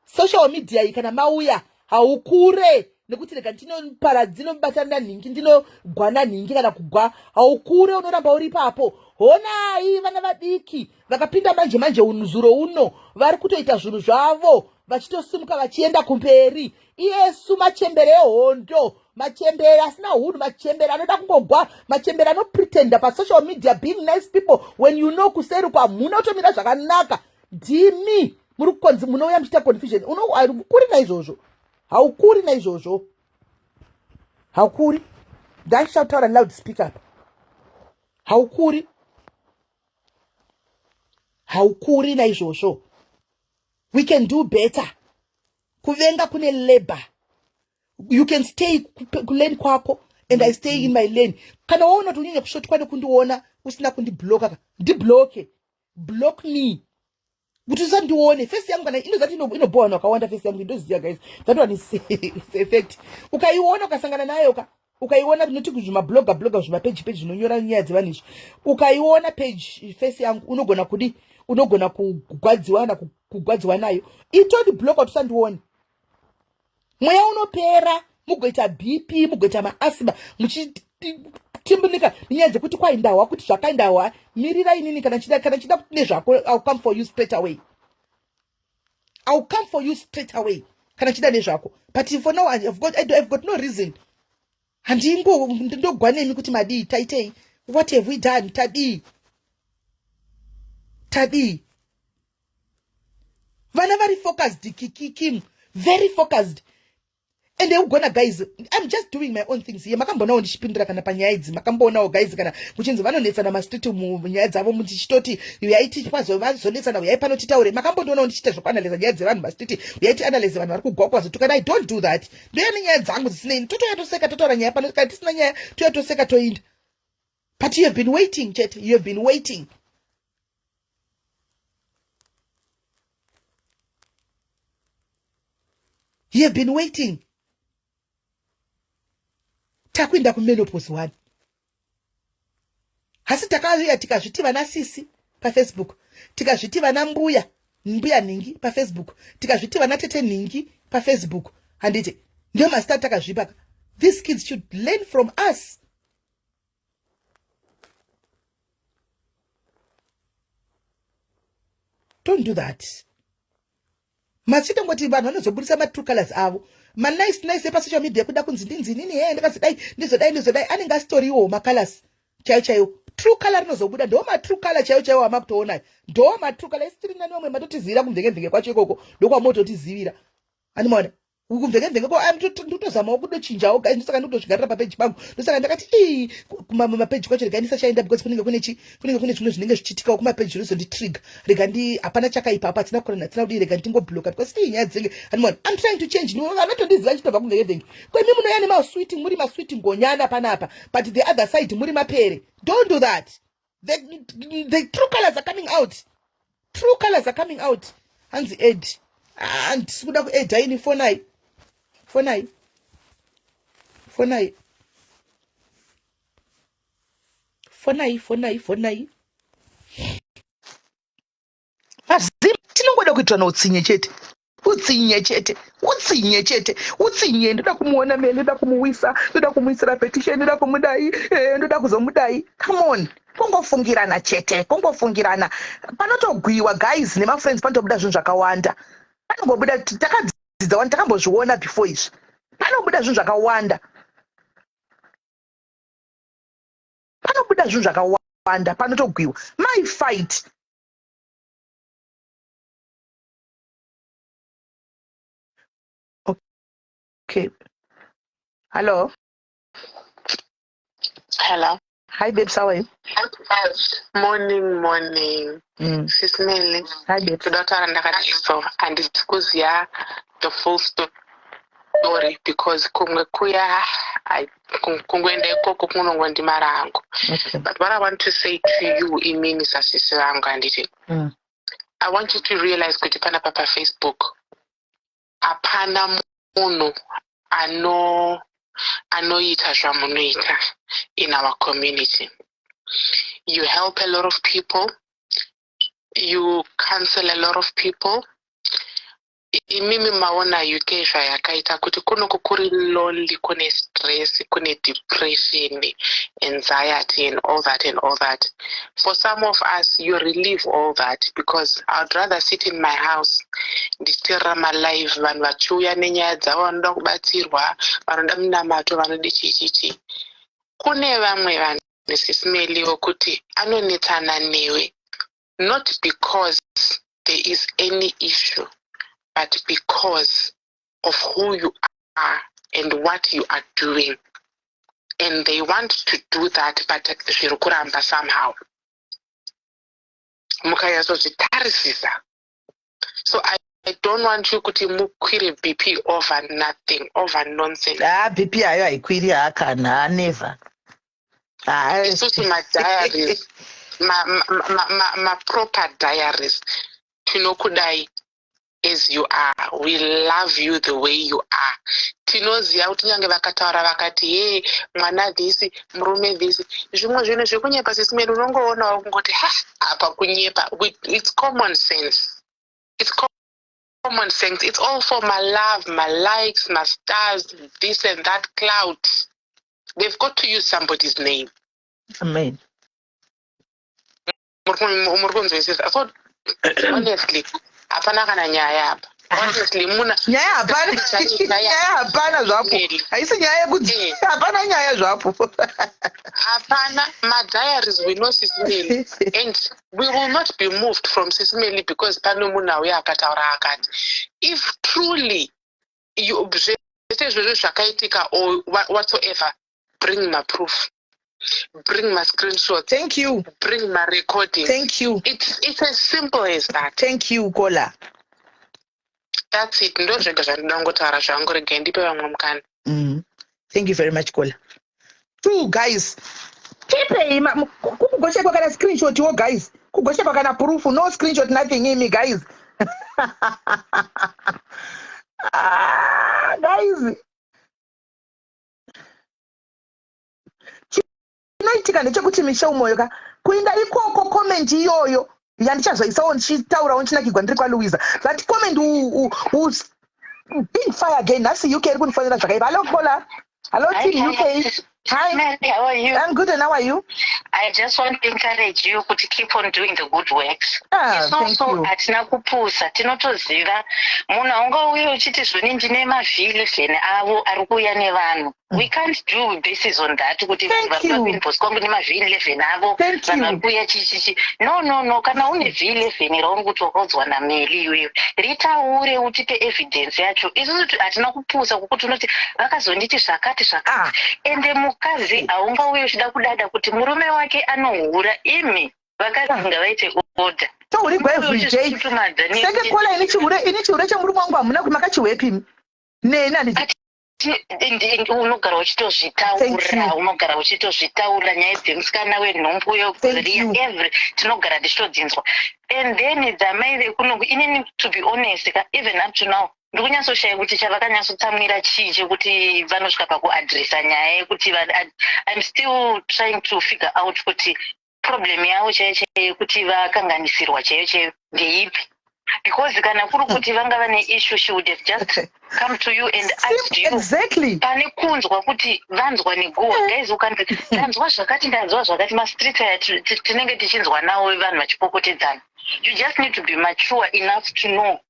Social media iyi, kana mauya, haukure nekuti rega ndinopara, ndinobatana nhingi, ndinogwana nhingi kana kugwa. Haukure, unoramba uri ipapo. Honai vana vadiki vakapinda manje manje, unzuro uno, vari kutoita zvinhu zvavo, vachitosimuka, vachienda kumberi. Iyesu machembere ehondo, machembere asina hunhu, machembere anoda kungogwa, machembere anopretenda pasocial media being nice people when you know kuseri kwamuna kutomira zvakanaka. Ndimi muri kukonzi munouya muchiita confusion. Haukuri naizvozvo, haukuri naizvozvo, haukuri. Ndachitaura loud speaker apa. Haukuri, haukuri naizvozvo. We can do better. Kuvenga kune labor. You can stay kulane kwako and I stay in my lane. Kana waona kuti unyanya kusvotwa nekundiona usina kundibloka ka, ndibloke, block me kuti usandione face yangu. Kana inozati inobhowa vanhu vakawanda, face yangu indoziva, guys, that one is effect. Ukaiona, ukasangana nayo ka, ukaiona, ndinoti kuzvimabloga bloga, zvimapeji peji zvinonyora nyaya dzevanhu izvi, ukaiona page face yangu, unogona kudi, unogona kugwadziwa kana kugwadziwa nayo. Itodi block kuti usandione. Mweya unopera, mugoita BP, mugoita maasima, muchitimbunika nenyaya dzekuti kwaindahwa kuti zvakaindahwa. Mirira inini, kana chida, kana chida kuti nezvako, I'll come for you straight away. I'll come for you straight away kana chida nezvako. But for now I've got no reason. Handingo ndogwa nemi kuti madii, taitei, what have we done? Tadii, tadii? Vana vari focused, kikikim, very focused. And ugona, guys, I'm just doing my own things here. Makamboonawo ndichipindura kana panyaya idzi? Makamboonawo, guys, kana kuchinzi vanonetsana mastreet munyaya dzavo, muchichitoti uyai vazonetsana, uyai pano titaure? Makambondionawo ndichiita zvekuanalyza nyaya dzevanhu mastreet, uyai tianalyze vanhu vari kugwa kwazotukana? I don't do that. Ndoya nenyaya dzangu dzisinei, totoya toseka, totaura nyaya pano. Kana tisina nyaya, toya toseka, toinda. But you have been waiting chete, you have been waiting. You have been waiting. Takuenda kumenopause one. Hasi takauya tikazviti vana sisi paFacebook, tikazviti vana mbuya, mbuya nhingi paFacebook, tikazviti vana tete nhingi paFacebook, handiti? Ndiyo mazita takazvipa. These kids should learn from us. Don't do that. Machitongoti vanhu vanozobudisa matrue colors avo. Manice nice epasocial media kuda kunzi ndinzi inini hee ndakazodai ndizodai ndizodai anenge asitoriwo macolors chaiyo chaiyo. True color rinozobuda ndo matrue color chaiyo chaiyo amakutoona ndo matrue color. Isi tiri nani vamwe matotizivira kumvenge mvenge kwacho ikoko ndokwamototizivira animaona kumvenge mvenge ko ndotozamawo kudochinjawo guys, ndosaka ndikutozvigarira papeji pangu, ndosaka ndakati ii kumapeji kwacho rega ndisachaenda because kunenge kune chi kunenge kune zvimwe zvinenge zvichiitikawo kumapeji zvinozonditrigger. Rega ndi hapana chakaipa apa, hatina kurana hatina kudii, rega ndingobloka because ii nyaya dzinenge animaona. I'm trying to change. Vanotondiziva chitobva kumvenge mvenge kwemi munouya nemaswiti, muri maswiti ngonyana panapa, but the other side muri mapere. Don't do that. The true colors are coming out. True colors are coming out. Hanzi ed handisi kuda kuedha ini. Fonai, fonai, fonai, fonai, fonai, fonai. Mazimba tinongoda kuitwa noutsinye chete, utsinye chete, utsinye chete, utsinye. Ndoda kumuona me, ndoda kumuwisa, ndoda kumuisira petition, ndoda kumudai, ndoda kuzomudai. Come on, kungofungirana chete, kungofungirana. Panotogwiwa guys nemafriends, panotobuda zvinhu zvakawanda, panongobuda. Takadzidza wani, takambozviona before izvi, panobuda zvinhu zvakawanda, panobuda zvinhu zvakawanda, panotogwiwa. My fight. Okay, hello. Hello. Hi babes, how are you? Morning, morning. Sis Melly. Hi babes. Toda kutaura ndakati so handisi kuziva the full story because kumwe kuya kungoenda ikoko kunongondimara hangu. But what I want to say to you imini sasisi vangu, handiti, I want you to realize kuti panapa paFacebook hapana munhu anoita zvamunoita in our community. You help a lot of people, you counsel a lot of people. Imimi maona UK zvayakaita kuti kunoku kuri lonely, kune stress, kune depression, anxiety and all that and all that. For some of us, you relieve all that because I'd rather sit in my house ndichiteerera malive, vanhu vachiuya nenyaya dzavo, vanoda kubatsirwa, vanoda munamato, vanoda chii chii. Kune vamwe vanhu, Sis Melly, vokuti anonetsana newe not because there is any issue but because of who you are and what you are doing, and they want to do that but zviri kuramba somehow mukanyatsozvitarisisa. So I don't want you kuti mukwire BP over nothing, over nonsense. Ah, BP hayo haikwiri hakana, never. Ah, Isusu madiaries, maproper diaries, tinokudai as you are. We love you the way you are. Tinoziva kuti nyange vakataura vakati he mwana this, murume this, zvimwe zvinhu zvekunyepa, Sis Melly, unongoonawo kungoti ha apa kunyepa. It's common sense, it's common sense. It's all for my love, my likes, my stars, this and that, clout. They've got to use somebody's name. Amen. Muri kunzwisisa? So honestly hapana kana nyaya apa, honestly muna Nyaya hapana, nyaya hapana zvapo. Haisi nyaya yekuti hapana nyaya zvapo. Hapana. Madiaries, we know Sis Melly and we will not be moved from Sis Melly because pane munhu auya akataura akati. If truly you zvese izvozvo zvakaitika or whatsoever, bring maproof, bring mascreenshot. Thank you. Bring marecording. Thank you. It's as simple as that. Thank you, kola. That's it, ndo zvega zvandinoda kungotaura zvangu. Regai ndipe vamwe mukana. Thank you very much, kola. True, guys, tipei kugoshekwa kana screenshot wo guys, kugoshekwa kana proof. No screenshot, nothing. Imi guys, ah, guys, chinoitika ndechekuti Michel Moyo ka kuinda ikoko, comment iyoyo yandichazoisawo ndichitaurawo ndichinakigwa ndiri kwaLouisa, that comment will big fire again. Nhasi UK iri kundifonera zvakaipa. Hallo kola, hallo team UK. Hi. Mary, how are you? I'm good, and how are you? I just want to encourage you kuti keep on doing the good works. Ah, thank Isusu you. Hatina kupusa, tinotoziva munhu haungauye uchiti zvoni ndine maV11 avo ari kuuya nevanhu. We can't do basis on that kuti vanhu Thank vari you. kuinbox kwangu nemaV11 avo, Thank vanhu vari you. kuuya chichichi. No, kana une V11 rauri kuti wakaudzwa naMeli iwewe, ritaure, utipe evidence yacho. Isusu hatina kupusa kukuti unoti vakazonditi zvakati zvakati. Ende mukadzi haungauye uchida kudada kuti murume wake anohura. Imi vakadzi ngavaite order. Tohurigwa every day. Uchizvitutumadza Seke kola, ini chihure, ini chihure chemurume wangu hamuna kuti makachiwepi neni, handiti? Unogara Thank you. uchitozvitaura, unogara uchitozvitaura nyaya dzemusikana wenhumbu Thank you. yegoriya every tinogara tichitodzinzwa. And then dzamai vekunoku, inini, to be honest ka, even up to now ndikunyatsoshaya kuti chavakanyatsotsamwira chii chekuti vanosvika pakuadresa nyaya yekuti I'm still trying to figure out kuti problem yavo chaiyo chaiyo yekuti vakanganisirwa chaiyo chaiyo ndeipi, because kana kuri kuti vanga vane issue, she would have just come to you and asked you pane kunzwa kuti vanzwa neguhwa. Guys, ukanzi ndanzwa zvakati, ndanzwa zvakati, mastreets aya tinenge tichinzwa nawo vanhu vachipopotedzana. You just need to be mature enough to know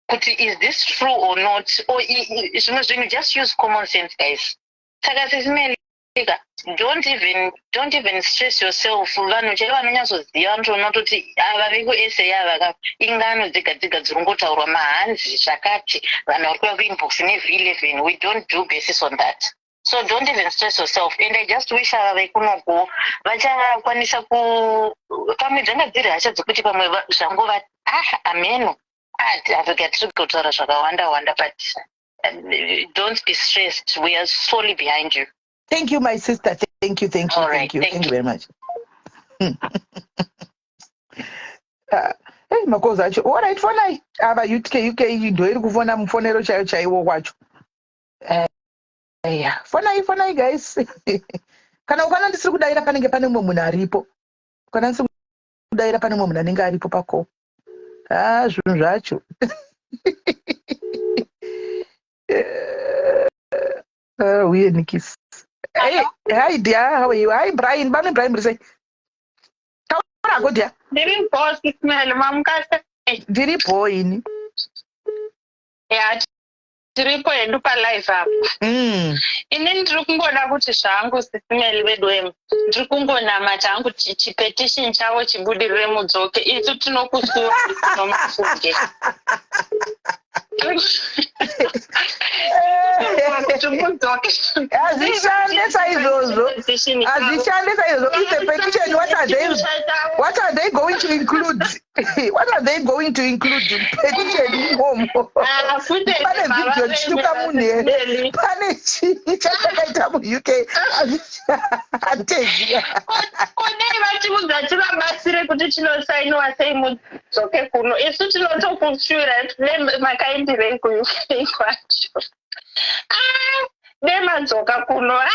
kuti is this true or not, or zvimwe zvinhu, just use common sense, guys. Saka Sis Melly ka, don't even stress yourself. Vanhu chaivo vanonyatsoziva vanotoona kutoti ava vekuSA ava ka, ingano dzega dzega dziri kungotaurwa mahanzi zvakati, vanhu vari kuuya kuinbox neV11. We don't do basis on that, so don't even stress yourself. And I just wish ava vekunoku vachakwanisa ku pamwe dzanga dziri hasha dzekuti pamwe zvangova, ah, ameno. Ah, tiri kutaura zvakawanda wanda, but don't be stressed. We are solely behind you. Thank you, my sister. Thank you, thank you. All right, thank you. Thank Thank you very much. Hey, makozi acho. Alright, fonai ava UK. UK ndo iri kufona, mufonero chaiyo chaiwo kwacho. Ya, fonai, fonai guys. Kana ukana ndisiri kudayira, panenge pane mumwe munhu aripo. Kana ndisiri kudayira, pane mumwe munhu anenge aripo pako. Ah, zvinhu zvacho. Uye Nikis. Hey, hi dear, how are you? Hi Brian, bane Brian, muri sei? Taura dear. Ndiri bho, Sis Mel, mamukase? Ndiri bho ini. Ya, tiripo hedu palive apa. Ini ndiri kungoda kuti zvangu, Sis Mel vedu emu, ndiri kungonamata hangu chipetition chavo chibudirire, mudzoke. Isu tinokusuwa nomafunge kuti mudzoke. Hazvishande saizvozvo, hazvishande saizvozvo. If the petition, what are they going to include? What are they going to include petition imomo? Ah, futi Pane video chituka munhu here? Pane chii chatakaita muUK? Hatezi. Kodai vachiudza tivabatsire kuti chinosainiwa sei, mudzoke kuno. Isu tinotokushura makaendirei kuUK kwacho. Ah, demadzoka kuno, ah,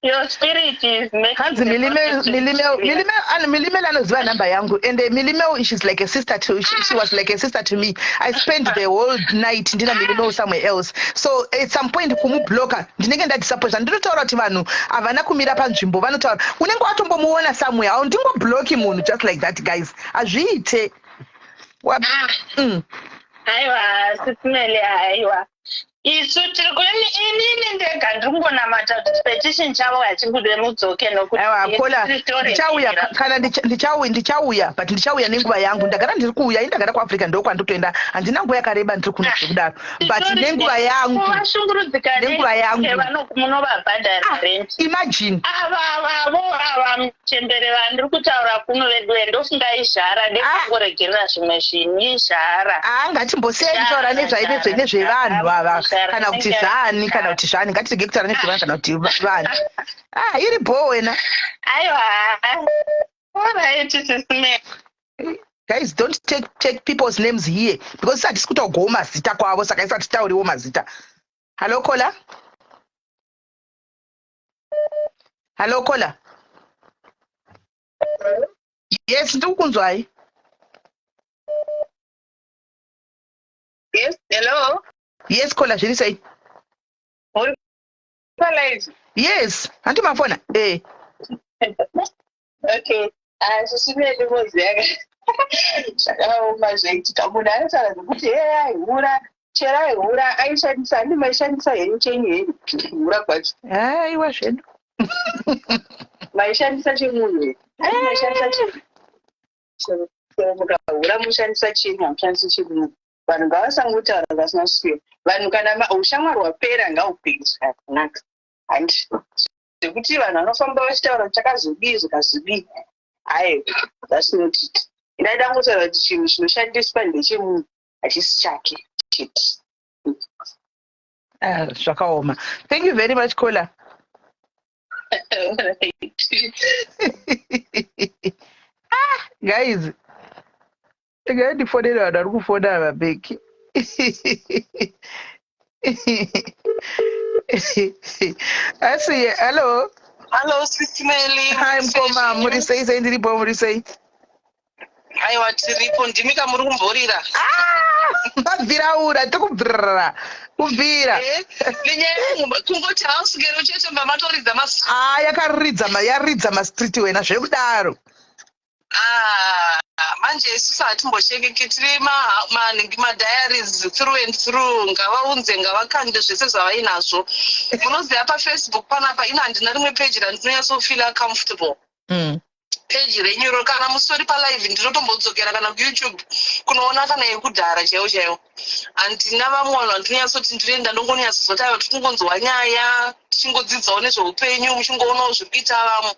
your spirit is making Hanzi the process to be Milimel anoziva nhamba yangu, and Milimel, she's like a sister to she was like a sister to me. I spent the whole night ndina Milimel somewhere else, so at some point kumubloka ndinenge ndadisappointa. Ndinotaura kuti vanhu havana kumira panzvimbo, vanotaura unenge watombomuona somewhere. Haundingobloki munhu just like that, guys, hazviite. Ah. Aiwa, Sis Mel, aiwa, isu tiri inini ndega ndiri kungonamata kuti petition chavo hachibude, mudzoke. Nokuti Aiwa kola, ndichauya kana ndichauya, ndichauya, but ndichauya nenguva yangu. Ndagara ndiri kuuya ini, ndagara kuAfrica, ndokwanditoenda. Handina nguva yakareba ndiri kuno zvekudaro, but nenguva yangu. Vashungurudzika. Nenguva yangu. Munovabhadhara Ah, rent. Imagine. Ava vavo ava muchembere vandiri kutaura kuno vedu, ndofunga izhara ndekungoregerera zvimwe zvinhu, izhara. Ah, ngatimbosiyai kutaura nezvevanhu ava, kana kuti zvani, kana kuti zvani. Ngatirege kutaura nezvevanhu kana kuti vanhu. Ah, iri bho wena. Aiwa, alright, Sis Mel. Guys, don't take people's names here, because hatisi kutaurwawo mazita kwavo, saka isati tauriwo mazita. Hallo caller, hallo caller. Yes, ndiri kukunzwai. Yes, hello. Yes caller, zviri sei? Palive. Yes, handi mafona. Eh. Okay. Asi zvimweni moziva, zvakaoma zvaitika. Munhu anotaura zvekuti he aihura, chero aihura aishandisa, handi maishandisa henyu chenyu henyu kuhura kwacho? Aiwa zvedu. Maishandisa chemunhu here? Handi maishandisa chenyu? Chero mukahura mushandisa chenyu, hamushandisi chemunhu. Vanhu ngavasangotaura vasina shuwa. Vanhu kana ushamwari hwapera, ngauperi zvakanaka, handi zvekuti vanhu vanofamba vachitaura kuti chakazodii, zvikazodii. Aiwa, that's not it. Ndaida kungotaura kuti chinhu chinoshandiswa ndechemunhu, hachisi chake chete. Ah, zvakaoma. Thank you very much, caller. Ah, guys, regai ndifonere vanhu vari kufona ava beki. Asi hello. Hello, Sis Melly. Hi mukoma, muri sei sei? Ndiripo, muri sei? Aiwa, tiripo. Ndimi kamuri kumborira. Ah, mabviraura, tikubvirira kubvira. Eh, nenyaya kungoti house girl chete mba matoridza mas Ah, yakaridza yaridza mastreet wena zvekudaro. Ah, manje isusu hatimboshekeki, tiri madiaries through and through. Ngavaunze, ngavakande zvese zvavainazvo. Munoziva, paFacebook panapa ina handina rimwe peji randinonyatsofeela comfortable. Peji renyuro, kana musori palive, ndinotombodzokera kana kuYouTube kunoona kana yekudhara chaiwo chaiwo. Handina vamwe vanhu vandinonyatsoti ndinoenda ndongonyatsozoti aiwa, tiri kungonzwa nyaya, tichingodzidzawo nezveupenyu, muchingoonawo zviri kuita vamwe,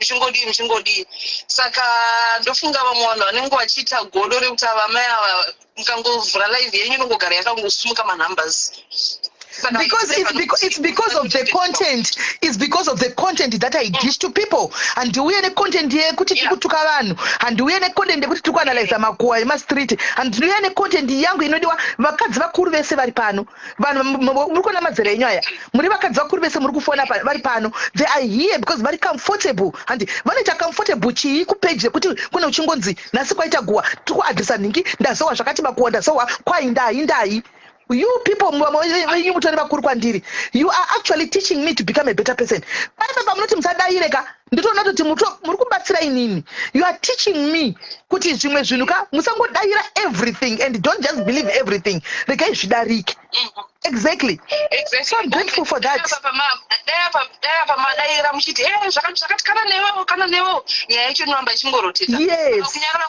muchingodii muchingodii. Saka ndofunga vamwe vanhu vanenge vachiita godo rekuti ava mai ava, mukangovhura live yenyu inongogara yakangosumuka manumbers. Saka Because it's because of the content. It's because of the content that I dish to people. Handiuye necontent yekuti tiri kutuka vanhu, handiuye necontent yekuti tiri kuanalyza makuwa emastreet, handiuye necontent yangu inodiwa. Vakadzi vakuru vese vari pano, vanhu muri kuona madzera enyu aya, muri vakadzi vakuru vese muri kufona vari pano, they are here because vari comfortable. Handi vanoita comfortable chii kupeji yekuti kune uchingonzi nhasi kwaita guwa, tiri kuadresa nhingi, ndazowa zvakati makuwa, ndazowa kwai ndai ndai. You people, vamwe venyu mutori vakuru kwandiri, you are actually teaching me to become a better person. Paipa pamunoti musadayire ka, nditoona kuti muri kubatsira inini. You are teaching me kuti zvimwe zvinhu ka, musangodayira everything and don't just believe everything, regai zvidarike. Exactly. So I'm grateful for that. Dai apa madayira muchiti e zvakati zvakati, kana newewo, kana newewo, nyaya yacho inoramba ichingoroteta. Kunyarara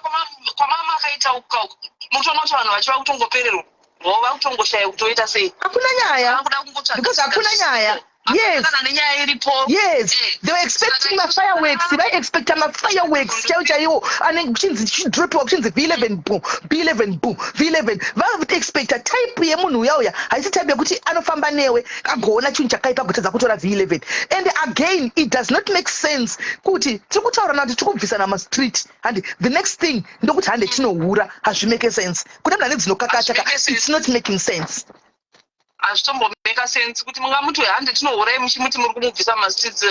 kwamama akaita uku kauku, mutoona kuti vanhu vachiva kutongopererwa vo, vakutongoshaya kutoita sei. Hakuna nyaya. Vakuda kungotsvaga Because hakuna nyaya, yes. Kana nenyaya iripo. Yes, they were expecting mafireworks, vaiexpecta mafireworks chaiwo chaiwo anenge kuchinzi chidropiwa, kuchinzi V11 bu V11 bu V11. Vaexpecta type yemunhu uya uya, haisi type yekuti anofamba newe agoona chinhu chakaipa kutadza kutora V11. And again, it does not make sense kuti tiri kutaurana kuti tiri kubvisana mastreet, handi the next thing ndokuti hande tinohura. Hazvimake sense kune munhu ane dzinokakata ka. Hazvimake sense. It's not making sense. Hazvitombomeka sense kuti mungamuti hande tinohurai, muchimuti muri kumubvisa mastreets.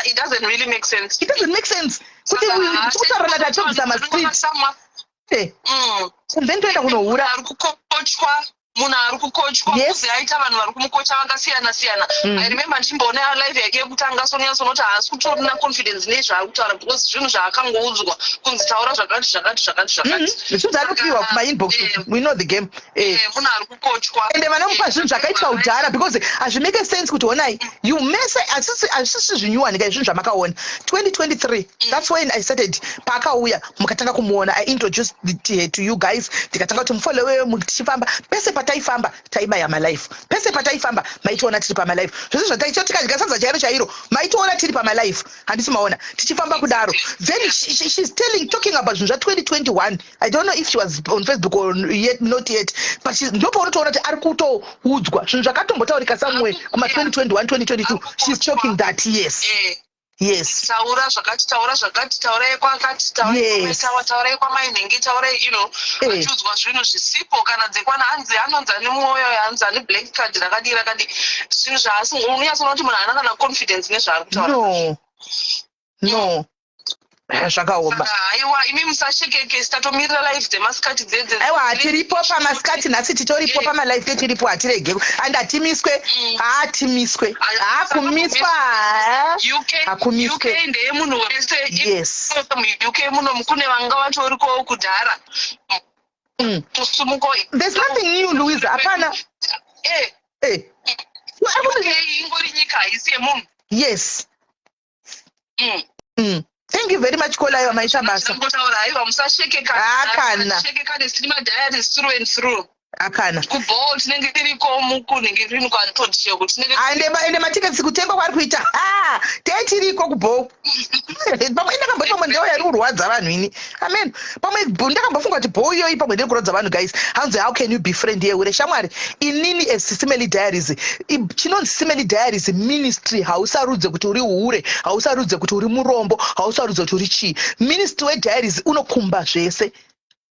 It doesn't really make sense. It doesn't make sense kuti Saka, tiri kutaurana kuti hatobvisa mastreet, and then toenda kunohura. Ari kukochwa, munhu ari kukochwa. Kuzi aita vanhu vari kumukocha vakasiyana siyana. I remember ndichimboona live yake yekutanga, sonyatsonoti haasi kutorina confidence nezvaari kutaura, because zvinhu zvaakangoudzwa kunzi taura zvakati zvakati zvakati zvakati. Zvinhu zvaanopiwa kumainbox. We know the game. Munhu ari kukochwa. Ende vanomupa zvinhu zvakaitwa kudhara, because hazvimake sense kuti honai, you mese hazvisisi zvinyuwani kai, zvinhu zvamakaona 2023. That's when I started. Paakauya mukatanga kumuona, I introduced to you guys, ndikatanga kuti mufollowe, tichifamba pese pataifamba taibaya malive, pese pataifamba maitiona tiri pamalive, zvese zvataiita, tikadya sadza chairo chairo maitiona tiri pamalive, handisi maona tichifamba kudaro? Then she's telling, talking about zvinhu zva2021. I don't know if she was on Facebook or yet, not yet, but ndopaunotoona kuti ari kutoudzwa zvinhu zvakatombotaurika somewhere kuma2021, 2022. She's talking that, yes. Yes. Taura zvakati, taura zvakati, taurai kwakati, taurai kwamainhingi, taurai, achiudzwa zvinhu zvisipo, kana dzekwana hanzi anonzi ane mwoyo, hanzi ane black card rakadii rakadii, zvinhu zvaasi unonyatsoona kuti munhu haana kana confidence nezvaari kutaura. No. Ah, zvakaoma. Saka haiwa, imi musashekeke, tatomirira live dzemasikati dzedze. Aiwa, hatiripo pamasikati nhasi, titoripo pamalive, tiripo, hatirege and hatimiswe. Haatimiswe, haakumiswa. UK. Hakumiswe. UK ndeyemunhu wese. MuUK muno kune vanga vatorikowo kudhara. Tosumuko. There's nothing new, Louisa, hapana. UK ingori nyika, haisi yemunhu. Thank you very much, caller. Aiwa, maita basa. Ngotaura, haiwa, musashekeka. Hakana. Shekeka nesiri madiaries through and through. Akana. Kubhol tinenge tiriko, mukunenge tiri kwatodsheko tinenge. Ende matiketsi kutengwa kwari kuita, ha, teitiriko kubhol. Pamwe ndakamboti pamwe ndeo yari kurwadza vanhu ini, amen. Pamwe ndakambofunga kuti bho iyoyi pamwe ndiri kurwadza vanhu. Guys, hanzi, "How can you be friend yehure?" Shamwari, inini as Sis Melly Diaries, chinonzi Sis Melly Diaries ministry, hausarudze kuti uri hure, hausarudze kuti uri murombo, hausarudze kuti uri chii. Ministry wediaries unokumba zvese.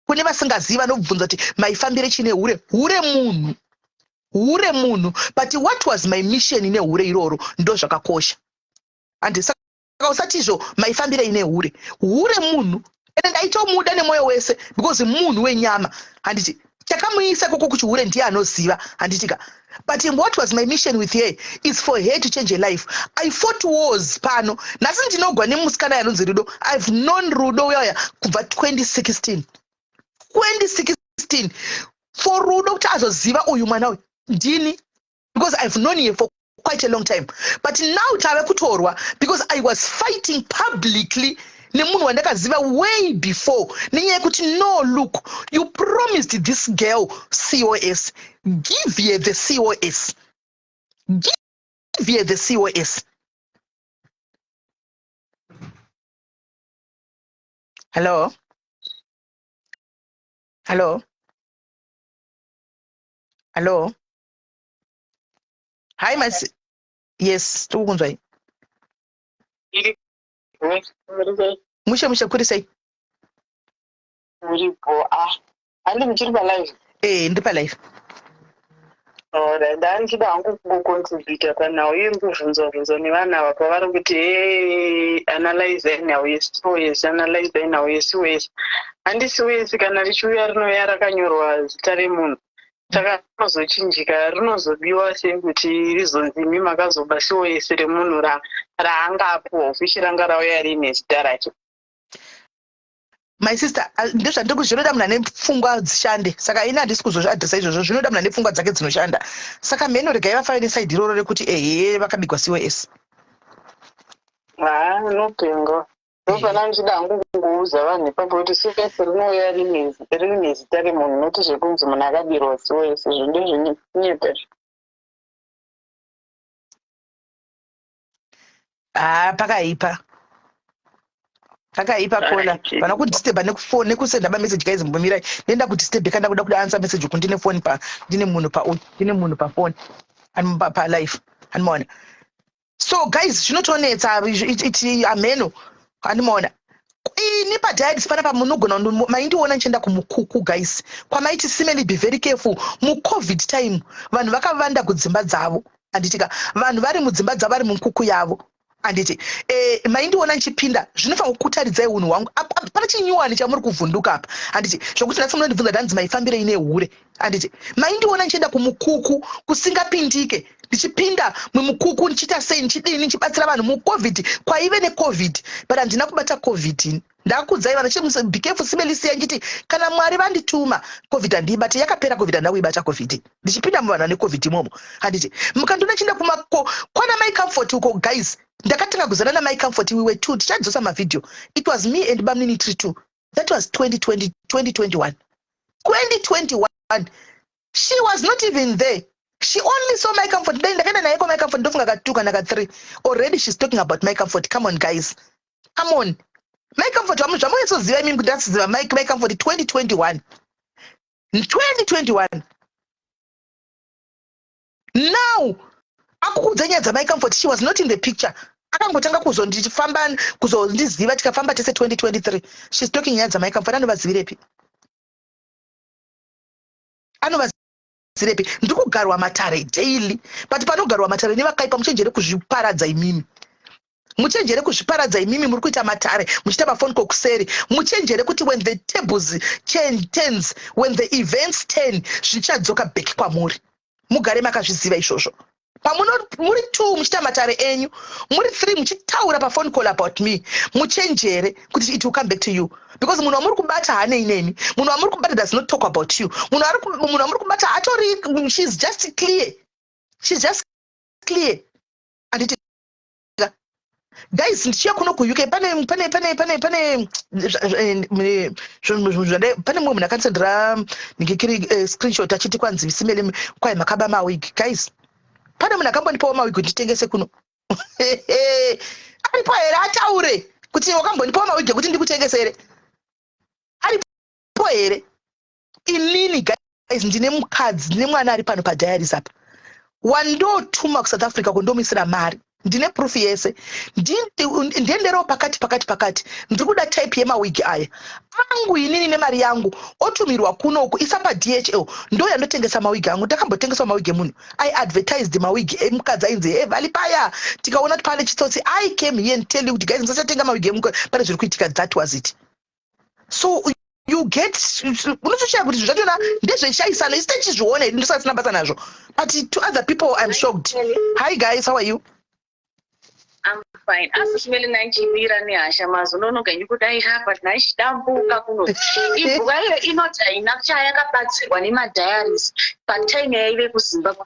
Kune vasingazivi vanobvunza kuti maifambire chine hure. Hure munhu, hure munhu, but what was my mission nehure iroro? Ndo zvakakosha. Handi saka usatizvo maifambire ine hure. Hure munhu, ende ndaitomuda nemwoyo wese because munhu wenyama, handiti? Chakamuisa ikoko kuchihure ndiye anoziva, handitika? But what was my mission with her is for her to change her life. I fought wars pano. Nhasi ndinogwa nemusikana yanonzi Rudo. I've known Rudo uyaya kubva 2016, 2016. For Rudo kuti azoziva uyu mwana uyu ndini, because I've known her for quite a long time, but now tave kutorwa because I was fighting publicly nemunhu wandakaziva way before, nenyaya yekuti, "No, look, you promised this girl COS. Give her the COS, give her the COS." Hello, hello, hello. Hi, my yes, tikukunzwai. Mushe mushe, kuri sei? Uripo. Ah, handi muchiri palive? Eh, ndiri palive. Alright, ndandichida hangu kungocontributa panhau iri kuvhunzwa vhunzwa nevanhu ava, pavari kuti, "Hey, analyze nhau yeCOS, analyze nhau yeCOS." Handi COS kana richiuya rinouya rakanyorwa zita remunhu, saka rinozochinjika, rinozobiwa sei kuti rizonzi imi makazoba COS remunhu raanga apuwa ofishi, ranga rauya riine zita rake? My sister, ndezvandiri kuti zvinoda munhu ane pfungwa dzishande. Saka ini handisi kuzozviadresa izvozvo, zvinoda munhu ane pfungwa dzake dzinoshanda. Saka mheno, regai vafare neside iroro rekuti ehe, vakabigwa COS. Haa, nopengo. Ndopana ndichida hangu kungoudza vanhu ipapo kuti COS rinouya rine zita remunhu, noti zvekunzi munhu akabirwa COS, izvo ndezvenyepa izvo. Haa, pakaipa, pakaipa, caller. Vana kudisturba nekufoni, nekusenda mameseji. Guys, mbomirai, ndenda kudisturba kana kuda kuda answer message uku. Ndine foni pa, ndine munhu pa, ndine munhu pafoni palive, handimaona. So guys, zvinotonetsa iti amheno, handimaona. Ini padiaries panapa munogona maindiona ndichienda kumukuku, guys, kwamaiti, "Sis Melly, be very careful." Mucovid time vanhu vakavanda kudzimba dzavo, handitika? Vanhu vari mudzimba dzavo, vari mukuku yavo, handiti? Maindiona ndichipinda. Zvinofanira kukutaridzai unhu hwangu. Pana chinyuwani chamuri kuvhunduka apa, handiti? Zvokuti nhasi munondibvunza ndanzi maifambirei nehure, handiti? Maindiona ndichienda kumukuku kusingapindike, ndichipinda mumukuku, ndichiita sei, ndichidini, ndichibatsira vanhu mucovid. Kwaive necovid, but handina kubata covid ini. Ndakudzai vanhu, "Be careful, Sis Melly, siya." Ndichiti kana Mwari vandituma, covid handiibati. Yakapera covid, handina kuibata covid, ndichipinda muvanhu vane covid imomo, handiti? Mukandiona chienda kumako kwana Mai Comfort uko, guys, ndakatanga kuzana naMai Comfort. We were two. Tichadzosa mavhidhio. It was me and bamnini three two. That was 2020, 2021, 2021. She was not even there. She only saw My Comfort. Then ndakaenda naye kwaMai Comfort, ndofunga ka2 kana ka3. Already she's talking about My Comfort. Come on, guys, come on. My Comfort zvamunyatsoziva imimi kuti ndasiziva Mai Comfort 2021, 2021. Now akukudza nyaya dzaMai Comfort. She was not in the picture. Akangotanga kuzondifamba, kuzondiziva tikafamba tese 2023. She's talking nyaya dzaMai Comfort. Anovazivirepi? Anovazirepi? Ndiri kugarwa matare daily, but panogarwa matare nevakaipa, muchenjere kuzviparadza imimi. Muchenjere kuzviparadza imimi muri kuita matare, muchiita mafoni kokuseri. Muchenjere kuti when the tables change, turns, when the events turn, zvichadzoka back kwamuri. Mugare makazviziva izvozvo. Pamuno muri two muchiita matare enyu, muri three muchitaura paphone call about me, muchenjere kuti it will come back to you, because munhu wamuri kubata haanei nemi. Munhu wamuri kubata does not talk about you. Munhu wamuri kubata hatori. She's just clear, she's just clear, handiti guys? Ndichiya kuno kuUK, pane mumwe munhu akandisendera ndingekiri screenshot achiti kwanzi, "Sis Melly, kwai makaba mawig." Guys, pane munhu akambondipawo mawig kuti nditengese kuno? Aripo here ataure kuti wakambondipawo mawig ekuti ndikutengesere? Aripo here? Inini guys, ndine mukadzi, ndine mwana ari pano padiaries apa wandotuma kuSouth Africa kundomuisira mari. Ndine proof yese. Ndienderewo pakati pakati pakati, ndiri kuda type yemawigi aya angu inini nemari yangu, otumirwa kunoku, isa paDHL, ndo yandotengesa mawigi angu. Ndakambotengeswa mawigi emunhu. I advertised mawigi emukadzi ainzi Evali paya. Tikaona kuti pane chitsotsi, I came here and tell you kuti guys, musachatenga mawigi emunhu, pane zviri kuitika. That was it. So you get, unotoshaya kuti zvachona ndezveshaisano. Isi tichizviona hedu, ndisasina basa nazvo, but to other people I'm shocked. Hi guys, how are you? I'm fine. Asi chimene naichimira nehasha mazononoka kudai hapa naichidambuka kuno. Imbwa iyo inoti haina chayakabatsirwa nemadiaries patime yaive kuZimbabwe.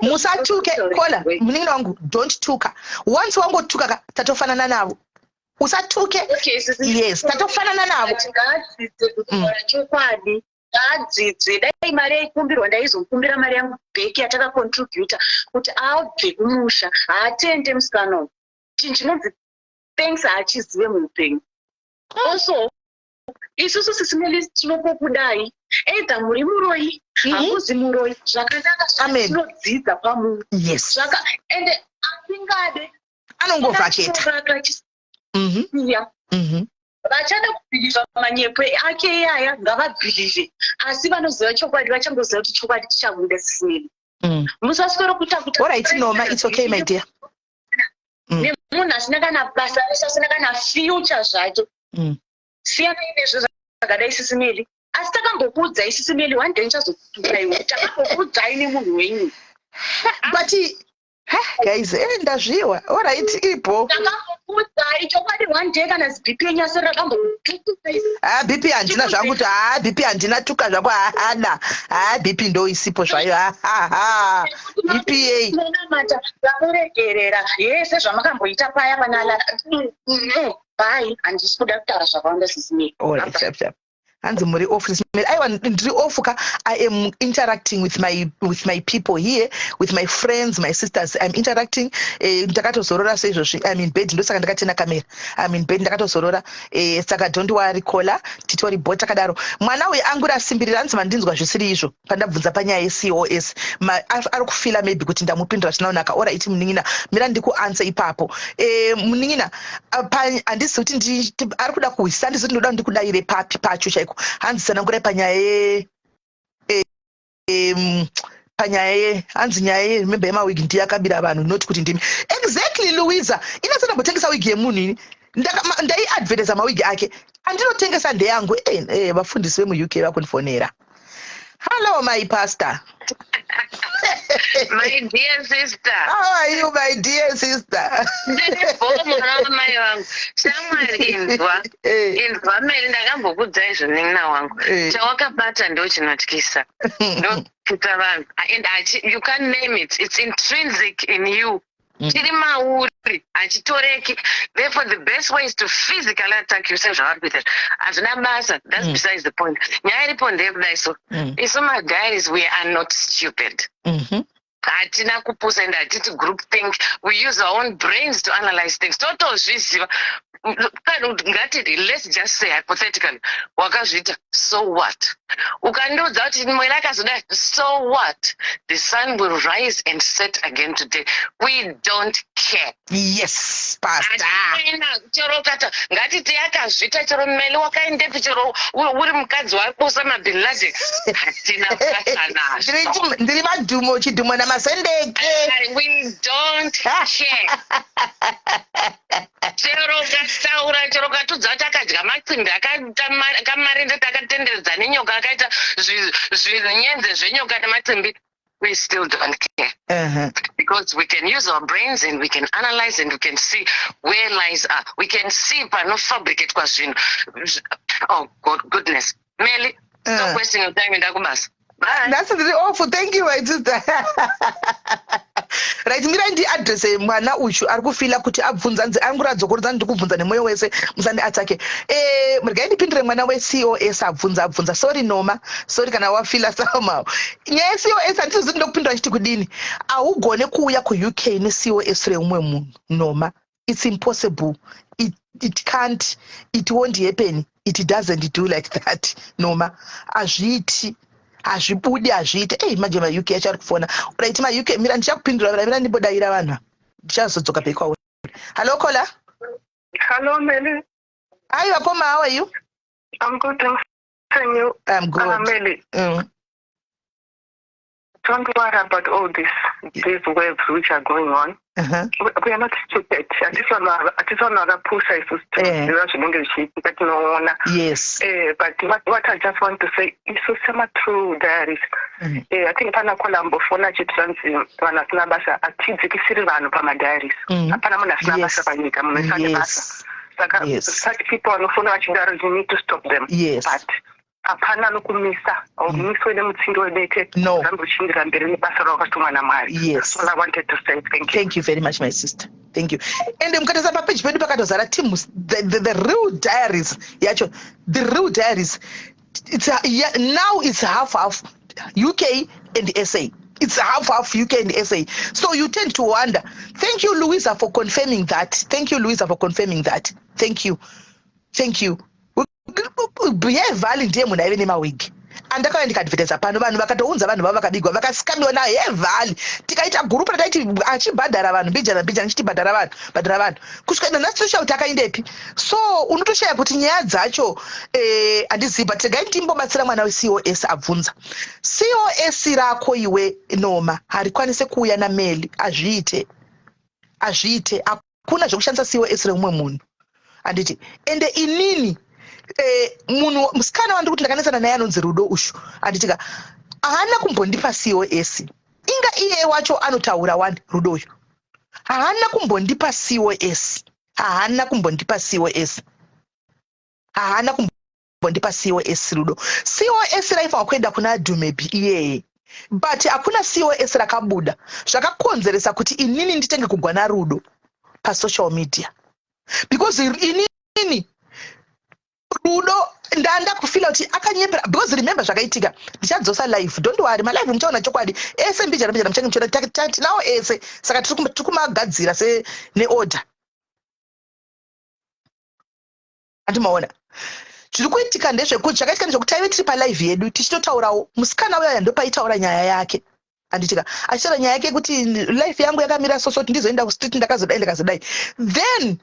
Musatuke kola, munin'ina wangu, don't tuka. Once wangotuka ka, tatofanana navo. Usatuke. Yes, tatofanana navo. Ngaadzidze kutaura chokwadi, ngaadzidze. Dai mari yaikumbirwa, ndaizomukumbira mari yangu back yatakacontributa kuti abve kumusha. Haatende musikana uyu. Chinhu chinonzi thanks haachizive muupenyu. Also isusu, Sis Melly, tinokokudai. Either muri muroyi, hamuzi muroyi, zvakanaka. Amen. Zvatinodzidza kwamuri ende asingade anongovhaketa. Chisiya vachada kubhilivha manyepo ake iyaya, ngavabhilivhe, asi vanoziva chokwadi vachangoziva kuti chokwadi chichabuda. Sis Melly, musaswero kuita kuti All right, Noma, it's okay, my dear. Nemunhu asina kana basa rese, asina kana future zvake. Siyanai nezvo zvakadai, Sis Melly. Asi takambokuudzai, Sis Melly, one day ndichazokutukaiwo. Takambokuudzai nemunhu wenyu. But ha, guys, ndazviwa. Alright, ipo. Takambokuudzai chokwadi. One day kana ziBP yenyu asiri rakambokutukai. Ha, BP handina zvangu kuti, ha, BP handina, tuka zvako, hahana. Ha, BP ndo isipo zvayo. Hahaha, BPA. Tinonamata vakuregerera yese zvamakamboita paya panala. Bai, handisi kuda kutaura zvakawanda, Sis Melly. Alright, sharp sharp. Hanzi muri off. Aiwa, ndiri off ka. I am interacting with my people here, with my friends, my sisters. I'm interacting. Ndakatozorora seizvozvi. I'm in bed, ndosaka ndakatena kamera. I'm in bed, ndakatozorora. Saka don't worry, kola titori bo takadaro. Mwana uyu anguri asimbirira, hanzi mandinzwa zvisiri izvo pandabvunza panyaya yeCOS. Ari kufila maybe kuti ndamupindura zvisina kunaka. Alright, munin'ina, mira ndikuanse ipapo. Munin'ina, handisi kuti ari kuda kuhwisisa, handisi kuti ndoda ndikudayire papi pacho chaiko. Hanzi tsanangurai panyaya ye panyaya ye, hanzi nyaya ye, remember, yemawigi ndiye akabira vanhu, not kuti ndimi exactly. Louisa, ina ndambotengesa wigi yemunhu ini? Ndaiadvertisa mawigi ake andinotengesa ndeyangu. Vafundisi vemuUK vakundifonera. Hello, my pastor. My dear sister. How are you, my dear sister? Ndiripo, mwana wamai vangu. Shamwari, inzwa. Inzwa Meli, ndakambokudzai zvonin'ina wangu. Chawakabata ndo chinotyisa. Ndokuta vanhu. And you can't name it. It's intrinsic in you. Chiri mauri hachitoreki. Therefore the best way is to physically attack you sezvavari kuita. Hazvina basa. That's besides the point. Nyaya iripo ndeyekudai so. Isu madiaries, we are not stupid. Hatina kupusa and hatiti group think. We use our own brains to analyze things. Totozviziva. Ngati let's just say hypothetically wakazviita, so what? Ukandiudza kuti Mwene akazodai, so what? The sun will rise and set again today. We don't care. care. Yes, pastor. Hatina chero kata ngatiti yakazvita chero Meli wakaendepi chero uri mukadzi waOsama bin Laden hatina basa nazvo. Ndiri madhumo chidhumo namasendeke. We don't care. Chero ukataura chero ukatudza kuti akadya macimbi akaita kamarende takatenderedza nenyoka akaita zvinyenze zvenyoka nemacimbi, we still don't care. Because we can use our brains and we can analyze and we can see where lies are. We can see panofabricatwa zvinhu. Oh God, goodness. Meli, stop wasting your time, enda kubasa. Bye. Nhasi ndiri off. Thank you, my sister. Right, mirai ndiadrese mwana uyu ari kufila kuti abvunza nzi anguradzokorodza ndiri kubvunza nemwoyo wese musandiatake. Regai ndipindure mwana weCOS abvunza. Sorry Noma, sorry kana wafila somehow. Nyaya yeCOS handisizi ndokupindura chiti kudini. Haugone kuuya kuUK neCOS reumwe munhu Noma. It's impossible. It can't, it won't happen. It doesn't do like that Noma. Hazviiti, hazvibudi, hazviiti. Ei, manje maUK acho ari kufona. Right, maUK, mira ndichakupindura, mira ndimbodayira vanhu. Ndichazodzoka back kwauri. Hello, caller. Hello, Meli. Hi, Vakoma, how are you? I'm good, thanks. And you? I'm good. Meli. Don't worry about all these waves which are going on. We are not stupid. Hatisi vakapusa isusu tinoziva zvinenge zvichiitika tinoona. But what I just want to say, isu sema-true diaries, I think pana caller ambofona achiti zvanzi vanhu vasina basa, hatidzikisiri vanhu pamadiaries. Hapana munhu asina basa panyika, munhu wese ane basa. Saka such people vanofona vachidaro, you need to stop them. But hapana nokumisa, haumiswe nemutsindo webete. No. Rambe uchiendera mberi nebasa rawakatumwa naMwari. That's all I wanted to say. Thank you. Thank you very much, my sister. Thank you. And mukatarisa papeji pedu pakatozara team, the real diaries yacho, the real diaries. It's a, yeah, now it's half half UK and SA. It's half half UK and SA. So you tend to wonder. Thank you, Louisa, for confirming that. Thank you, Louisa, for confirming that. Thank you. Thank you. Valley ndiye munhu aive nemawigi andakauya ndikaadvertisa pano, vanhu vakatounza vanhu vavo vakabigwa vakascamiwa naye Valley. Tikaita gurupu rataiti achibhadhara vanhu mbijana mbijana, achitibhadhara vanhu, bhadhara vanhu, kusvika nanhasi toshaya kuti akaendepi. So unotoshaya kuti nyaya dzacho handizivi, but regai ndimbobatsira mwana weCOS abvunza. COS rako iwe Noma harikwanise kuuya naMeli, hazviite, hazviite. Hakuna zvekushandisa COS reumwe munhu, handiti? Ende inini munhu musikana wandiri kuti ndakanesana naye anonzi Rudo ushu, handitika? Haana kumbondipa COS. Inga iye wacho anotaura wani, Rudo uyu haana kumbondipa COS, haana kumbondipa COS, haana kumbondipa COS Rudo. COS raifanwa kuenda kuna Dumebi iyeye, but hakuna COS rakabuda, zvakakonzeresa kuti inini nditenge kugwa naRudo pasocial media, because inini Rudo ndanda kufila kuti akanyepera. Because remember zvakaitika, ndichadzosa live, don't worry, malive muchaona chokwadi ese mbijana mbijana, muchange muchiona tinawo ese. Saka tiri kumagadzira se neorder, andimaona zviri kuitika. Ndezvekuti zvakaitika ndezvekuti taive tiri palive yedu tichitotaurawo, musikana uyaya ndopaitaura nyaya yake, handitika? Achitaura nyaya yake kuti life yangu yakamira so so, kuti ndizoenda kustreet, ndakazodai, ndakazodai. Then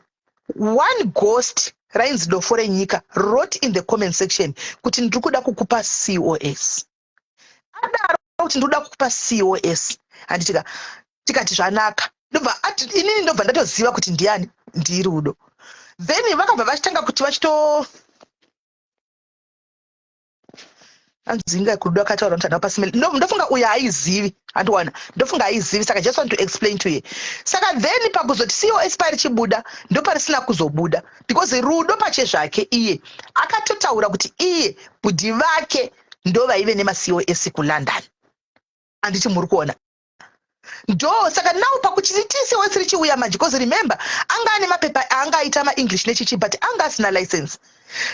one ghost rainzi Dofo Renyika wrote in the comment section kuti ndiri kuda kukupa COS. Adaro kuti ndiri kuda kukupa COS, handitika? Tikati zvanaka. Ndobva inini ndobva ndatoziva kuti ndiani, ndiRudo. Then vakabva vachitanga kuti vachito anzi inga kurudo akataura kuti handapa simeli. Ndofunga uyo haizivi, handiwana, ndofunga haizivi, saka just want to explain to ye. Saka then pakuzoti COS parichibuda, ndoparisina kuzobuda, because Rudo pachezvake iye akatotaura kuti iye bhudhi vake ndo vaive nemaCOS kuLondon, handiti muri kuona? Ndo saka now pakuchiti COS richiuya manje, because remember anga ane mapepa aanga aita maEnglish nechichi, but anga asina license.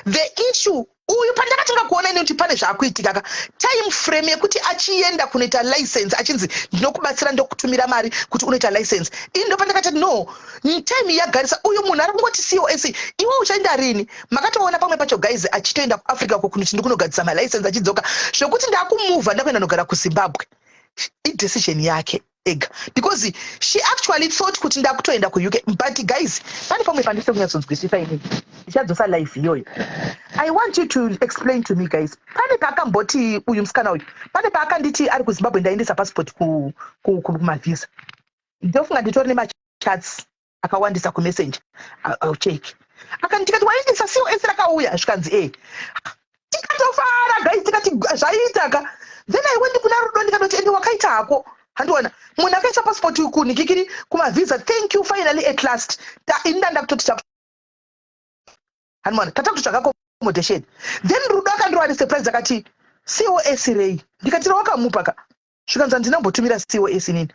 The issue uyu pandakatanga kuona ini kuti pane zvaakuitika ka, time frame yekuti achienda kunoita license, achinzi ndinokubatsira, ndokutumira mari kuti unoita license, ini ndo pandakati no, time yagarisa, uyu munhu ari kungoti COS, iwe uchaenda rini? Makatoona pamwe pacho guys achitoenda kuAfrica uko kunoti ndikunogadzisa malicense, achidzoka zvokuti ndakumuvha, ndakuenda nogara kuZimbabwe. Idecision yake. Ega, because she actually thought kuti ndakutoenda kuUK. But guys, pane pamwe pandisiri kunyatsonzwisisa inini. Ndichadzosa live iyoyo. I want you to explain to me, guys. Pane paakamboti uyu musikana uyu, pane paakanditi ari kuZimbabwe, ndaendesa passport kumavhisa. Ndofunga nditori nemachats akawandisa kumessenger. I'll check. Akandikati, "Waendesa COS, rakauya?" Zvikanzi, "E." Tikatofara, guys, tikati zvaita ka. Then I went kuna Rudo, ndikatoti, "Ende wakaita hako, handiona munhu akaisa passport kunikikiri kumavhisa. Thank you, finally, at last." Ini ndanda kutoti handiona tata kutotsvaka accommodation. Then Rudo akandirova nesurprise, akati, "COS rei?" Ndikati, "Rawakamupa ka." Zvikanzi, "Handinambotumira COS inini."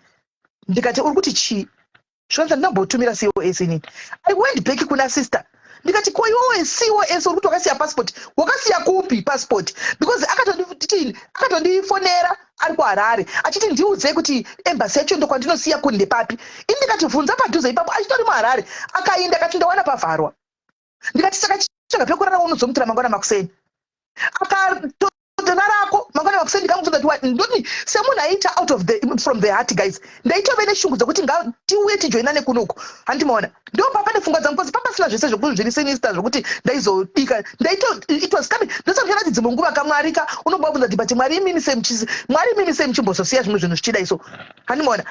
Ndikati, "Uri kuti chii?" Zvikanzi, "Handinambotumira COS inini." I went back kuna sister, ndikati, "Ko iwewe COS uri kuti wakasiya passport, wakasiya kupi passport?" Because akatonditi, akatondifonera ari kuHarare achiti, "Ndiudzei kuti embassy yacho ndokwandinosiya kuni ndepapi." Ini ndikati, "Bvunza padhuze ipapo." Achitori muHarare, akainda, akati, "Ndawana pavharwa." Ndikati, "Saka chitsvaga pekurara, unozomutora mangwana makuseni." Akatorarako mangwana makuseni. Ndikamubvunza kuti ndoti semunhu aiita out of the from the heart, guys, ndaitove neshungu dzekuti ngatiuye tijoinane kunoku, handimaona? Ndo papa nepfungwa dzangu, because papasina zvese zvokuti zviri sinister zvokuti ndaizodika. Ndaito it was coming. Ndosaka kuti dzimwe nguva kamwari ka unombobvunza kuti, "But Mwari, imimi sei Mwari, imimi sei muchimbozosiya zvimwe zvinhu zvichida iso?" Handimaona?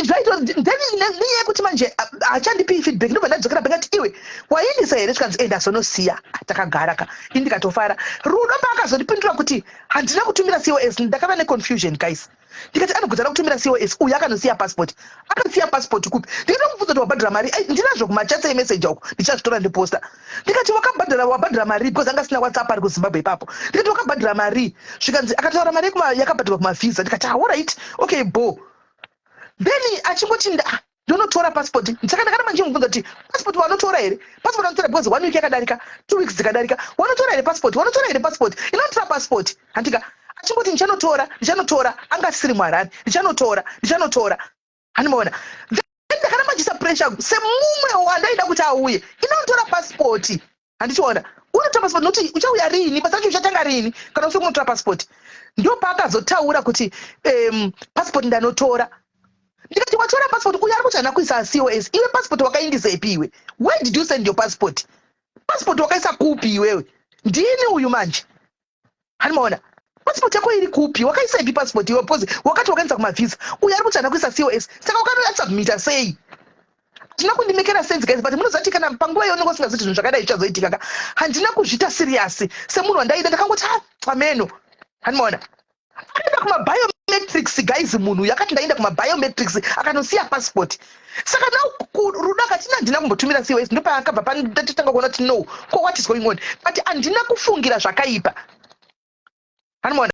Zvaito. Then nenyaya yekuti manje hachandipi feedback, ndobva ndadzokera pakati, "Iwe, waindisa here?" Zvikanzi, "Enda azonosiya." Takagara ka, ini ndikatofara. Rudo paakazondipindura kuti handina kutumira COS, ndakava neconfusion, guys. Ndikati, "Anogadzana kutumira COS uyu, akanosiya passport, akasiya passport kupi?" Ndikatomubvunza kuti, "Wabhadhara mari?" Ndinazvo kumachats emessage uko, ndichazvitora ndiposta. Ndikati, "Wakabhadhara, wabhadhara mari?" Because anga asina WhatsApp ari kuZimbabwe ipapo. Ndikati, "Wakabhadhara mari?" Zvikanzi, akataura mari yakabhadharwa kumavhisa. Ndikati, "Alright, okay, bo." Then achingoti, "Ndonotora passport." Saka ndakaramba ndichimubvunza kuti, "Passport wanotora here? Passport wanotora?" Because one week yakadarika, 2 weeks dzikadarika. "Wanotora here passport? Wanotora here passport? Inotora passport?" Handika achingoti, "Ndichanotora, ndichanotora." Anga asiri muHarare. "Ndichanotora, ndichanotora." Handimaona? Then ndakaramba ndichisa pressure semumwe wandaida kuti auye. "Inotora passport, handichiona unotora passport, nokuti uchauya riini? Basa racho uchatanga riini kana usiri kunotora passport?" Ndo paakazotaura kuti, "Passport ndanotora." Ndikati, "Watora passport? Uyo ari kuti haana kuisa COS. Iwe, passport wakaindisepi iwe? Where did you send your passport? Passport wakaisa kupi iwewe? Ndini uyu manje, handimaona? Passport yako iri kupi? Wakaisepi passport iwe? Because wakati wakaendesa kumavhisa. Uyo ari kuti haana kuisa COS, saka wakanoasubmita sei?" Handina kundimekera sense, guys, but munoziva kuti kana panguva iyo unenge usingazoti zvinhu zvakadai zvichazoitika ka. Handina kuzviita serious semunhu wandaida. Ndakangoti, "Ah, ameno." Handimaona? Akaenda kumabiometrics, guys. Munhu uyu akati, "Ndaenda kumabiometrics," akanosiya passport. Saka now Rudo akati, "Handina kumbotumira COS." Ndopaakabva pandatotanga kuona kuti, no, ko what is going on? But handina kufungira zvakaipa, handimaona?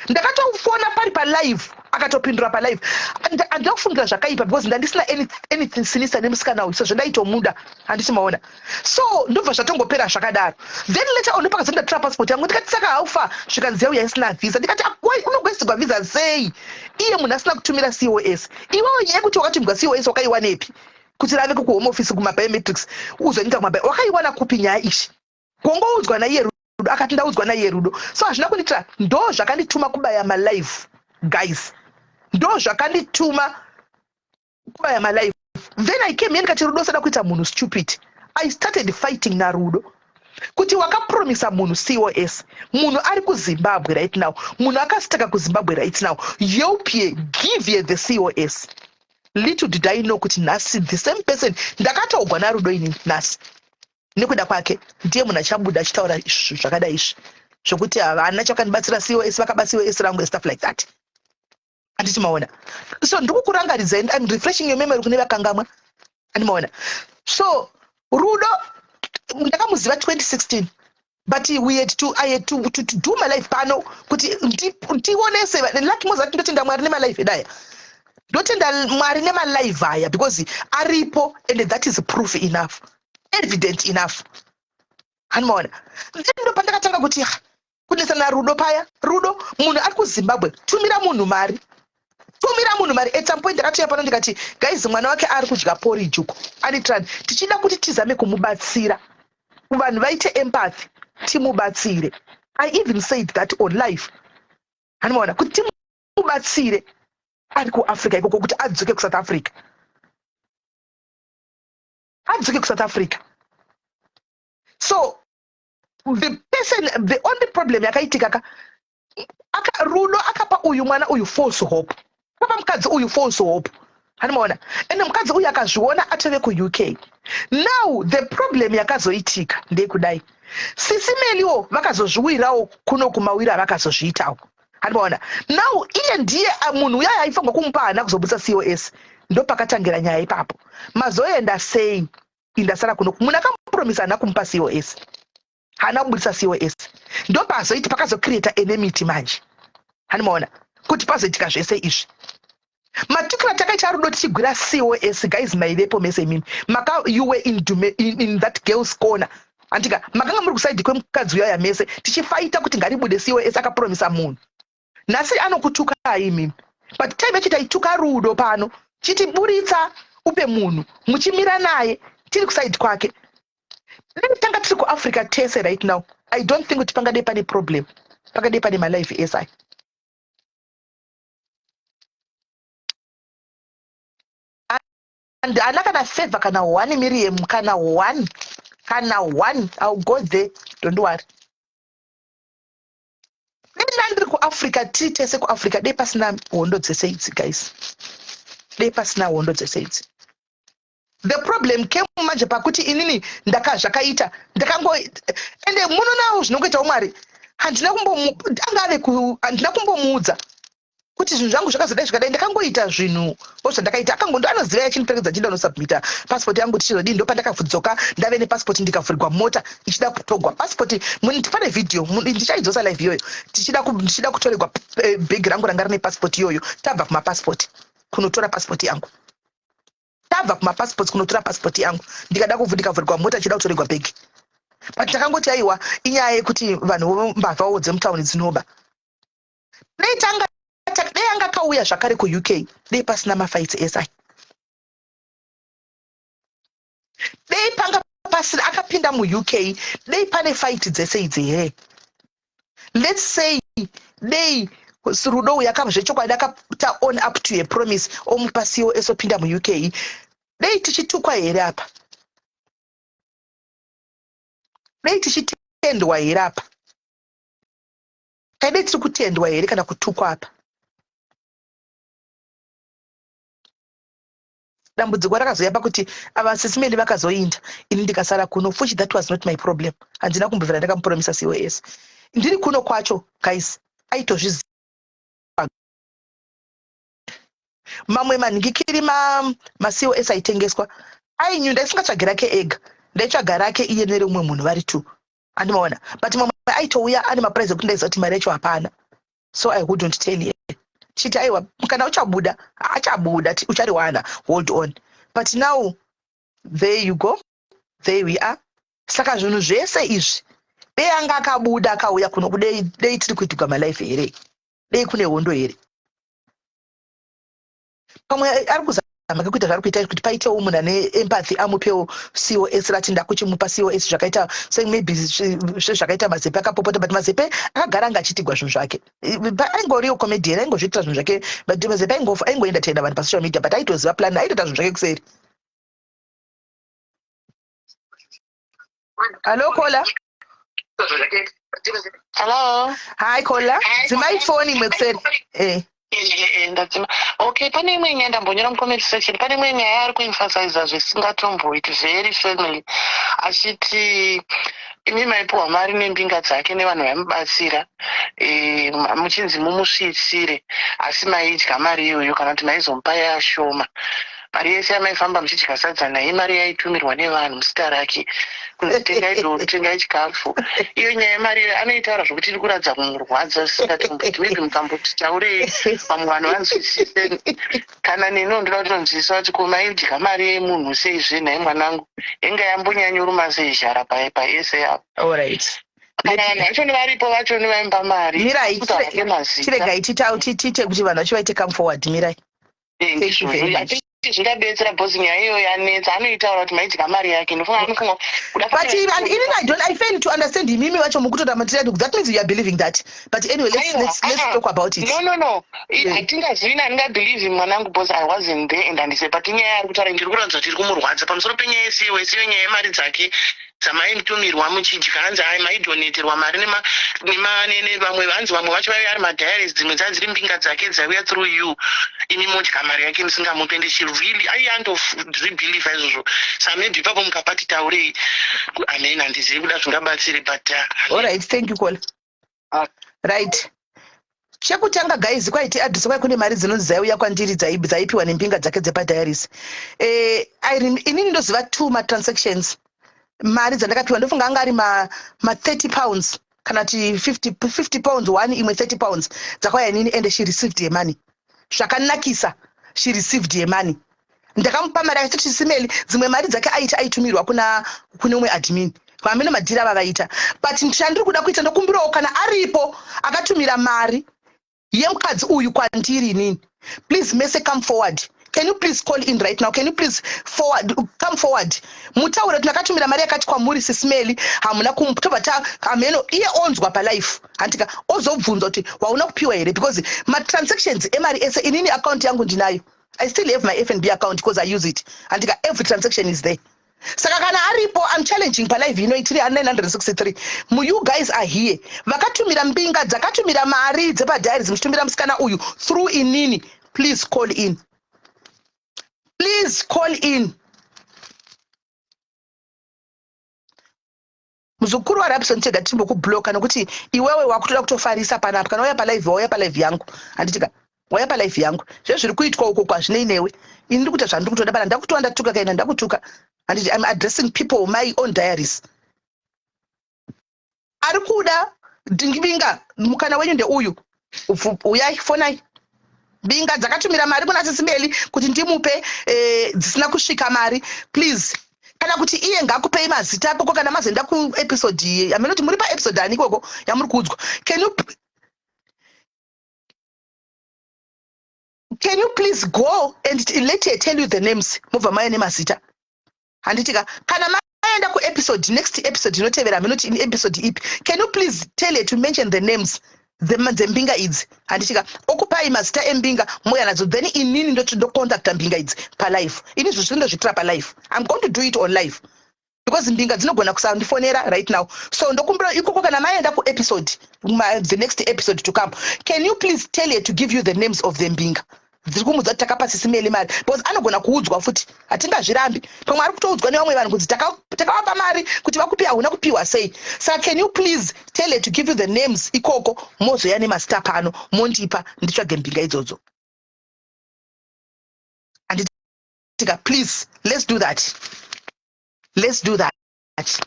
Ndakatofona pari palive, akatopindura palive. Handina kufungira zvakaipa because ndandisina anything sinister nemusikana uyu, sezvo ndaitomuda, handiti maona? So ndobva zvatongopera zvakadaro. Then later on ndopakazo ndatora passport yangu. Ndikati, "Saka haufa?" Zvikanzi, "Yauya isina visa." Ndikati, "Unogoisigwa visa sei iye munhu asina kutumira COS? Iwewe, nyaya yekuti wakatumirwa COS wakaiwanepi kuti rave kuhome office kumabiometrics uzoenda kumabio, wakaiwana kupi nyaya ishi?" Kongoudzwa naiye Rudo. Akati, "Ndaudzwa naiye Rudo." So hazvina kundiitira. Ndo zvakandituma kubaya malive, guys, ndo zvakandituma kubaya malive. Then I came here, ndikati, "Rudo, usada kuita munhu stupid." I started fighting naRudo kuti, "Wakapromisa munhu COS, munhu ari kuZimbabwe right now, munhu akasitaka kuZimbabwe right now. Help ye, give ye the COS." Little did I know kuti nhasi the same person ndakatogwa naRudo ini nhasi nekuda kwake ndiye munhu achabuda achitaura izvi zvakadai izvi, zvokuti havana chakandibatsira, COS vakaba COS rangu and stuff like that, handiti maona? So ndikukurangaridzai, I'm refreshing your memory kune vakangamwa, handimaona? So Rudo ndakamuziva 2016, but we had to I had to do my live pano kuti ndionese. Lucky mozati, ndotenda Mwari nemalive edaya, ndotenda Mwari nemalive aya, because aripo and that is proof enough, evident enough, handimaona? Then ndo pandakatanga kuti, "Ah, kunetsana Rudo paya. Rudo, munhu ari kuZimbabwe, tumira munhu mari, tumira munhu mari." At some point ndakatoya pano ndikati, "Guys, mwana wake ari kudya porridge uko anitrani, tichida kuti tizame kumubatsira, vanhu vaite empathy, timubatsire." I even said that on live, handimaona? Kuti timubatsire. Ari kuAfrica ikoko kuti adzoke kuSouth Africa, adzoke kuSouth Africa. So the person, the only problem yakaitika ka aka, Rudo akapa uyu mwana uyu false hope, akapa mukadzi uyu false hope, handimaona? Ende mukadzi uyu akazviona atove kuUK. Now the problem yakazoitika ndeyekudai: Sisi Meliwo vakazozviwirawo kuno kumawiro avakazozviitawo, handimaona? Now iye ndiye munhu uya aifanirwa kumupa, haana kuzobudisa COS. Ndopakatangira nyaya ipapo. Mazoenda sei? Indasara kuno, munhu akamupromisa haana kumupa COS, haana kubudisa COS. Ndopazoiti pakazocreata enmity manje, handimaona? Kuti pazoitika zvese izvi, matukiro takaita Rudo tichigwira COS. Guys, maivepo mese imimi, maka you were in that girl's corner, andika? Makanga muri kuside kwemukadzi uyaya mese, tichifaita kuti ngaribude COS. Akapromisa munhu, nhasi anokutukai imimi, but time yacho taituka Rudo pano chiti buritsa upe munhu, muchimira naye, tiri kuside kwake. Dai tanga tiri kuAfrica tese right now, I don't think kuti pangadai pane problem, pangadai pane malife esi. And haana kana favor, kana one Miriam, kana one, kana one. I'll go there, don't worry. Dai ndandiri kuAfrica, tiri tese kuAfrica, dai pasina hondo dzese idzi, guys, dai pasina hondo dzese idzi. The problem came manje pakuti inini ndaka zvakaita ndakango, ende munonawo zvinongoitawo Mwari. Handina kumbomu anga ave ku, handina kumbomuudza kuti zvinhu zvangu zvakazodai zvikadai. Ndakangoita zvinhu o zvandakaita, akangondo anoziva yachiniperekedza chienda unosubmita passport yangu tichizodii. Ndopandakadzoka ndave nepassport, ndikavhurigwa mota ichida kutogwa passport. Pane vhidhiyo, ndichaidzosa live iyoyo, ndichida kutoregwa bhegi rangu ranga rine passport iyoyo. Tabva kumapassport kunotora passport yangu, tabva kumapassports kunotora passport yangu, ndikada ndikavhurigwa mota ichida kutoregwa bhegi. But takangoti aiwa, inyaya yekuti vanhu mbavhawo dzemutauni dzinoba. Dai tanga dai anga akauya zvakare kuUK, dai pasina mafights esi. Dai panga pasina akapinda muUK, dai pane fight dzese idzi here? Let's say dai Rudo uyu zvechokwadi akata on up to a promise, omupa COS, opinda muUK, dai tichitukwa here apa? Dai tichitendwa here apa? Taidai tiri kutendwa here kana kutukwa apa? Dambudziko rakazoya pakuti ava Sisi Meli vakazoinda, ini ndikasara kuno fuchi. That was not my problem. Handina kumbobvira ndakamupromisa COS ndiri kuno kwacho, guys. Aitozviziva mamwe manhingikiri maCOS aitengeswa ainyu. Ndaisingatsvagi rake ega, ndaitsvaga rake iye nerumwe munhu vari two, andimaona? But mamwe aitouya ane maprice ekuti ndaiziva kuti mari yacho hapana, so I wouldn't tell you. Chiti aiwa, kana uchabuda achabuda, uchariwana, hold on. But now there you go, there we are. Saka zvinhu zvese izvi, dei anga akabuda akauya kuno, kudei dei tiri kuitigwa malife here? Dei kune hondo here? Pamwe ari kuzama kuita zvaari kuita kuti paitewo munhu ane empathy, amupewo COS, rati ndakuchimupa COS. Zvakaita se maybe sezvakaita Mazepe akapopota, but Mazepe akagara anga achiitigwa zvinhu zvake. Aingoriwo comedian, aingozviitira zvinhu zvake, but Mazepe aingoenda tenda vanhu pasocial media, but aitoziva plan, aitoita zvinhu zvake kuseri. Hallo, caller. Hello. Hi, caller, dzimai foni imwe kuseri. Ndadzima. Okay, pane imwe nyaya ndambonyora mucomment section. Pane imwe nyaya ari kuemphasiza zvisingatomboiti very firmly, achiti imi maipiwa mari nembinga dzake nevanhu vaimubatsira, muchinzi mumusvitsire, asi maidya mari iyoyo kana kuti maizomupa yashoma. Mari yese yamaifamba muchidya sadza naye, mari yaitumirwa nevanhu muzita rake kunzi tengai doro, tengai chikafu. Iyo nyaya yemari iyoyo anoitaura zvokuti iri kuratidza kumurwadza zvisingatomboiti. Maybe mukamboti taurei, vamwe vanhu vanzwisise. Kana neniwo ndoda kutonzwisisa kuti ko maidya mari yemunhu seizve nhai mwanangu, inga yambonyanyoruma sei zhara paese apo? Alright. Kana vanhu vacho nevaripo vacho nevaimba mari. Mirai. Kutaura kwemazita. Chiregai tiite kuti vanhu vacho vaite come forward. Mirai. Thank you very much. zvingabetsera because nyaya iyoyo yanetsa anoitaura kuti maidya mari yake ndofunga anofunga kuda But and even I don't, I fail to understand imimi vacho mukutoda material. That means you are believing that. But anyway, let's Aiwa, let's let's uh-uh. talk about it. No, no, no. Yeah. Hatingazivi, handingabelieve mwanangu because I wasn't there and handise, but inyaya ari kutaura ndiri kuratidza kuti iri kumurwadza pamusoro penyaya yesiwe isiyo nyaya yemari dzake dzamaitumirwa muchidya. Hanzi ai maidoneterwa mari nevamwe, hanzi vamwe vacho vaive ari madiaries, dzimwe dzaa dziri mbinga dzake dzaiuya through you, imi modya mari yake musingamupe. And she really aiandozvibelieva izvozvo. Sa maybe ipapo mukapati taurei, amen, handizivi kuda zvingabatsire, but All right, thank you, caller. Ah. Right, chekutanga guys, kwaiti address kwai kune mari dzinonzi dzaiuya kwandiri dzaipiwa nembinga dzake dzepadiaries. Inini ndoziva two matransactions, mari dzandakapiwa. Ndofunga anga ari ma 30 pounds kana kuti 50 pounds one, imwe £30 dzakauya inini, and she received her money zvakanakisa. She received her money. Ndakamupa mari akati Sis Melly dzimwe mari dzake aiti aitumirwa kuna kune umwe admin vamene madhiri ava vaita. But chandiri kuda kuita, ndokumbirawo kana aripo akatumira mari yemukadzi uyu kwandiri inini, please mese come forward. Can you please call in right now? Can you please forward, come forward, mutaure kuti ndakatumira mari yakati kwamuri Sis Melly, hamuna tobva ta hameno iye onzwa palive, handika ozobvunzwa kuti wauna kupiwa here, because matransactions emari ese inini account yangu ndinayo. I still have my FNB account because I use it, handika? Every transaction is there. Saka kana aripo, I'm challenging palive ino itiri 963, you guys are here, vakatumira mbinga dzakatumira mari dzepadiaries muchitumira musikana uyu through inini, please call in, please call in. Muzukuru waRabson, tega timbokubloka nokuti iwewe wakutoda kutofarisa panapa. Kana wauya palive, wauya palive yangu, handitika? Wauya palive yangu, zvezviri kuitwa uko kwazvinei newe. Ini ndiri kuita zvandiri kutoda pana. Ndakutowa ndatuka kaina, ndakutuka, handiti? I'm addressing people, my own diaries. Ari kuda mbinga, mukana wenyu ndeuyu. Uyai, fonai. Mbinga dzakatumira mari kuna Sis Melly kuti ndimupe dzisina kusvika mari, please. Kana kuti iye ngakupei mazita akoko kana mazoenda kuepisode. Aminoti muri paepisode ani ikoko yamuri kuudzwa? Can you please go and let her tell you the names, mobva mauya nemazita, handitika? Kana maenda kuepisode, next episode inotevera, aminoti in episode ipi, can you please tell her to mention the names dzembinga idzi, handitika? Okupai mazita embinga, moya nadzo, then inini ndocontacta mbinga idzi palive. Ini zvo ndozviitira palive. I'm going to do it on live because mbinga dzinogona kusandifonera right now. So ndokumbira ikoko kana maenda kuepisode, the next episode to come, can you please tell her to give you the names of the mbinga dziri kumudza kuti takapa Sis Melly mari, because anogona kuudzwa futi, hatingazvirambi. Pamwe ari kutoudzwa nevamwe vanhu kunzi takavapa mari kuti vakupi, hauna kupiwa sei. Saka can you please tell her to give you the names ikoko, mozoya nemazita pano, mondipa nditsvage mbinga idzodzo, handitika? Please, let's do that, let's do that.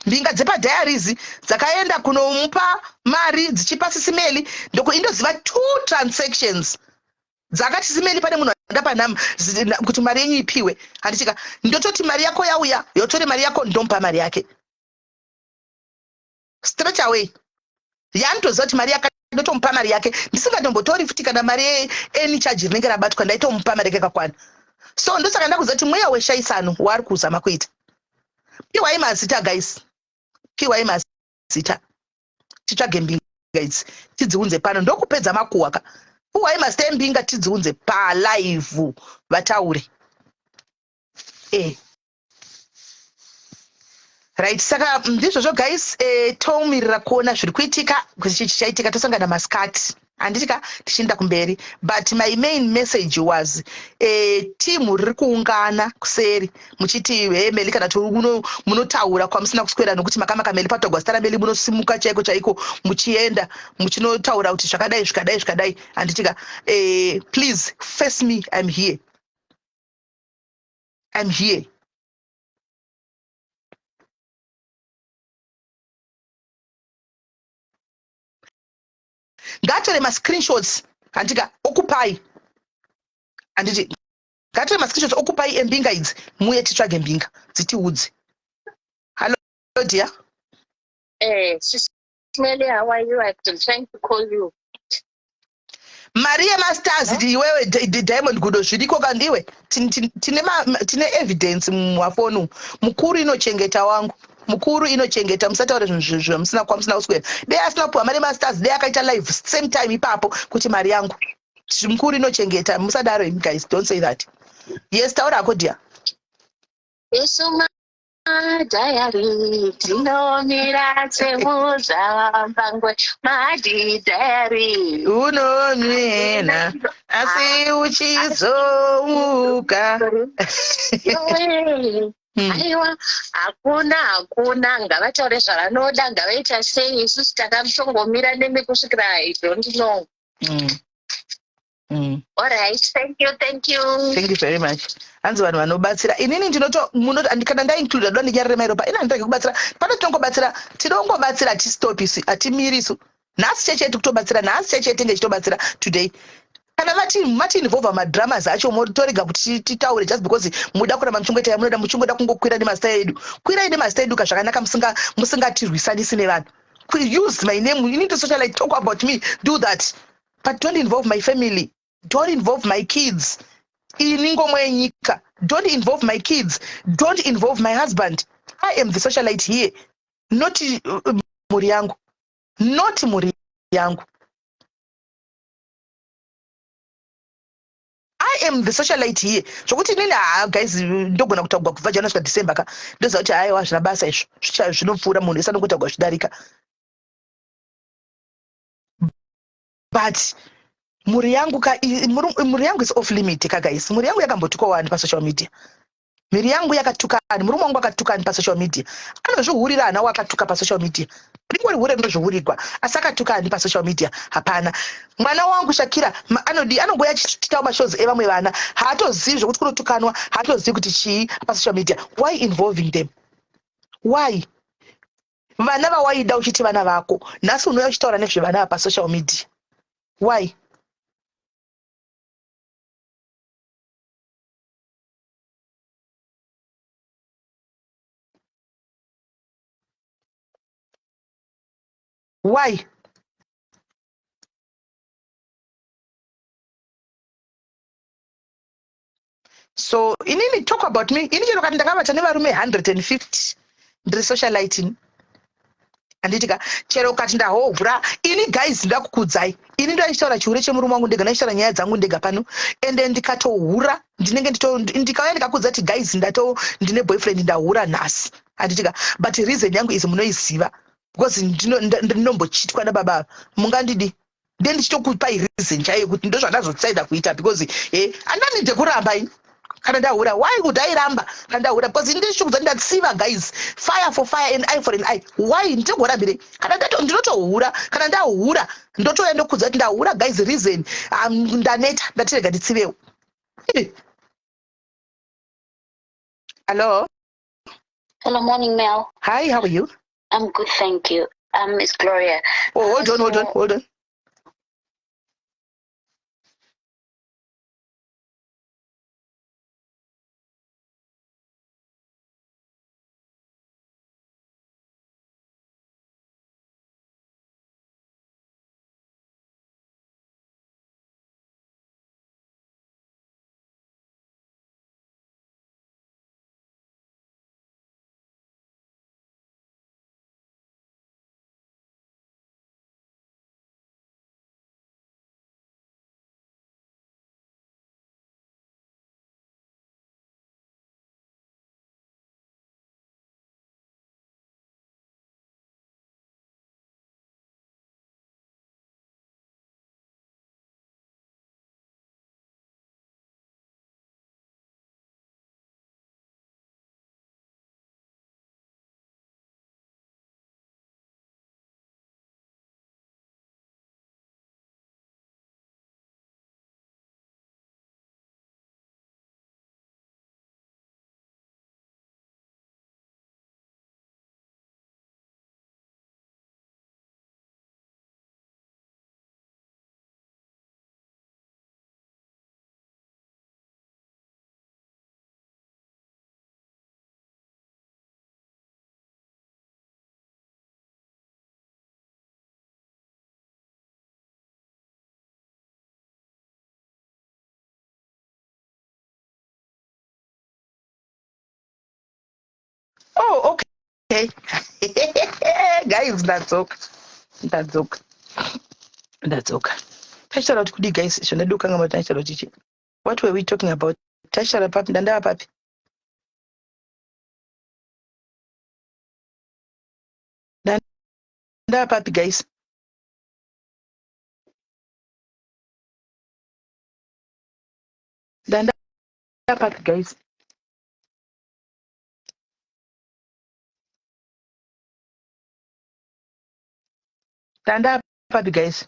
Mbinga dzepadiaries dzakaenda kunomupa mari dzichipa Sis Melly, ndoku indoziva two transactions dzakati Sis Melly pane munhu andapa nhamba kuti mari yenyu ipiwe, handitika? Ndototi mari yako yauya, yotore mari yako, ndomupa mari yake straight away. Yaanotoziva kuti mari yaka ndotomupa mari yake ndisingatombotori futi kana mari any charge rinenge rabatwa, ndaitomupa mari yake yakakwana. So ndosaka ndakuziva kuti mweya weshaisano waari kuzama kuita. Piwai mazita guys, piwai mazita, titsvage mbinga idzi tidziunze pano, ndokupedza makuhwa ka. Piwai mazita embinga tidziunze palive vataure. Right, saka ndizvozvo guys. Tomirira kuona zviri kuitika kuti chii chichaitika. Tosangana masikati, handitika? Tichienda kumberi. But my main message was timu riri kuungana kuseri muchiti he Melly, kana kuti munotaura kwamusina kuswera nokuti makamaka Melly patogwa zita raMelly, munosimuka chaiko chaiko muchienda muchinotaura kuti zvakadai, zvikadai, zvikadai, handitika? Please face me, I'm here, I'm here. Ngatore mascreenshots, handika? Okupai, handiti? Ngatore mascreenshots okupai embinga idzi, muye titsvage mbinga dzitiudze. Hallo dear. Sis Melly, how are you? I've been trying to call you. Mari yemastars iwewe Diamond Gudo zviriko kandiwe. Tine evidence mumafoni umu. Mukuru inochengeta wangu. Mukuru inochengeta, musataure zvinhu zvamusina kwamusina kuswera. Dei asina kupiwa mari yemastars, dei akaita live same time ipapo kuti mari yangu. Mukuru inochengeta, musadaro imi guys, don't say that. Yes, taura hako dear. Isu madhayari tinomira semuzambangwe mahadhi dhayari Unomena asi uchizomuka. Aiwa, hakuna, hakuna, ngavataure zvavanoda, ngavaita sei, isusu takatongomira nemi kusvikira I don't know. Alright, thank you, thank you. Thank you very much. Hanzi vanhu vanobatsira, inini ndinoto munoti kana ndaincluda doda ndinyarire mairopa, ini handirege kubatsira pano. Tinongobatsira, tinongobatsira, hatistop isu, hatimiri isu. Nhasi cheche tikutobatsira, nhasi cheche tenge tichitobatsira today. Kana vati mati involve madramas acho, motorega kuti titaure just because muda kuramba muchingoita yamunoda, muchingoda kungokwira nemazita edu. Kwirai nemazita edu ka zvakanaka, musingatirwisanisi nevanhu. Use my name, you need to socialite, talk about me, do that, but don't involve my family, don't involve my kids. Ini ngomwe yenyika, don't involve my kids, don't involve my husband. I am the socialite here, not mhuri yangu, not mhuri yangu. I am the socialite here, zvokuti inini, ha guys, ndogona kutaugwa kubva January kusvika December ka. Ndoziva kuti haiwa, zvina basa izvo, zvinopfuura, munhu wese anongotaugwa zvidarika, but mhuri yangu ka, mhuri yangu is off limit ka guys. Mhuri yangu yakambotukwa wani pasocial media? Mhiri yangu yakatukani? Murume wangu akatukani pasocial media? Anozvihurira hana wakatuka pasocial media? Ringori hure rinozvihurirwa, asi akatukani pasocial media? Hapana. Mwana wangu Shakira anodi anongoya achitawo mashows evamwe vana, haatozivi zvokuti kunotukanwa, haatozivi kuti chii pasocial media. Why involving them? Why? Vana vawaida uchiti vana vako, nhasi unouya uchitaura nezvevana ava pasocial media. Why? Why? So inini, talk about me, ini chero kati ndakavata nevarume 150, ndiri socialiting, handiti ka? Chero kati ndahovhura, ini guys, ndakukudzai, ini ndoachitaura chihure chemurume wangu ndega, ndachitaura nyaya dzangu ndega pano. Ende ndikatohura, ndinenge ndikauya ndikakudza kuti guys, ndato ndine boyfriend, ndahura nhasi, handiti ka? But reason yangu is munoiziva, because ndinombochitwa nababa ava, mungandidi then ndichitokupai reason chaiyo kuti ndozvandazodecidea kuita, because handanide kuramba ini kana ndahura. Why would I ramba kana ndahura? Because ndichikudza ndatsiva guys, fire for fire and eye for an eye. Why ndichigorambirei kana ndinotohura? Kana ndahura, ndotouya ndokudza kuti ndahura guys, reason, ndaneta, ndatirega nditsivewo. Hello? Hello, morning, Mel. Hi, how are you? I'm good, thank you. It's Gloria. Oh, hold on, hold on, hold on. Oh, okay. Guys, ndadzoka. Ndadzoka. Ndadzoka. Tachitaura kuti kudii guys? Izvo ndadokanga mati tachitaura kuti chii? What were we talking about? Tachitaura papi? Ndandava papi? Ndandava papi guys? Ndandava papi guys? Tanda papi guys?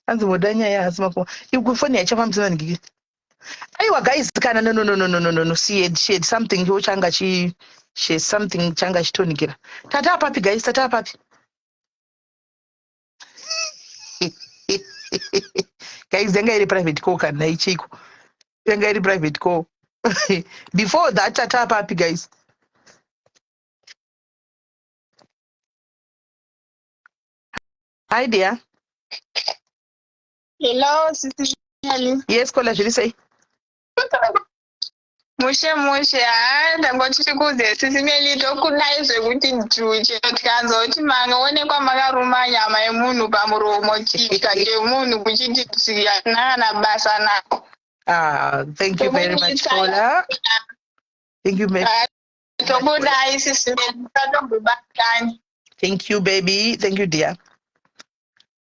Hanzi moda nyaya hasi makoma. Ikufoni yachafambisa ngiki. Aiwa guys kana no no no no no no no no she had, she had something cho changa chi she had something changa chitonikira. Tata papi guys tata papi. Guys yanga iri private call kana ichiko. Yanga iri private call. Before that tata papi guys. Hi dear. Hello, Sisi Shirley. Yes, kola zviri sei? Mushe mushe, haa ndangoti tikuudze Sisi Melly tokudai zvekuti dhu chero tikanzwa kuti makaonekwa makaruma nyama yemunhu pamuromo chika chemunhu kuchiti dzi hatina kana basa nako. Ah, thank you very much, Kola. Thank you, very Tokudai Sisi Melly, tatombobatani. Thank you, baby. Thank you, dear.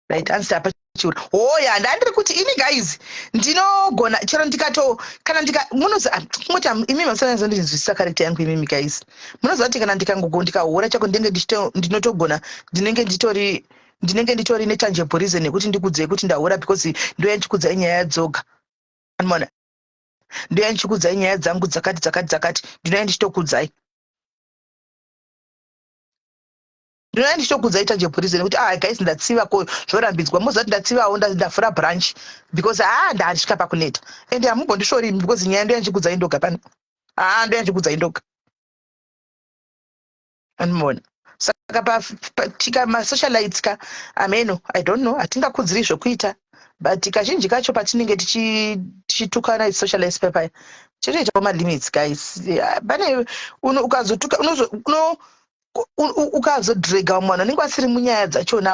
Right, answer apa chiura. Oh yeah, ndandiri kuti ini guys, ndinogona chero ndikato kana ndika munozi ah, kungoti imi masana ndinzwisisa character yangu imimi guys. Munoziva kuti kana ndikangogo ndikahura chako ndinenge ndichito ndinotogona ndinenge nditori ndinenge nditori netangible reason yekuti ndikudzei kuti ndahura because ndoya ndichikudzai nyaya dzoga. Anoona? Ndoya ndichikudzai nyaya dzangu dzakati dzakati dzakati ndinoya ndichitokudzai. Ndinouya ndichitokuudzai tangible reason kuti ah guys ndatsiva ko zvorambidzwa moziva kuti ndatsivawo ndavhura branch because ah ndasvika pakuneta and hamumbondisvori imi because nyaya ndoya ndichikuudzai ndoga pano ah ndoya ndichikuudzai ndoga andimuona saka tika masocialites ka ameno i don't know hatingakudziri zvokuita but kazhinji kacho patinenge tichitukana socialites pepaya tinoitawo malimits guys pane ukazotuka uno ukazodrega vamwe vanhu vanenge vasiri munyaya dzachona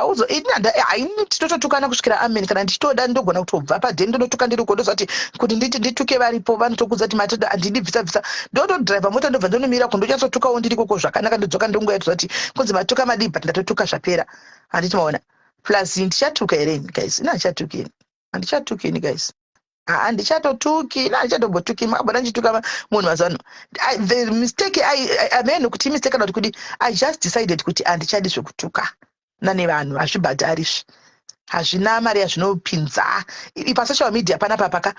haini tinototukana kusvikira amen kana ndichitoda ndogona kutobva padheni ndonotuka ndiri uko ndoziva kuti kuti nditi ndituke varipo vanotokudza kuti matida handidi bvisa bvisa ndotodriva mota ndobva ndonomira ko ndonyatsotukawo ndiri koko zvakanaka ndodzoka ndonguva yatoziva kuti kunzi matuka madii but ndatotuka zvapera handiti maona plus ndichatuka here ini guys ini handichatuki ini handichatuki ini guys handichatotuki ini handichatombotuki makabona ndichituka munhu mazuva ano the mistake ameno kuti imistake kana kuti kudi i just decided kuti handichadi zvekutuka nanevanhu hazvibhadhari izvi hazvina mari yazvinopinza pasocial media panapa paka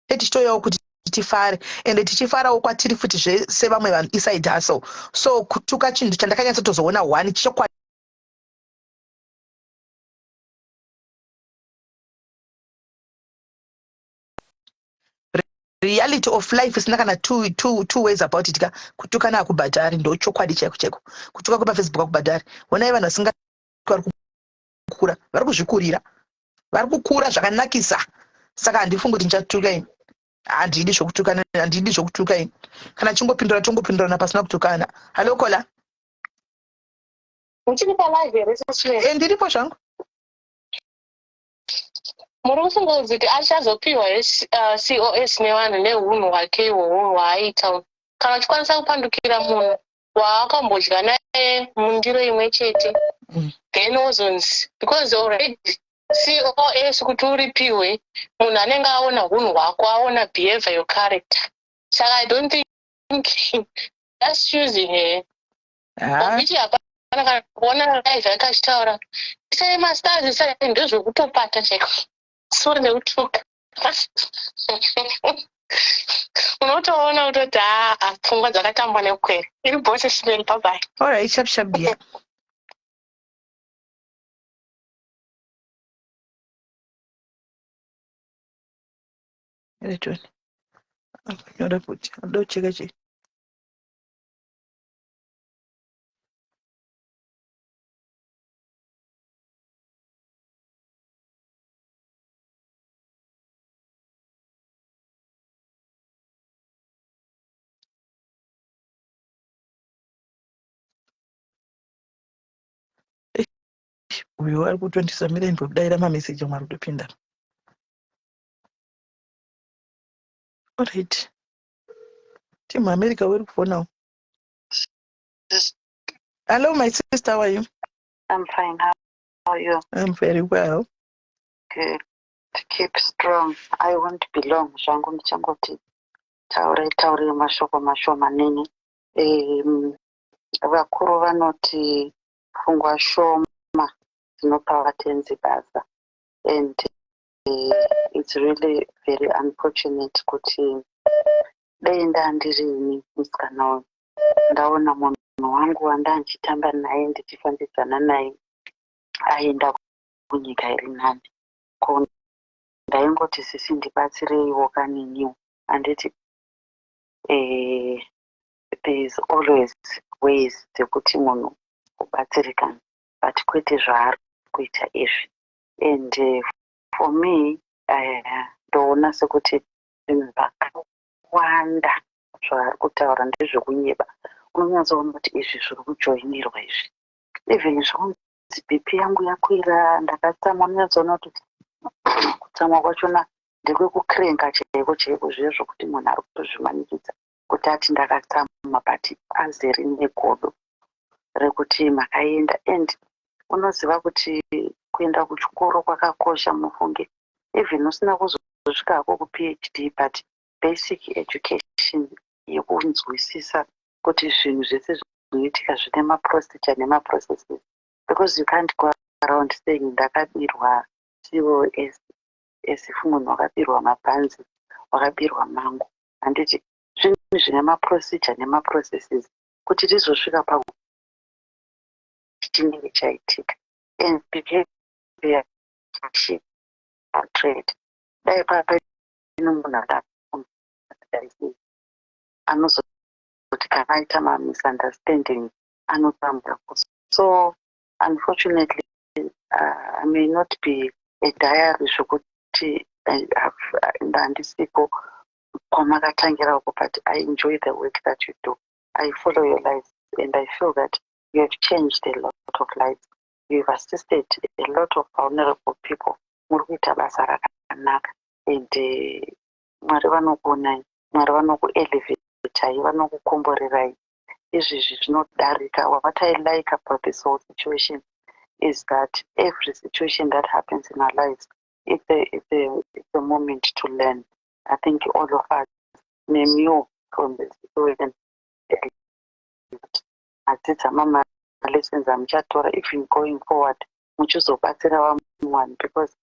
tichitoyawo kuti tifare ende tichifarawo kwatiri futi zvese vamwe vanhu iside hustle so kutuka chinhu chandakanyatsotozoona one chokwadi reality of life isina kana two ways about it ka kutukana hakubhadhari ndo chokwadi chaiko chaiko kutuka kwepafacebook hakubhadhari honai vanhu vasinga vari kukura vari kuzvikurira vari kukura zvakanakisa saka handifungi kuti ndichatuka ini handidi zvokutukana handidi zvokutuka ini kana chingopindura tongopindurana pasina kutukana hallo kola Muchiri palive here sisi? Eh, ndiripo zvangu. Muri kufunga kuti achazopiwa COS nevanhu nehunhu hwake ihwohwo hwaaita kana uchikwanisa kupandukira munhu waakambodya naye mundiro imwe chete then wozonzi because already COS kuti uripiwe munhu anenge aona hunhu hwako aona behavior your character saka I don't think just choosing her Which hapana kana kuona live yake achitaura isai mastars isai ndezvekutopata chaiko sorry nekutuka unotoona kutoti haa pfungwa dzakatambwa nekwere iri bose simeni babai alright sharp sharp dear Eletoni. Akunyora futi. Anoda kucheka chii? Uyo ari kutondisa mira imbodaira mameseji amwe ari kutopinda. Alright. Team America weri kufonawo. Hello my sister, how are you? I'm fine. How are you? I'm very well. Good. Keep strong. I won't be long. Zvangu ndichangoti taurai taurai mashoko mashomanene. Vakuru vanoti pfungwa shoma dzinopa vatenzi basa and it's really very unfortunate kuti dai ndandirini musikana uyu ndaona munhu wangu wandandichitamba naye ndichifambidzana naye aenda kunyika iri nani. Ko ndaingoti sisi ndibatsireiwo kaniniwo handiti there is always ways dzekuti munhu ubatsirikane but kwete zvaari kuita izvi. And for me ndoona sekuti zvinhu zvakawanda zvaari kutaura ndezvekunyeba. Unonyatsoona kuti izvi zviri kujoinirwa izvi. Even zvaunzi BP yangu yakwira ndakatsamwa unonyatsoona kuti kutsamwa kwachona ndekwekukrenga chaiko chaiko zviye zvokuti munhu ari kutozvimanikidza kuti ati ndakatsamwa but azere negodo rekuti makaenda. And unoziva kuti kuenda kuchikoro kwakakosha mufunge even usina kuzosvika hako kuPhD but basic education yekunzwisisa kuti zvinhu zvese zvinoitika zvine maprocedure nemaprocesses because you can't go around saying ndakabirwa COS as if munhu wakabirwa mabhanzi wakabirwa mango handiti zvinhu zvine maprocedure nemaprocesses kuti tizosvika pakuti chinenge chaitika. And behavior trade dai paine munhu anozoti kana aita mamisunderstanding anotambura. So unfortunately I may not be a diary zvokuti handisiko kwamakatangira uko, but I enjoy the work that you do. I follow your life and I feel that you have changed a lot of lives. You have assisted a lot of vulnerable people. Muri kuita basa rakanaka and Mwari vanokuonai, Mwari vanokuelevatai, vanokukomborerai. Izvizvi zvinodarika. What I like about this whole situation is that every situation that happens in our lives, it's a moment to learn. I think all of us nemiwo from the situation madzidza mamalessons amuchatora even going forward muchizobatsira vamwe vanhu because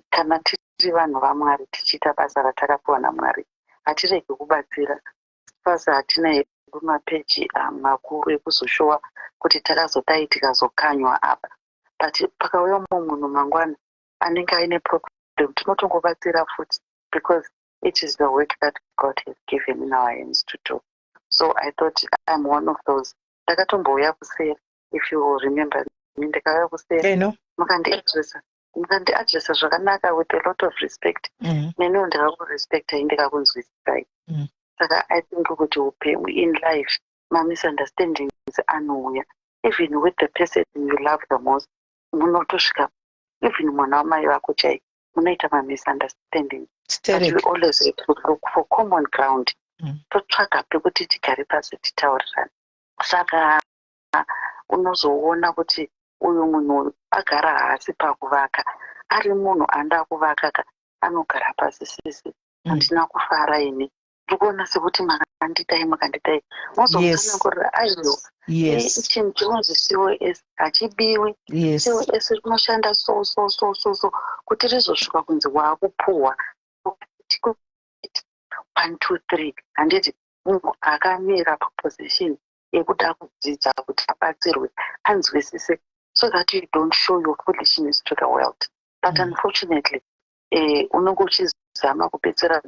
kana tiri vanhu vaMwari tichiita basa ratakapiwa naMwari hatiregi kubatsira. Pasi hatina hedu mapeji makuru ekuzoshowa kuti takazodai tikazokanywa apa, but pakauya mumwe munhu mangwana anenge aine problem tinotongobatsira futi because it is the work that God has given in our hands to do. So I thought I'm one of those. Ndakatombouya kuseri, if you will remember me, ndakauya kuseri mukandiadresa mukandiadresa zvakanaka with a lot of respect. Neniwo ndakakurespectai ndikakunzwisisai. Saka I think kuti upenyu in life mamisunderstandings anouya even with the person you love the most. Munotosvika even mwana wamai vako chai munoita mamisunderstanding, but we always have to look for common ground. Totsvaga pekuti tigare pasi titaurirane. Saka unozoona kuti uyu munhu agara haasi pakuvaka ari munhu anoda kuvaka ka anogara pasi sisi handina kufara ini ndiri kuona sekuti makandidai makandidai mozomutsanangurira aiwa chinhu chinonzi COS hachibiwi. COS rinoshanda so so so so so kuti rizosvika kunzi waakupuhwa one two three handiti munhu akamira paposition yekuda kudzidza kuti abatsirwe anzwisise so that you don't show your foolishness to the world. But unfortunately unenge uchizama kubetsera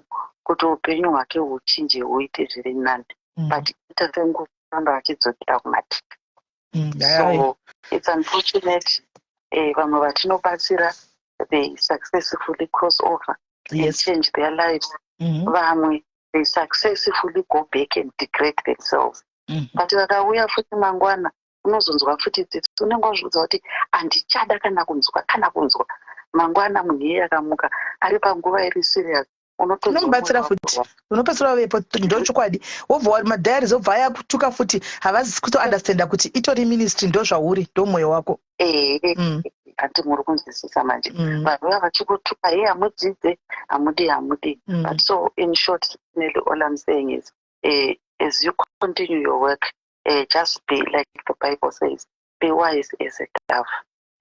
kuti upenyu hwake huchinje huite zviri nani but ita sengoramba achidzokera kumativi. So it's unfortunate vamwe vatinobatsira they successfully cross over and change their lives. Vamwe they successfully go back and degrade themselves. But vakauya futi mangwana Unozonzwa futi tsitsi. Unenge wazviudza kuti handichada kana kunzwa, kana kunzwa. Mangwana munhu iyeye akamuka ari panguva iri serious, unotonzwa Unomubatsira mwoyo futi. wako. Unopedzisira wavepo. Ndo chokwadi. Wobva madiaries obva ayakutuka futi. Havasi kutounderstanda kuti itori ministry. Ndo zvauri, ndo mwoyo wako. Ehe. Hanti muri kunzwisisa manje? Vanhu vava vachikutuka, "He, hamudzidze, hamudi, hamudi." But so in short, Nelly, all I'm saying is, as you continue your work, just be like the Bible says, be wise as a dove.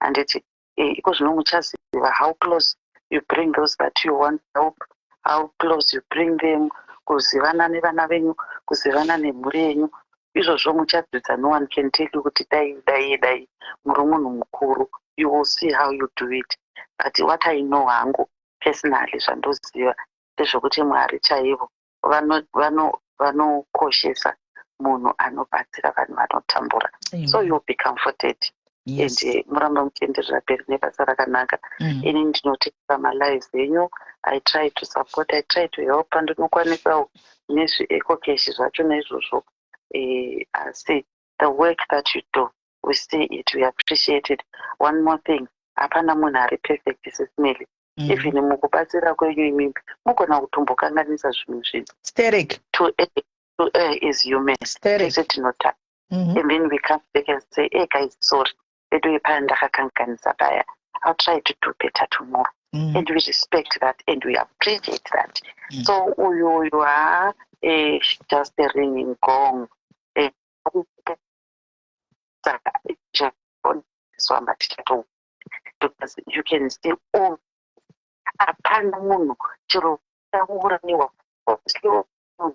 Handiti iko zvino muchaziva how close you bring those that you want help, how close you bring them kuzivana nevana venyu, kuzivana nemhuri yenyu. Izvozvo muchadzidza. No one can tell you kuti dai, dai, dai. Muri munhu mukuru, you will see how you do it. But what I know hangu personally, zvandoziva ndezvekuti Mwari chaivo vanokoshesa munhu anobatsira vanhu vanotambura. So you'll be comforted and muramba muchienderera mberi nebasa rakanaka. Ini ndinoteera malives enyu. I try to support, I try to help pandinokwanisawo nezveEcoCash zvacho naizvozvo. Asi the work that you do, we see it, we appreciate it. One more thing, hapana munhu ari perfect, Sis Melly. Even mukubatsira kwenyu imimi mugona kutombokanganisa zvimwe zvinhu. Sterek. To err is human. Sterek. Tese tinota and then we come back and say, "Hey guys, sorry, vedu paya ndakakanganisa paya. I'll try to do better tomorrow." And we respect that and we appreciate that. So uyu uyu ha, just a ringing gong. Saka swamba tichato, because you can see all, hapana munhu chero kuuraniwa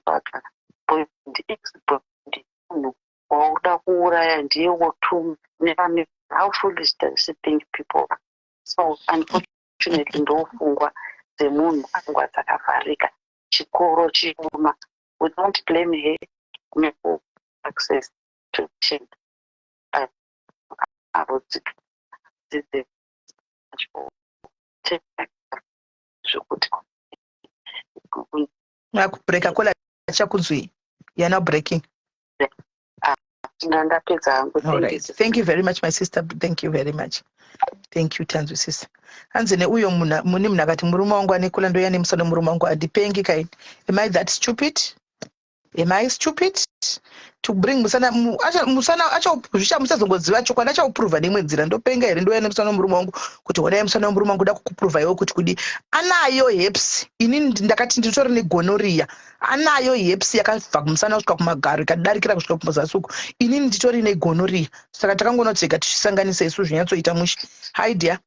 aka boyfriend, ex boyfriend, munhu wauda kuuraya ndiye wotuma nevamwe. How foolish does she think people are? So unfortunately ndofungwa dzemunhu, pfungwa dzakavharika, chikoro chioma. We don't blame her. Access to but avo dzidze zvekuti Akubreaka kola, achakunzwi. You are now breaking. Ndapedza hangu. All Thank you. right, thank you very much, my sister. Thank you very much. Thank you. Tanzwisisa. Hanzi neuyo mune munhu akati murume wangu ane kola, ndoya nemusana murume wangu. Handipengi kaini. Am I that stupid? Am I stupid to bring musana musana? Muchazongoziva chokwadi. Achauprova neimwe nzira. Ndopenga here? Ndoya nemusana wemurume wangu kuti honai musana wemurume wangu, da kukuprova iwe kuti kudi anayo herpes. Inini ndakati nditori negonorrhea, anayo herpes yakabva kumusana kusvika kumagaro, ikadarikira kusvika kumazasi uku. Inini nditori negonorrhea, saka takangonotsega tichisanganisa isu zvinyatsoita mushe. Hi dear.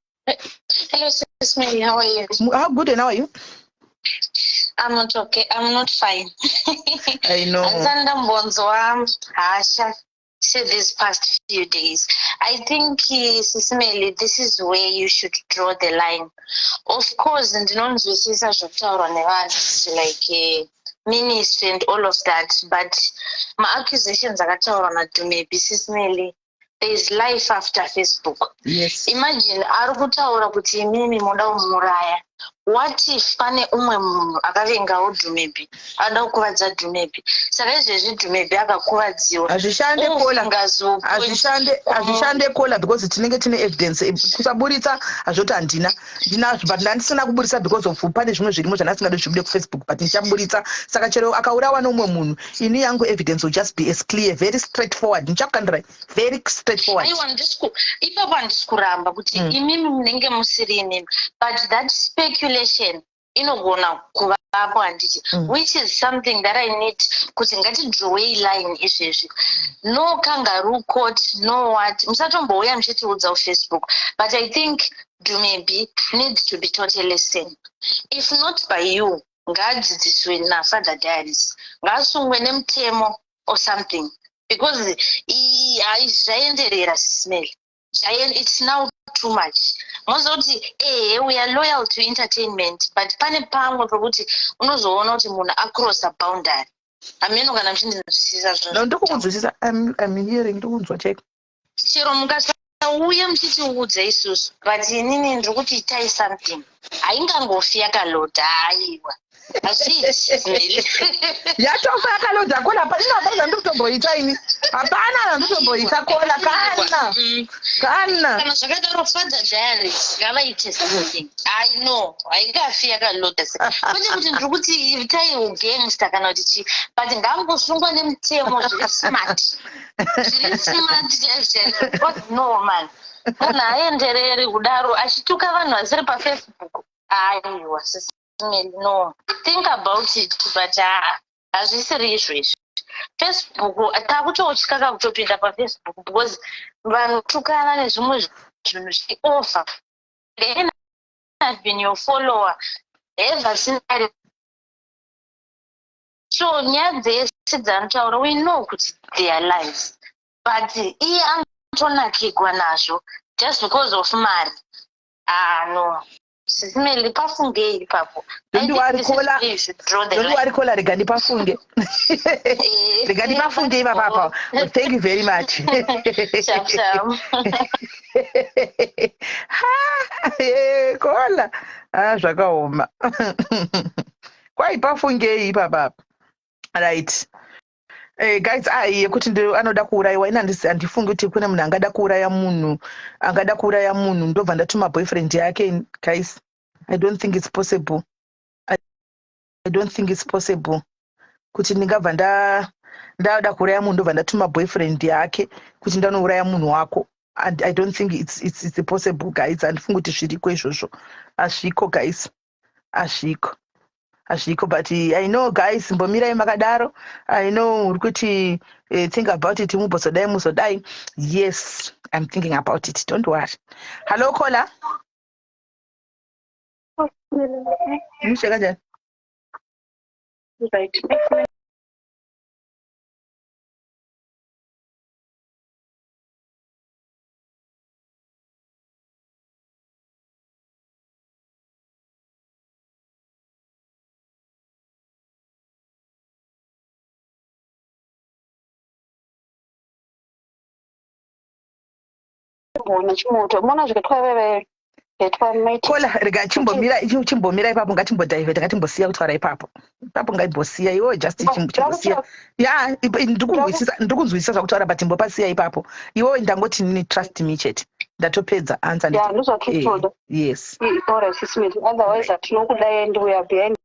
Hello, Sis Mary. How are you? How good, and how are you? I'm not okay. I'm not fine. I know. Handisati ndambonzwa hasha say these past few days. I think, Sis Melly, this is where you should draw the line. Of course, ndinonzwisisa zvokutaurwa nevanhu like ministry and all of that, but ma-accusations akataurwa naDumebi, Sis Melly, there is life after Facebook. Imagine ari kutaura kuti imimi moda kumuuraya. What if pane umwe munhu akavengawo Dhumebi, anoda kukuvadza Dhumebi? Saka izvezvi Dhumebi akakuvadziwa. Hazvishande kola, hazvishande, hazvishande kola, because tinenge tine evidence. Kusaburitsa hazvoti handina, ndinazvo, but ndandisina kuburitsa because of pane zvimwe zvirimo zvandasingadi zvibude kuFacebook, but ndichaburitsa. Saka chero akaurawa neumwe munhu, ini yangu evidence will just be as clear, very straightforward. Ndichakukandirai very straightforward. Aiwa, ipapo handisi kuramba kuti imimi munenge musiri imimi, but that speculation inogona kuvapo, handiti? Which is something that I need kuti ngatidrawei line izvezvi. No kangaroo court, no what. Musatombouya muchitiudza kuFacebook, but I think Dumebi needs to be taught a lesson. If not by you, ngaadzidziswe naFather Diaries, ngaasungwe nemutemo or something, because hai, zvaenderera, Sis Melly. It's now too much. Mozoti ehe, we are loyal to entertainment, but pane pamwe pekuti unozoona kuti munhu acrossa boundary. Hameno kana muchindinzwisisa. No, ndikukunzwisisa. I'm hearing, ndikunzwa chaiko. Chero mukasauya muchitiudza isusu, but inini ndiri kuti itai something. Haingangofi yakalodha, aiwa. Hazviiti. Yatofa yakaloda kola. Hapana, hapana zvandiri kutomboita ini, hapana zvanditomboita kola kana kana. Kana zvakadaro, Father Diaries ngavaite something. I know haingafi yakaloda se, kwete kuti ndiri kuti itai ugangster kana kuti chii, but ngambosungwa nemutemo zviri smart, zviri smart chaizvo chaizvo, because no man, munhu aendereri kudaro achituka vanhu vasiri paFacebook. Aiwa, Sis Mel, no, think about it, but haa, hazvisiri izvo izvi. Facebook takutotya kakutopinda paFacebook because vanhu tukana nezvimwe zvinhu zviover. Then I've been your follower ever since I, so nyaya dzese dzanotaura, we know kuti they are lies, but iye anotonakigwa nazvo just because of mari. Ah, no, Sis Mel, pafungei ipapo. Don't worry, Kola. Don't worry, Kola, rega ndipafunge. Rega ndipafunge ipapapa. Thank you very much. Sham sham. Kola. Ah, zvakaoma. Kwai pafungei ipapapa. Right. Guys, ai yekuti anoda kuurayiwa, ina handifungi kuti kune munhu angada kuuraya munhu, angada kuuraya munhu ndobva ndatuma boyfriend yake. Guys, I don't think it's possible. I don't think it's possible kuti ndingabva ndada kuuraya munhu ndobva ndatuma boyfriend yake kuti ndanouraya munhu wako. And I don't think it's possible, guys. Handifungi kuti zviriko izvozvo. Hazviko, guys, hazviko, hazviko. But I know, guys, mbomirai makadaro. I know uri kuti think about it, mumbozodai, muzodai. Yes, I'm thinking about it, don't worry. Hello, caller, mushe kanjani? Right. Ona chimoto mona zvikaitwa veve zvaitwa maiti. Kola, rega chimbomira, chimbomira ipapo. Ngatimbodivert, ngatimbosiya kutaura ipapo ipapo. Ngaimbosiya iwe, just chimbosiya. Ya, ndiri kunzwisisa zvakutaura, but imbopasiya ipapo iwewe. Ndangoti nini, trust me chete, ndatopedza answer. Ya, ndozvatinotoda. Yes. Alright, Sis Mel, otherwise hatinokudai and we are behind.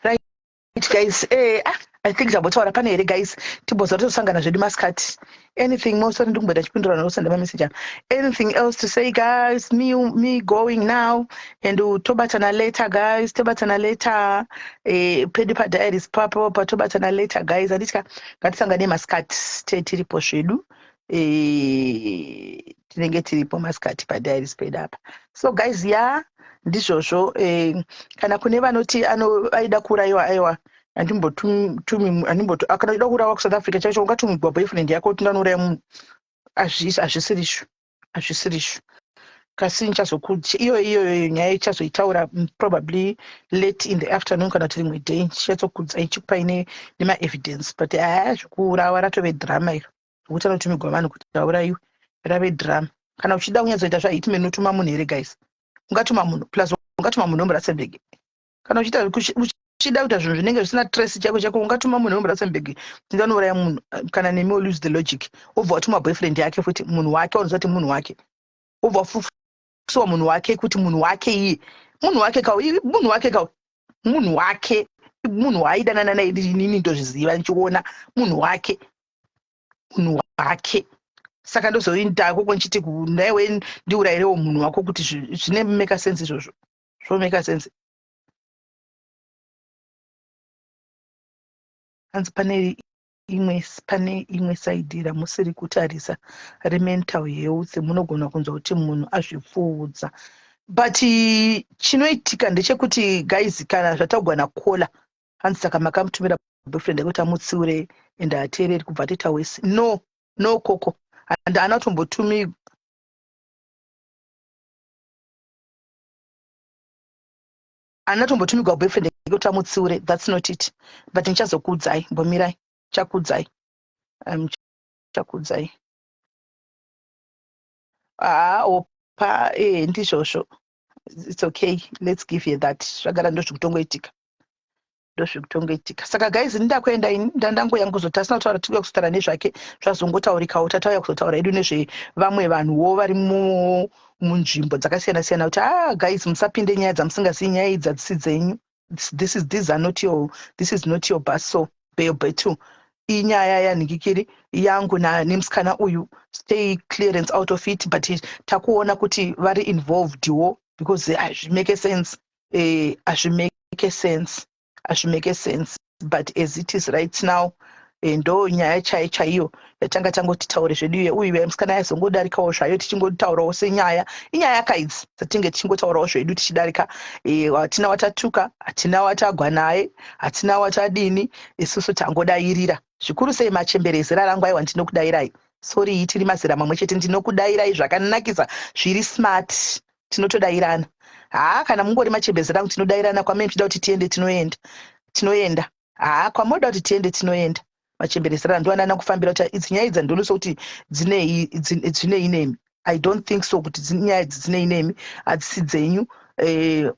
Right, guys, ah, I think zvambotaura pane here, guys? Timbozva tozosangana zvedu masikati. Anything more? Sorry, ndikumboita chipindura nokusenda mameseji apa. Anything else to say, guys? Me going now and tobatana later, guys. Tobatana later, pedu padiaries papo patobatana later, guys. Handitya, ngatisangane masikati, tiripo zvedu. Tinenge tiripo masikati padiaries pedu apa. So guys, ya, ndizvozvo. Kana kune vanoti aida kuurayiwa, aiwa, handimbotumi, handimbotu. Kana uchida kuurayiwa kuSouth Africa chaicho, ungatumigwa boyfriend yako kuti ndanouraya munhu? Hazvisirizvo, hazvisirizvo. Kasi ndichazokuti iyo iyoyo nyaya ichazoitaura probably late in the afternoon kana kuti rimwe day. Ndichazokudzai, chikupai nemaevidence. But haa, zvekuurawa ratove drama iro, zvekuti anotumigwa vanhu kuti aurayiwe rave drama. Kana uchida kunyatsoita zvahitman, unotuma munhu here, guys? Ungatuma munhu? Plus ungatuma munhu wemuRustenburg? Kana uchiita, uchida kuita zvinhu zvinenge zvisina trace chako chako, ungatuma munhu wemuRustenburg kuti ndanouraya munhu? Kana nemi, lose the logic. Obva watuma boyfriend yake futi, munhu wake, unoziva kuti munhu wake, obva wafusiwa munhu wake, kuti munhu wake iye. Munhu wake kau, munhu wake kau, munhu wake, munhu waaidanana naye, inini ndozviziva ndichiona munhu wake, munhu wake. Saka ndozoinda koko ndichiti naiwe ndiurayirewo munhu wako kuti zvine make sense izvozvo, zvomake sense. Hanzi pane imwe pane imwe saidhi ramusiri kutarisa remental health, munogona kunzwa kuti munhu azvipfuudza. But chinoitika ndechekuti guys, kana zvataugwa nakola, hanzi saka makamutumira boyfriend yekuti amutsiure and ateereri kubva atoita wese. No, no, koko and haana kutombotumi haana tombotumigwa boyfriend yekuti amutsiure. That's not it, but ndichazokuudzai, mbomirai, chakuudzai, chakuudzai. Haa, opa, ndizvozvo. It's okay, let's give you that. Zvagara ndozvikutongoitika, ndozvikutongoitika. Saka guys, ndakuenda ini, ndandangoya kuzoti asina kutaura, tikuya kuzotaura nezvake, zvazongotaurikawo. Tatauya kuzotaura hedu nezvevamwe vanhuwo vari munzvimbo dzakasiyana siyana kuti, ah guys, musapinde nyaya dzamusingazivi, nyaya idzi hadzisi dzenyu. This is these are not your this is not your bustle battle. Inyaya yanhikikiri yangu nemusikana uyu, stay clearance out of it. But takuona kuti vari involvedwo because hazvimake sense, hazvimake sense, hazvimake sense. But as it is right now, ndo nyaya chai chaiyo yatanga tangoti taure zvedu iye uyu musikana yazongodarikawo zvayo, tichingotaurawo senyaya, inyaya kaidzi dzatinge tichingotaurawo zvedu tichidarika. Hatina watatuka, hatina watagwa naye, hatina watadini, isusu tangodairira. Zvikuru sei machembere zera rangu, aiwa, ndinokudayirai. Sorry, tiri mazera mamwe chete, ndinokudayirai zvakanakisa, zviri smart, tinotodayirana. Haa, kana mungori machembere rangu, tinodayirana. Kwamai muchida kuti tiende, tinoenda, tinoenda. Haa, kwamoda kuti tiende, tinoenda. Machembere zera ndoanana kufambira kuti idzi nyaya idzi handionesa kuti dzinei nemi. I don't think so kuti nyaya idzi dzinei nemi, hadzisi dzenyu.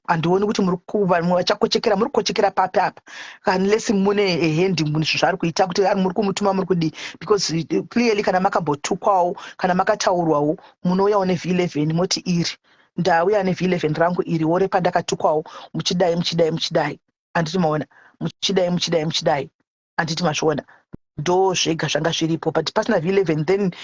Handioni kuti muri vamwe vachakochekera, muri kukochekera papi apa, unless mune hand munhu zvaari kuita, kuti muri kumutuma, muri kudii? Because clearly kana makambotukwawo, kana makataurwawo, munouyawo neV11 moti iri ndauya neV11 rangu iriwo repandakatukwawo, muchidai, muchidai, muchidai, handiti maona? Muchidai, muchidai, muchidai, handiti mazviona? Ndo zvega zvanga zviripo. But pasina V11, then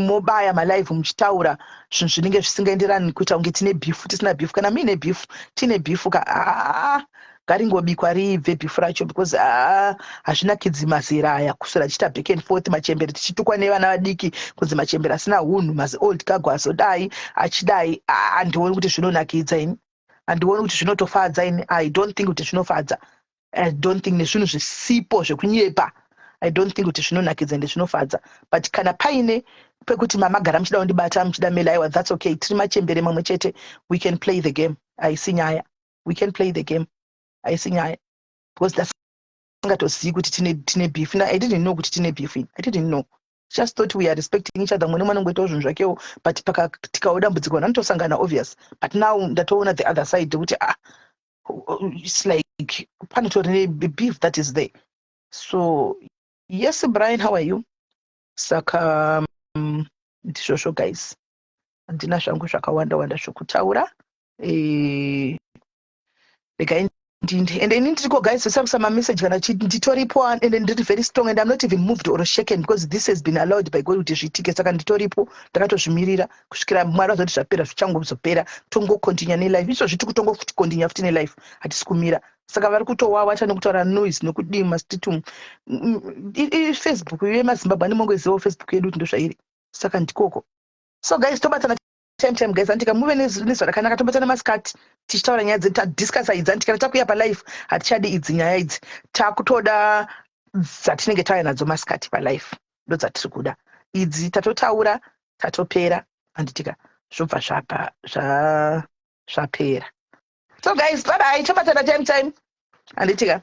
mobaya malive muchitaura zvinhu zvinenge zvisingaenderani, kuita kunge tine beef, tisina beef. Kana muine beef, tine beef ka, aa, ngaringobikwa riibve beef racho, because aa, hazvinakidzi mazera aya kuswera tichiita back and forth, machembere tichitukwa nevana vadiki kunzi machembere asina unhu, mazi old cargo azodai achidai. Handioni kuti zvinonakidza ini, handioni kuti zvinotofadza ini. I don't think kuti zvinofadza. I don't think, nezvinhu zvisipo zvekunyepa, I don't think kuti zvinonakidza ende zvinofadza. But kana paine pekuti mamagara muchida kundibata, muchida meli, aiwa, that's okay, tiri machembere mamwe chete, we can play the game, haisi nyaya. We can play the game, haisi nyaya, because ndasingatozivi kuti tine beef. I didn't know kuti tine beef. I didn't know, just thought we are respecting each other, mumwe nemwe anongoitawo zvinhu zvakewo, but pakatikawo dambudziko vanhu vanotosangana, obvious. But now ndatoona the other side yekuti, ah, it's like panotori nebeef that is there. So yes, Brian, how are you? Saka ndizvozvo guys, handina zvangu zvakawanda wanda zvokutaura. Regai ndinde, ende ini ndiriko guys, zvisakusa mameseji kana nditoripo, ende ndiri very strong and I'm not even moved or shaken because this has been allowed by God kuti zviitike. Saka nditoripo, ndakatozvimirira kusvikira Mwari vazoti zvapera, zvichangozopera, tongocontinue nelife. Izvo zviti kutongocontinue futi nelife, hatisi kumira. Saka vari kutowawata nekutaura noise nekudii mumastreet umu. Facebook yemaZimbabwe andimongozivawo Facebook yedu kuti ndozvairi. Saka ndikoko. So guys, tobatana time time guys, andika muve nezuva rakanaka. Tobatana masikati tichitaura nyaya dzedu, tadiscussa idzi, andika takuya palife, hatichadi idzi nyaya idzi, takutoda dzatinenge tauya nadzo masikati palife, ndo dzatiri kuda idzi. Tatotaura, tatopera, handitika? Zvobva zvapa zvapera. So guys, bye bye, tobatana time time, handitika?